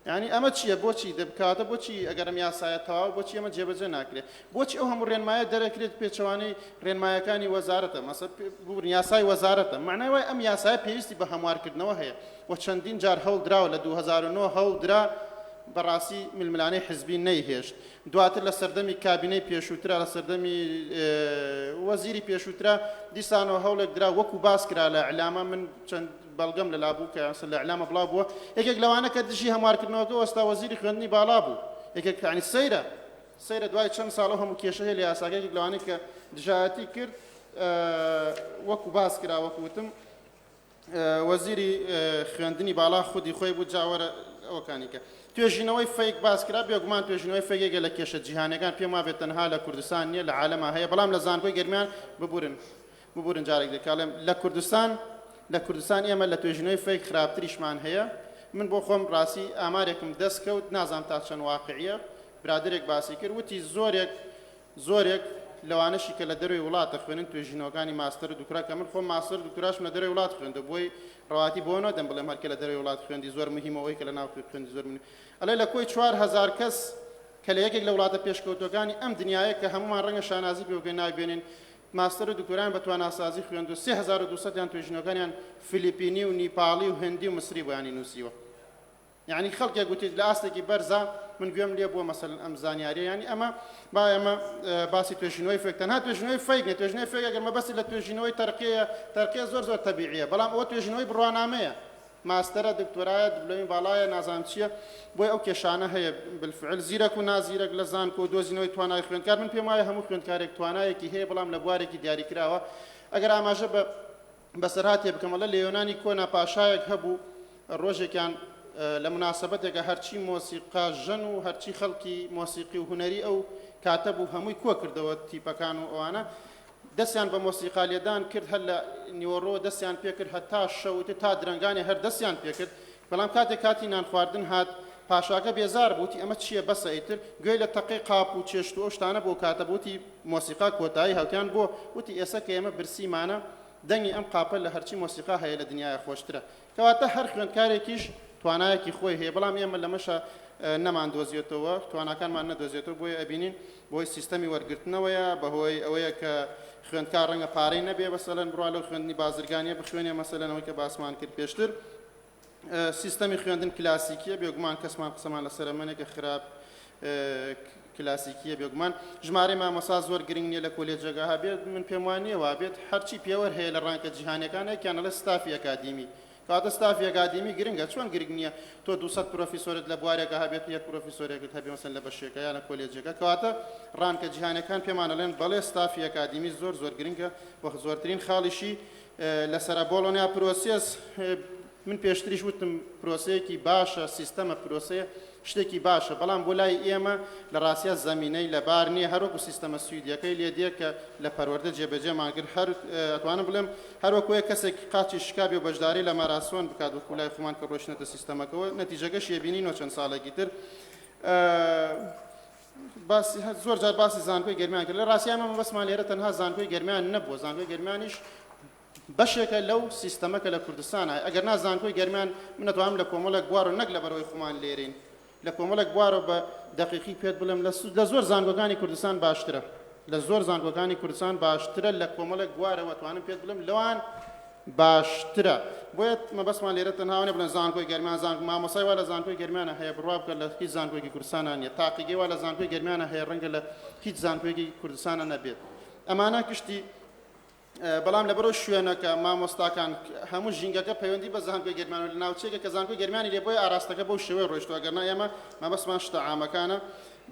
Speaker 3: یانی ئەمە چییە؟ بۆچی دەبکاتە؟ بۆچی ئەگەر ئەم یاسایە تەواو بۆچی ئەمە جێبەجێ ناکرێت؟ بۆچی ئەو هەموو ڕێنمایە دەرەکرێت پێچەوانەی ڕێنمایەکانی وەزارەتە؟ مەسە ببورن یاسای وەزارەتە. مەعنای وایە ئەم یاسایە پێویستی بە هەموارکردنەوە هەیە و چەندین جار هەوڵ دراوە لە 2009 هەوڵ درا بەڕاستی ململانێی حزبی نەیهێشت. دواتر لە سەردەمی کابینەی پێشووترا لە سەردەمی وەزیری پێشووترا دیسانەوە هەوڵێک درا وەکو باس کرا لە ئیعلامە من چەند بەڵگەم لەلا بوو کە لە ئیعلامە بڵاو بووە یەکێک لەوانە کە دژی هەموارکردنەوەکە وەستا وەزیری خوێندنی باڵا بوو یەکێک یعنی سەیرە سەیرە دوای چەند ساڵ ئەو هەموو کێشە هەیە لە یاساکە یەکێک لەوانەی کە دژایەتی کرد وەکو باس کرا وەکو وتم وەزیری خوێندنی باڵا خودی خۆی بوو جاوەرە ئەوەکانی کە توێژینەوەی fake باس کرا بێگومان توێژینەوەی fake ێکە لە کێشە جیهانەکان پێم وابێت تەنها لە کوردستان نییە لە عالەما هەیە بەڵام لە زانکۆی گەرمیان ببورن ببورن جارێک دەکاڵێم لە کوردستان لە کوردستان ئێمە لە توێژینەوەی fake خراپتریشمان هەیە من بۆ خۆم ڕاستی ئامارێکم دەست کەوت نازانم تا چەند واقعیە برادەرێک باسی کرد وتی زۆرێک زۆرێک لەوانەشی کە لە دەرەوەی وڵات دەخوێنن توێژینەوەکانی ماستەر و دکتۆرا کە من خۆم ماستەر و دکتۆراشم لە دەرەوەی وڵات خوێندووە بۆی ڕەواتی بۆ نەدەم بڵێم هەرکە لە دەرەوەی وڵات خوێندی زۆر مهمە ئەوەی کە لە ناو خوێندی زۆر مهمە ئەڵێ لە کۆی 4000 کەس کە لە یەکێک لە وڵاتە پێشکەوتووەکانی ئەم دنیایە کە هەموومان ڕەنگە شانازی پێ بکەین ناوی بێنین ماستەر و دکتۆرایان بە تواناسازی خوێندووە 3200 یان توێژینەوەکانیان فلیپینی و نیپاڵی و هندی و مسری بۆیانی نووسیوە یانی خەڵکێک وتی لە ئاستێکی بەرزا من گوێم لێ بووە مەسەلەن ئەم زانیاریە یانی ئەمە با ئێمە باسی توێژینەوەی fake تەنها توێژینەوەی fake نیە توێژینەوەی fake ئەگەر مەبەستی لە توێژینەوەی تەرقیەیە تەرقیە زۆر زۆر تەبیعیە بەڵام ئەوە توێژینەوەی بڕوانامەیە ماستەرە دکتۆرایە دبلۆمی باڵایە نازانم چییە بۆی ئەو کێشانە هەیە بالفعل زیرەک و نازیرەک لە زانکۆ و دۆزینەوەی توانای خوێندکار من پێم وایە هەموو خوێندکارێک توانایەکی هەیە بەڵام لە بوارێکی دیاریکراوە ئەگەر ئاماژە بە بەسەرهاتێ بکەم ئەڵێ لە یۆنانی کۆنا پاشایەک هەبوو ڕۆژێکیان لە موناسەبەتێکا هەرچی مۆسیقا ژەن و هەرچی خەڵکی مۆسیقی و هونەری ئەو کاتە بوو هەمووی کۆ کردەوە تیپەکان و ئەوانە دەستیان بە مۆسیقا لێدان کرد هەر لە نیوەڕۆ دەستیان پێکرد هەتا شەوتر تا درەنگانی هەر دەستیان پێکرد بەڵام کاتێک کاتی نان خواردن هات پاشاکە بێزار بوو وتی ئەمە چییە بەسە ئیتر گوێی لە تەقەی قاپ و چێشت و ئەو شتانە بوو کاتە بوو وتی مۆسیقا کۆتایی هاوتیان بۆ وتی ئێسە کە ئێمە برسیمانە دەنگی ئەم قاپە لە هەرچی مۆسیقا هەیە لە دنیایا خۆشترە کەواتە هەر خوێندکارێکیش توانایەکی خۆی هەیە بەڵام ئێمە لەمەشا نەمان دۆزیەتەوە تواناکانمان نەدۆزێتەوە بۆیە ئەبینین بۆی سیستەمی وەرگرتنەوەیە بەهۆی ئەوەیە کە خوێندکار ڕەنگە پارەی نەبێ مەسەلەن بڕوا لەو خوێندنی بازرگانیە بخوێنێ مەسەلەن ئەوەی کە باسمان کرد پێشتر سیستەمی خوێندن کلاسیکیە بێگومان کەسمان قسەمان لەسەر ئەمە نیە کە خراپ کلاسیکیە بێگومان ژمارەی مامۆسا زۆر گرنگ نییە لە کۆلێجەکە هەبێت من پێم وان نییە وابێت هەرچی پێوەر هەیە لە ڕانکە جیهانیەکان یەکیان ئەڵێ ستافی ئەکادیمی کەواتە ستافی ئەکادیمی گرنگە چۆن گرنگ نییە تۆ 200 پرۆفیسۆرت لە بوارێکە هەبێت یەک پرۆفیسۆرێکت هەبێ مەسەن لە بەشێکە یان لە کۆلێجێکە کەواتە ڕانکە جیهانیەکان پێمان ئەڵێن بەڵێ ستافی ئەکادیمی زۆر زۆر گرنگە وە زۆرترین خاڵیشی لەسەرە Bologna process من پێشتریش وتم پرۆسەیەکی باشە سیستەمە پرۆسەیە شتێکی باشە بەڵام بۆ لای ئێمە لە ڕاستیا زەمینەی لەبار نییە هەروەکو سیستەمە سویدیەکەی لێ دێ کە لە پەروەردە جێبەجێمان کرد هەر ئەتوانم بڵێم هەروەکو یە کەسێک قاچی شکابێ و بەشداری لە ماراسۆن بکات وەکو لای خۆمان کە ڕۆیشتنەتە سیستەمەکەوە نەتیجەکەش یەبینینەوە چەند ساڵێکی تر باسی زۆر جار باسی زانکۆی گەرمیان کرد لە ڕاستیا ئێمە مەبەستمان لێرە تەنها زانکۆی گەرمیان نەبووە زانکۆی گەرمیانیش بەشێکە لەو سیستەمە کە لە کوردستان هەیە ئەگەر نا زانکۆی گەرمیان من ئەتوانم لە کۆمەڵێک بوار و نەک لەبەرئەوەی خۆمان لێرەین لە کۆمەڵێک بوارەوە بە دەقیقی پێت بڵێم لە زۆر زانکۆکانی کوردستان باشترە لە زۆر زانکۆکانی کوردستان باشترە لە کۆمەڵێک بوارەوە توانم پێت بڵێم لەوان باشترە بۆیە مەبەستمان لێرە تەنها ئەوە نیە بڵێن زانکۆی گەرمیان زانکۆ مامۆستای وا لە زانکۆی گەرمیانە هەیە بڕوا بکە لە هیچ زانکۆیەکی کوردستانا نیە تاقیگەی وا لە زانکۆی گەرمیانە هەیە ڕەنگە لە هیچ زانکۆیەکی کوردستانا نەبێت ئەمانە گشتی بەڵام لەبەرەوە شوێنەکە مامۆستاکان هەموو ژینگەکە پەیوەندی بە زانکۆی گەرمیان و لە ناوچەیەکە کە زانکۆی گەرمیانی لێ بۆیە ئاراستەکە بەو شێوەیە ڕۆیشتووە گەرنا ئێمە مەبەستمان شتە عامەکانە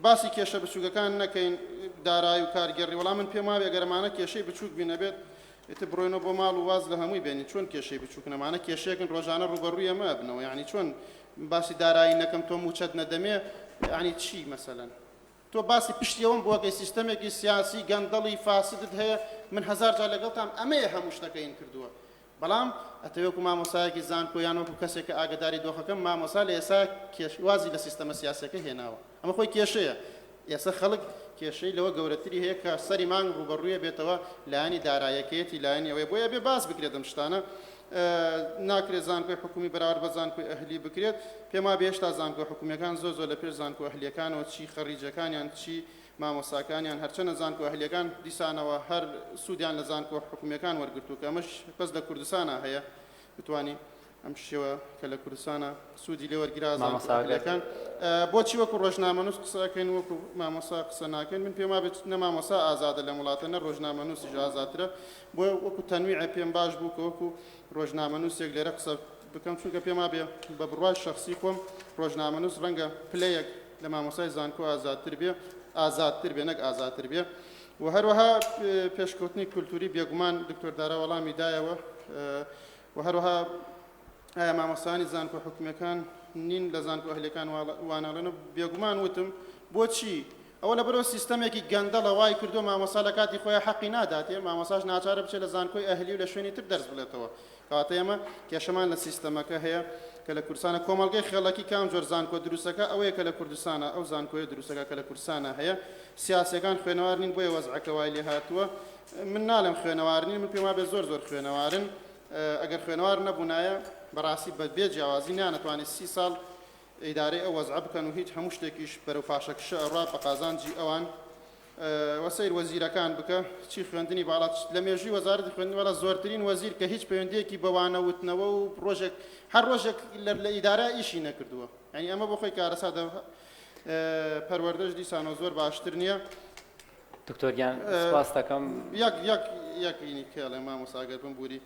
Speaker 3: باسی کێشە بچووکەکان نەکەین دارایی و کارگێڕی وەڵام من پێم وابێ گەر ئەمانە کێشەی بچووک بین ئەبێت ئیتر بڕۆینەوە بۆ ماڵ و واز لە هەمووی بێنین چۆن کێشەی بچووکن ئەمانە کێشەیەکن ڕۆژانە ڕووبەڕووی ئەمە ئەبنەوە یعنی چۆن باسی دارایی نەکەم تۆ مووچەت نەدەمێ یعنی چی مەسەلەن تۆ باسی پشتی ئەوەم بۆ ئەکەی سیستەمێکی سیاسی گەندەڵی فاسدت هەیە من هەزار جار لەگەڵتام ئەمەیە هەموو شتەکەین کردووە. بەڵام ئەتەوێ وەکو مامۆستایەکی زانکۆ یان وەکو کەسێک کە ئاگەداری دۆخەکەم، مامۆستا لە ئێستا کێش وازی لە سیستەمە سیاسیەکە هێناوە. ئەمە خۆی کێشەیە. ئێستا خەڵک کێشەی لەوە گەورەتری هەیە کە سەری مانگ ڕووبەڕوویە بێتەوە لایەنی دارایەکەیەتی لایەنی ئەوەیە بۆیە ئەبێ باس بکرێت ئەم شتانە. ناکرێت زانکۆی حکومی بەراورد بە زانکۆی ئەهلی بکرێت. پێم وابێ هێشتا زانکۆ حکومیەکان زۆر زۆر لە پێش زانکۆ ئەهلیەکانەوە چی خەڕیجەکانیان چی مامۆستاکانیان هەرچەنە زانکۆ ئەهلیەکان دیسانەوە هەر سوودیان لە زانکۆ حکومیەکان وەرگرتوو کە ئەمەش بەس لە کوردستانا هەیە بتوانی ئەم شێوە کە لە کوردستانە سوودی لێ وەرگرا زانکۆ
Speaker 2: مامۆستا ئەگەر
Speaker 3: ئەهلیەکان بۆچی وەکو ڕۆژنامەنووس قسە ئەکەین وەکو مامۆستا قسە ناکەین من پێم وابێت نە مامۆستا ئازادە لەم وڵاتە نە ڕۆژنامەنووسیش ئازادترە بۆیە وەکو تەنویعێ پێم باش بوو کە وەکو ڕۆژنامەنووسێک لێرە قسە بکەم چونکە پێم وابێ بە بڕوای شەخسی خۆم ڕۆژنامەنووس ڕەنگە پلەیەک لە مامۆستای زانکۆ ئازادتر بێ ئازادتر بێ نەک ئازادتر بێ و هەروەها پێشکەوتنی کولتوری بێگومان دکتۆر دارا وەڵامی دایەوە و هەروەها ئایا مامۆستایانی زانکۆ حکومیەکان نین لە زانکۆ ئەهلیەکان وانەڵێن و بێگومان وتم بۆچی ئەوە لەبەرەوە سیستەمێکی گەندەڵە وای کردو مامۆستا لە کاتی خۆیان حەقی ناداتێ مامۆستاش ناچارە بچێت لە زانکۆی ئەهلی و لە شوێنی تر دەرس بڵێتەوە کەواتە ئێمە کێشەمان لە سیستەمەکە هەیە کە لە کوردستانە کۆمەڵگەی خێڵەکی کام جۆر زانکۆ دروستەکە ئەوەیە کە لە کوردستانە ئەو زانکۆیە دروستەکە کە لە کوردستانە هەیە سیاسیەکان خوێنەوار نین بۆیە وەزعەکە وای لێ هاتووە من ناڵێم خوێنەوار نین من پێم وابێ زۆر زۆر خوێنەوارن ئەگەر خوێنەوار نەبوونایە بەڕاستی بە بێ جیاوازی نانەتوانێت سی ساڵ ئیدارەی ئەو وەزعە بکەن و هیچ هەموو شتێکیش بەرەو پاشەکشە ئەڕا بە قازانجی ئەوان وە سەیر وەزیرەکان بکە چی خوێندنی باڵا لە مێژووی وەزارەتی خوێندنی باڵا زۆرترین وەزیر کە هیچ پەیوەندیەکی بە وانە وتنەوە و ڕۆژێک هەر ڕۆژێک لە ئیدارە ئیشی نەکردووە یعنی ئەمە بۆ خۆی کارەساتە پەروەردەش دیسانەوە زۆر باشتر نییە.
Speaker 2: دکتۆر گیان سپاس دەکەم.
Speaker 3: یەک یەک یەک ینی کێڵێ مامۆستا گەر بمبوری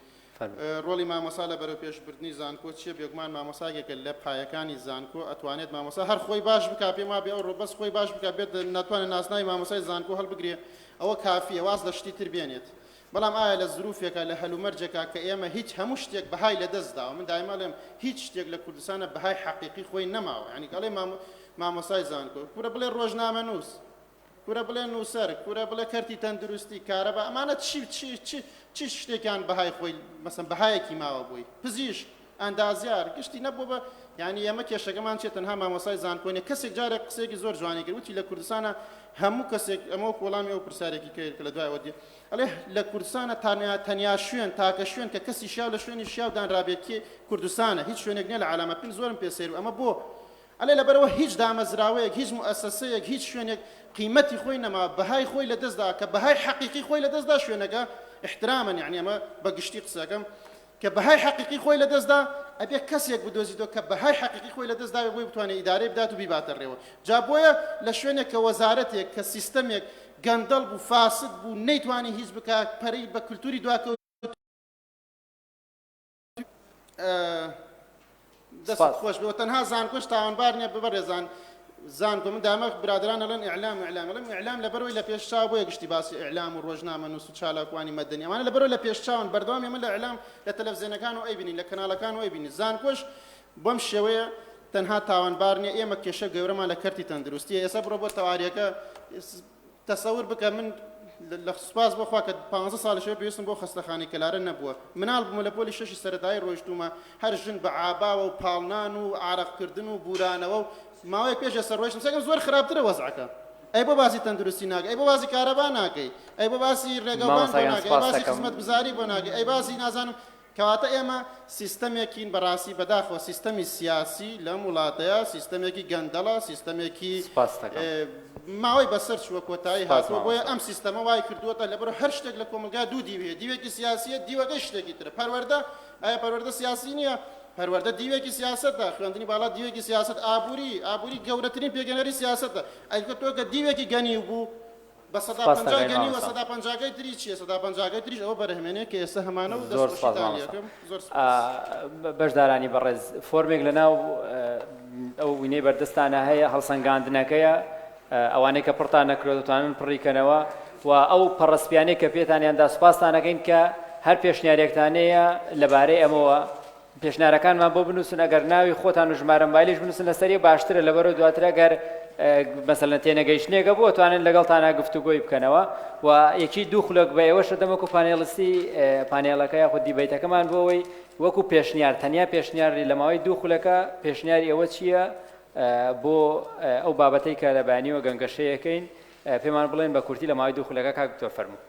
Speaker 3: ڕۆڵی مامۆستا لە بەرەوپێشبردنی زانکۆ چییە؟ بێگومان مامۆستا یەکێکە لە پایەکانی زانکۆ، ئەتوانێت مامۆستا هەر خۆی باش بکا، پێم وابێ ئەو ڕۆ بەس خۆی باش بکا بێت ناتوانێت ناسناوی مامۆستای زانکۆ هەڵبگرێ ئەوە کافییە واز لە شتی تر بێنێت. بەڵام ئایا لە زروفێکا لە هەلومەرجێکا کە ئێمە هیچ هەموو شتێک بەهای لە دەست داوە من دایمە ئەڵێم هیچ شتێک لە کوردستانە بەهای حەقیقی خۆی نەماوە یانی ئەڵێ مامۆستای زانکۆ کورە بڵێ ڕۆژنامەنووس کورە بڵێ نووسەر، کورە بڵێ کەرتی تەندروستی، کارەبا، ئەمانە چی چی چی چی شتێکیان بەهای خۆی مەسەن بەهایەکی ماوە بۆی، پزیشک، ئەندازیار، گشتی نەبووە بە یانی ئێمە کێشەکەمان چیە تەنها مامۆستای زانکۆ نیە، کەسێک جارێک قسەیەکی زۆر جوانی کرد وتی لە کوردستانا هەموو کەسێک ئەمە وەکو وەڵامی ئەو پرسیارێکی کرد کە لە دوایەوە دێ ئەڵێ لە کوردستانا تەنیا تەنیا شوێن تاکە شوێن کە کەسی شیاو لە شوێنی شیاو دانرابێ کێ کوردستانە هیچ شوێنێک نیە لە عالەمە پێم زۆرم پێ سەیر بوو ئەمە بۆ ئەڵێ لەبەرئەوە هیچ دامەزراوەیەک، هیچ موئەسەسەیەک، هیچ شوێنێک قیمەتی خۆی نەما، بەهای خۆی لەدەست دا، کە بەهای حەقیقی خۆی لەدەست دا شوێنەکە، ئیحترامەن یەعنی ئەمە بە گشتی قسەکەم، کە بەهای حەقیقی خۆی لەدەست دا، ئەبێ کەسێک بدۆزیتەوە کە بەهای حەقیقی خۆی لەدەست دابێ بۆی بتوانێ ئیدارەی بدات و بیباتە ڕێوە. جا بۆیە لە شوێنێک کە وەزارەتێک، کە سیستەمێک گەندەڵ بوو، فاسد بوو، نەیتوانی هیچ بکا، پەرەی بە کلتوری دواکەوتوو، دەست خۆش بێ تەنها زانکۆش تاوانبار نییە بەڕێزان زانکۆ من دامە برادران ئەڵێن ئیعلام ئیعلام ئەڵێم ئیعلام لەبەرەوەی لە پێش چاو بۆیە گشتی باسی ئیعلام و ڕۆژنامە نووس و چالاکوانی مەدەنی ئەمانە لەبەرەوە لە پێش چاون بەردەوام ئێمە لە ئیعلام لە تەلەفزیۆنەکان و ئەیبینین لە کەناڵەکان و ئەیبینین زانکۆش بەم شێوەیە تەنها تاوانبار نییە ئێمە کێشە گەورەمان لە کەرتی تەندروستیە ئێستا بڕۆ بۆ تەواریەکە تەسەور بکە من لە سوپاس بۆ خوا کە پانزە ساڵیش هەیە پێویستم بۆ خەستەخانەی کەلارە نەبووە مناڵ بوومە لە پۆلی شەشی سەرەتایی ڕۆیشتوومە هەر ژن بە عاباوە و پاڵنان و عارەقکردن و بورانەوە و ماوەیەک پێش ئێستا ڕۆیشتم سەگەم زۆر خراپترە وەزعەکە ئەی بۆ باسی تەندروستی ناکەی ئەی بۆ باسی کارەبا ناکەی ئەی بۆ باسی ڕێگەوبان بۆ
Speaker 2: مامۆستا گیان
Speaker 3: ناکەی ئەی
Speaker 2: سوپاس
Speaker 3: باسی
Speaker 2: دەکەم.
Speaker 3: خزمەتگوزاری بۆ ناکەی ئەی باسی نازانم کەواتە ئێمە سیستەمێکین بەڕاستی بەداخەوە سیستەمی سیاسی لەم وڵاتەیا سیستەمێکی گەندەڵە سیستەمێکی
Speaker 2: سوپاست دەکەم.
Speaker 3: ماوەی بەسەر چووە کۆتایی
Speaker 2: سوپاس
Speaker 3: هاتووە بۆیە
Speaker 2: مامۆستا.
Speaker 3: ئەم سیستەمە وای کردووەتە لەبەر هەر شتێک لە کۆمەڵگا دوو دیو هەیە دیوێکی سیاسیە دیوەکەی شتێکی ترە پەروەردە ئایا پەروەردە سیاسی نییە پەروەردە دیوێکی سیاسەتە خوێندنی باڵا دیوێکی سیاسەت ئابووری ئابووری گەورەترین پێکهێنەری سیاسەتە ئەی تۆ کە دیوێکی گەنیو بوو بە سەدا
Speaker 2: سپاس
Speaker 3: 50
Speaker 2: دەکەین
Speaker 3: گەنی وە
Speaker 2: مامۆستا.
Speaker 3: سەدا پەنجاکەی تری چیە سەدا پەنجاکەی تریش ئەوە بەرهەمێنێ کە ئێستا هەمانە و دەست
Speaker 2: زۆر سپاس
Speaker 3: خۆشیتان
Speaker 2: مامۆستا.
Speaker 3: لێکەم زۆر سپاس.
Speaker 2: بەشدارانی بەڕێز فۆرمێک لە ناو ئەو وینەی بەردەستانە هەیە هەڵسەنگاندنەکەیە ئەوانەی کە پڕتان نەکرۆ دەتوانن پڕی کەنەوە و ئەو پەڕەسپیانەی کە پێتانیان دا سوپاستان ئەکەین کە هەر پێشنیارێکتان هەیە لەبارەی ئەمەوە. پێشنیارەکانمان بۆ بنووسن ئەگەر ناوی خۆتان و ژمارە مۆبایلیش بنووسن لەسەری باشترە لەبەرەوە دواتر ئەگەر مەسەلەن تێنەگەیشتنێکە بووە توانن لەگەڵتانە گفتوگۆی بکەنەوە و یەکی دوو خولەک بە ئێوەش دەدەم وەکو پانێڵستی پانێڵەکە یاخود دیبەیتەکەمان بۆ ئەوەی وەکو پێشنیار تەنیا پێشنیاری لە ماوەی دوو خولەکە پێشنیاری ئێوە چییە بۆ ئەو بابەتەی کە لە بەیانیەوە گەنگەشەیەکەین پێمان بڵێن بە کورتی لە ماوەی دوو خولەکە کاک دکتۆر فەرموو.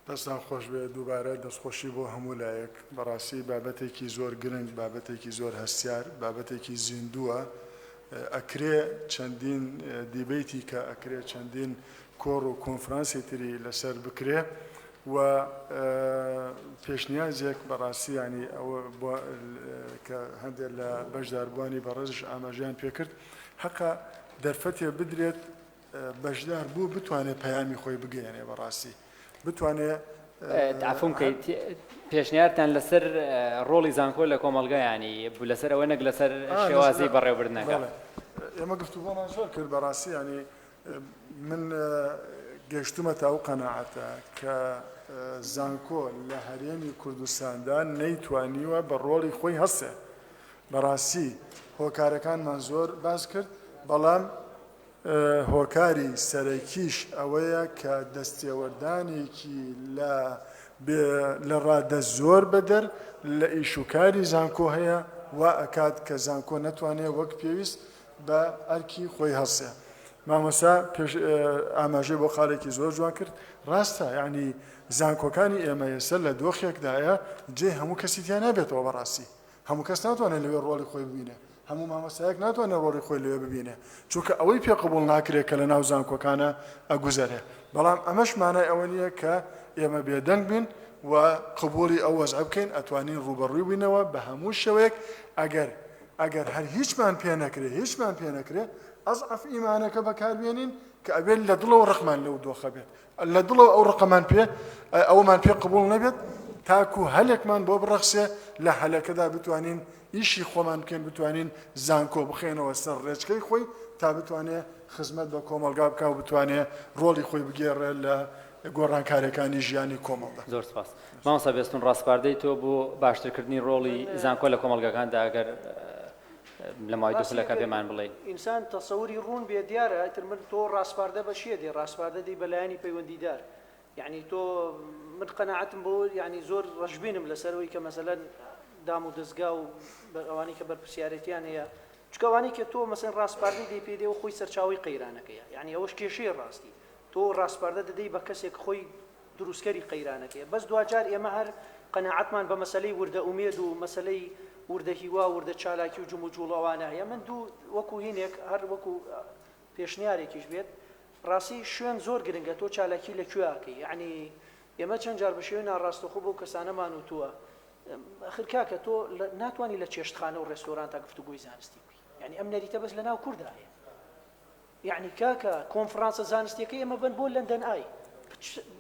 Speaker 1: دەستتان خۆش بێت دووبارە دەستخۆشی بۆ هەموو لایەک بەڕاستی بابەتێکی زۆر گرنگ بابەتێکی زۆر هەستیار بابەتێکی زیندووە ئەکرێ چەندین دیبەیتی کە ئەکرێ چەندین کۆڕ و کۆنفرانسی تری لەسەر بکرێ و پێشنیازێک بەڕاستی ینی ئەوە کە هەندێک لە بەشداربووانی بەڕێزش ئاماژەیان پێکرد حەقە دەرفەتێ بدرێت بەشدار بوو بتوانێت پەیامی خۆی بگەیەنێ بەڕاستی بتوانێ
Speaker 2: عفوم کەیت پێشنیارتان لەسەر ڕۆڵی زانکۆ لە کۆمەڵگا ینی لەسەر ئەوە نەک لەسەر شێوازی بەڕێوەبردنەکە.
Speaker 1: ئێمە گفتوگۆمان زۆر کرد بەڕاستی ینی من گەشتومەتە ئەو قەناعەتە کە زانکۆ لە هەرێمی کوردستاندا نەیتوانیوە بە ڕۆڵی خۆی هەستێ بەڕاستی هۆکارەکانمان زۆر باس کرد بەڵام هۆکاری سەرەکیش ئەوەیە کە دەستێوەردانێکی لە بێ لە ڕادە زۆر بەدەر لە ئیش و کاری زانکۆ هەیە وا ئەکات کە زانکۆ نەتوانێ وەک پێویست بە ئەرکی خۆی هەڵسێ. مامۆستا پێش ئاماژەی بۆ خاڵێکی زۆر جوان کرد ڕاستە یانی زانکۆکانی ئێمە ئێستا لە دۆخێکدایە جێی هەموو کەسی تیا نابێتەوە بەڕاستی هەموو کەس ناتوانێت لەوێ ڕۆڵی خۆی ببینێ، هەموو مامۆستایەک ناتوانێت ڕۆڵی خۆی لەوێ ببینێ، چونکە ئەوەی پێ قبوڵ ناکرێت کە لەناو زانکۆکانە ئەگوزەرێ. بەڵام ئەمەش مانای ئەوە نییە کە ئێمە بێدەنگ بین و قبوڵی ئەو وەزعە بکەین، ئەتوانین ڕووبەڕووی بینەوە بە هەموو شێوەیەک، ئەگەر ئەگەر هەر هیچمان پێ نەکرێ، هیچمان پێ نەکرێ، ئەزعەف ئیمانەکە بەکاربێنین کە ئەبێت لە دڵەوە ڕقمان لەو دۆخە بێت. لە دڵەوە ئەو ڕقەمان پێ ئەوەمان پێ قبوڵ نەبێت تاکو هەلێکمان بۆ بڕەخسێ لە هەلەکەدا بتوانین ئیشی خۆمان بکەین بتوانین زانکۆ بخەینەوە سەر ڕێچکەی خۆی تا بتوانێ خزمەت بە کۆمەڵگا بکا و بتوانێ ڕۆڵی خۆی بگێڕێ لە گۆڕانکاریەکانی ژیانی کۆمەڵدا.
Speaker 2: زۆر سپاس. مامۆستا بێستون ڕاسپاردەی تۆ بۆ باشترکردنی ڕۆڵی زانکۆ لە کۆمەڵگاکاندا ئەگەر لە ماوەی دوو
Speaker 8: ڕاستی
Speaker 2: خولەکە
Speaker 8: ئەگەر
Speaker 2: پێمان بڵێی.
Speaker 8: ئینسان تەسەوری ڕوون بێ دیارە ئیتر من تۆ ڕاسپاردە بە چیە دێ ڕاسپاردە دێی بە لایەنی پەیوەندیدار یەعنی تۆ من قەناعەتم بۆ یەعنی زۆر ڕەشبینم لەسەر ئەوەی کە مەسەلەن دام و دەزگا و ئەوانەی کە بەرپرسیارێتیان هەیە چونکە ئەوانەی کە تۆ مەسەلەن ڕاسپاردەی دەی پێ دێ و خۆی سەرچاوەی قەیرانەکەیە یەعنی ئەوەش کێشەیە ڕاستی تۆ ڕاسپاردە دەدەی بە کەسێک خۆی دروستکەری قەیرانەکەیە بەس دواجار ئێمە هەر قەناعەتمان بە مەسەلەی وردە ئومێد و مەسەلەی وردە هیوا و وردە چالاکی و جموجوڵ ئەوانە هەیە من دوو وەکو هینێک هەر وەکو پێشنیارێکیش بێت ڕاستی شوێن زۆر گرنگە تۆ چالاکی لە کوێ ئەکەی یەعنی ئێمە چەند جار بە شێوەی ناڕاستەوخۆ بەو کەسانەمان وتووە ئەخر کاکە تۆ ناتوانی لە چێشتخانە و ڕێستۆرانتا گفتوگۆی زانستی بکەی یەعنی ئەم نەریتە بەس لەناو کوردا هەیە یەعنی کاکە کۆنفرانسە زانستیەکەی ئێمە بەن بۆ لەندەن ئای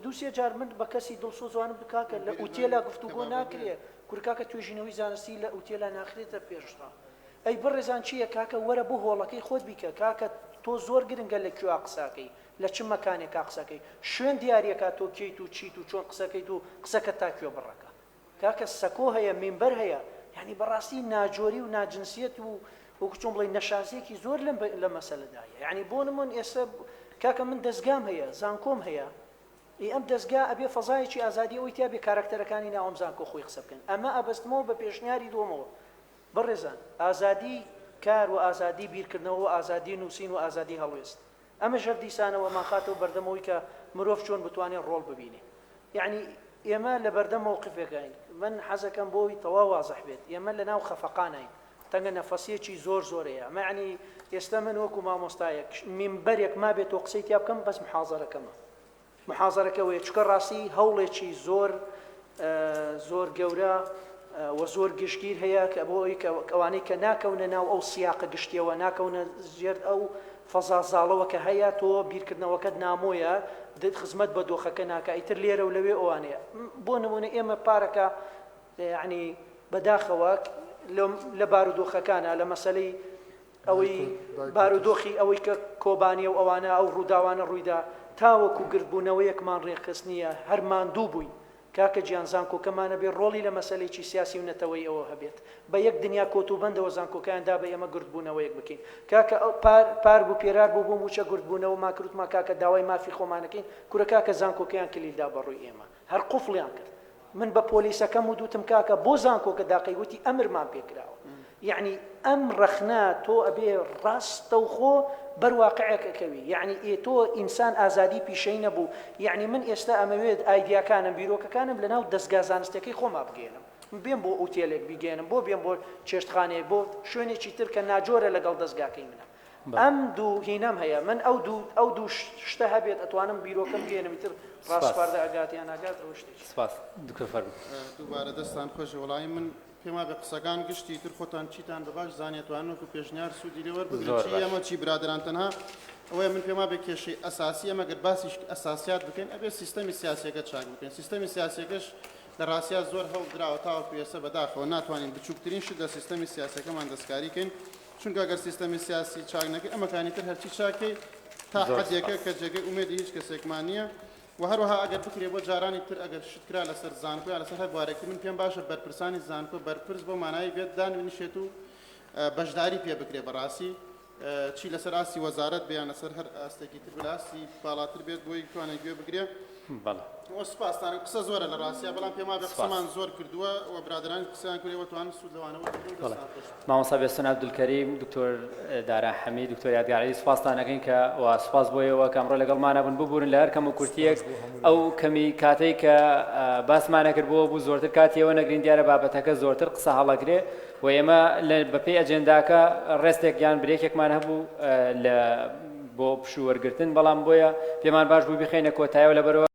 Speaker 8: دووسێ جار من بە کەسی دڵسۆزوانم کاکە لە ئوتێلا گفتوگۆ ناکرێ کور کاکە توێژینەوەی زانستی لە ئوتێلا ناخرێتە پێشڕا ئەی بەڕێزان چییە کاکە وەرە بۆ هۆڵەکەی خۆت بیکە کاکە تۆ زۆر گرنگە لە کوێ قساکەی لە چ مەکانێکا قسەکەی شوێن دیارەکە تۆ کێیت و چیت و چۆن قسەکەیت و قسەکە تا کوێ بڕەکە کاکە سەکۆ هەیە مینبەر هەیە یانی بەڕاستی ناجۆری و ناجنسیەت و وەکو چۆن بڵێی نەشازیەکی زۆر لەم لەم مەسەلەدا هەیە یانی بۆ نمون ئێستا کاکە من دەزگام هەیە زانکۆم هەیە ئی ئەم دەزگا ئەبێ فەزایەکی ئازادی ئەوەی تیا بێ کارەکتەرەکانی ناو ئەم زانکۆ خۆی قسە بکەن ئەمە ئەبەستمەوە بە پێشنیاری دووەمەوە بەڕێزان ئازادی کار و ئازادی بیرکردنەوە و ئازادی نووسین و ئازادی هەڵوێست ئەمەش هەر دیسانەوە ئەمانخاتەوە بەردەم ئەوەی کە مرۆڤ چۆن بتوانێ ڕۆڵ ببینێ. یەعنی ئێمە لە بەردەم مەوقفێکاین، من حەزەکەم بۆی تەواو وازح بێت، ئێمە لە ناو خەفەقاناین، تەنگە نەفەسییەکی زۆر زۆر هەیە، ئەمە یەعنی ئێستا من وەکوو مامۆستایەک مینبەرێک مابێتەوە قسەی تیا بکەم بەس محازەرەکەمە. محازەرەکە ئەوەیە چونکە ڕاستی هەوڵێکی زۆر زۆر گەورە و زۆر گشتگیر هەیە کە بۆ ئەوەی کە ئەوانەی کە ناکەونە ناو ئەو سیاقە گشتیەوە ناکەونە ژێر ئەو فەزا زاڵەوە کە هەیە تۆ بیرکردنەوەکەت نامۆیە دت خزمەت بە دۆخەکە ناکە ئیتر لێرە و لەوێ ئەوانەیە بۆ نمونە ئێمە پارەکە یعنی بەداخەوە لە بارودۆخەکانە لە مەسەلەی ئەوەی بارودۆخی ئەوەی کە کۆبانێ و ئەوانە ئەو ڕووداوانە ڕوویدا تاوەکو گردبوونەوەیەکمان ڕێکخست نییە هەر ماندوو بووین. کاکە گیان زانکۆکەمان ئەبێ ڕۆڵی لە مەسەلەیەکی سیاسی و نەتەوەیی ئەوە هەبێت. بە یەک دنیا کۆتوبەندەوە زانکۆکەیان دا بە ئێمە گردبوونەوەیەک بکەین. کاکە ئەو پار پار بوو پێرار بوو بۆ مووچە گردبوونەوەمان کرد وتمان کاکە داوای مافی خۆمانەکەین کورە کاکە زانکۆکەیان کلیل دا بە ڕووی ئێمە هەر قوفڵیان کرد. من بە پۆلیسەکەم وت وتم کاکە بۆ زانکۆکە داقەی وتی ئەمرمان پێ کراوە. یەعنی ئەم ڕەخنە تۆ ئەبێ ڕاستەوخۆ بەر واقعێک ئەکەوی یەعنی ئێ تۆ ئینسان ئازادی پیشەی نەبوو یەعنی من ئێستا ئەمەوێت ئایدیاکانم بیرۆکەکانم لەناو دەزگا زانستیەکەی خۆما بگەیەنم بێم بۆ ئوتێلێک بیگەیەنم بۆ بێم بۆ چێشتخانەیەک بۆ شوێنێکی تر کە ناجۆرە لەگەڵ دەزگاکەی منە ئەم دوو هینەم هەیە من ئەو دوو ئەو دوو شتە هەبێت ئەتوانم بیرۆکەم بگەیەنم ئیتر ڕاسپاردە ئەگات یان ناگات ئەوە شتێکی
Speaker 2: سپاس دکتۆر فەرموو.
Speaker 3: دووبارە دەستان خۆش وەڵایی من پێم وابێ قسەکان گشتی تر خۆتان چیتان بە باش زانی ئەتوانن وەکو پێشنیار سوودی لێ وەربگرن
Speaker 2: زۆر
Speaker 3: چی
Speaker 2: باش.
Speaker 3: ئێمە چی برادەران تەنها ئەوەیە من پێم وابێ کێشەی ئەساسی ئێمە گەر باسی ئەساسیات بکەین ئەبێ سیستەمی سیاسیەکە چاک بکەین سیستەمی سیاسیەکەش لە ڕاستیا زۆر هەوڵ دراوە تاوەکو ئێستا بەداخەوە ناتوانین بچووکترین شت لە سیستەمی سیاسیەکەمان دەستکاری کەین چونکە گەر سیستەمی سیاسی چاک نەکەی ئەمەکانی تر هەرچی چاکەی تا
Speaker 2: زۆر
Speaker 3: حەدێکە
Speaker 2: سپاس.
Speaker 3: کە جێگەی ئومێدی هیچ کەسێکمان نییە وە هەروەها ئەگەر بکرێ بۆ جارانی تر ئەگەر شت کرا لەسەر زانکۆ یا لەسەر هەر بوارێک تر من پێم باشە بەرپرسانی زانکۆ بەرپرس بەو مانایەی بێت دانبنیشێت و بەشداری پێ بکرێ بەڕاستی چی لەسەر ئاستی وەزارەت بێ یان لەسەر هەر ئاستێکی تر بێ لە ئاستی باڵاتر بێت بۆی بتوانێت گوێ بگرێ.
Speaker 2: بەڵێ.
Speaker 3: وە سوپاستان قسە زۆرە لە ڕاستیا بەڵام پێم وابێ
Speaker 2: سوپاس.
Speaker 3: قسەمان زۆر کردووە و برادەرانیش قسەیان کردووە ئێوە توانن سوود لەوانە وەربگرن
Speaker 2: بەڵێ.
Speaker 3: دەستتان خۆش بێت.
Speaker 2: مامۆستا بێستون عەبدولکەریم، دکتۆر دارا حەمید، دکتۆر یادگار عەلی سوپاستان ئەکەین کە و سوپاس بۆ ئێوە کە ئەمڕۆ لەگەڵمانا بوون ببورن لە هەر کەم و کورتییەک
Speaker 1: سوپاس بۆ هەموو
Speaker 2: ئەو
Speaker 1: لایەک.
Speaker 2: کەمی کاتەی کە باسمان ئەکرد بۆ بوو زۆرتر کاتی ئێوە نەگرین دیارە بابەتەکە زۆرتر قسە هەڵەگرێ و ئێمە لە بەپێی ئەجێنداکە ڕێستێک یان برێکێکمان هەبوو لە بۆ پشوو وەرگرتن بەڵام بۆیە پێمان باش بوو بیخەینە کۆتایەوە لەبەرئەوە.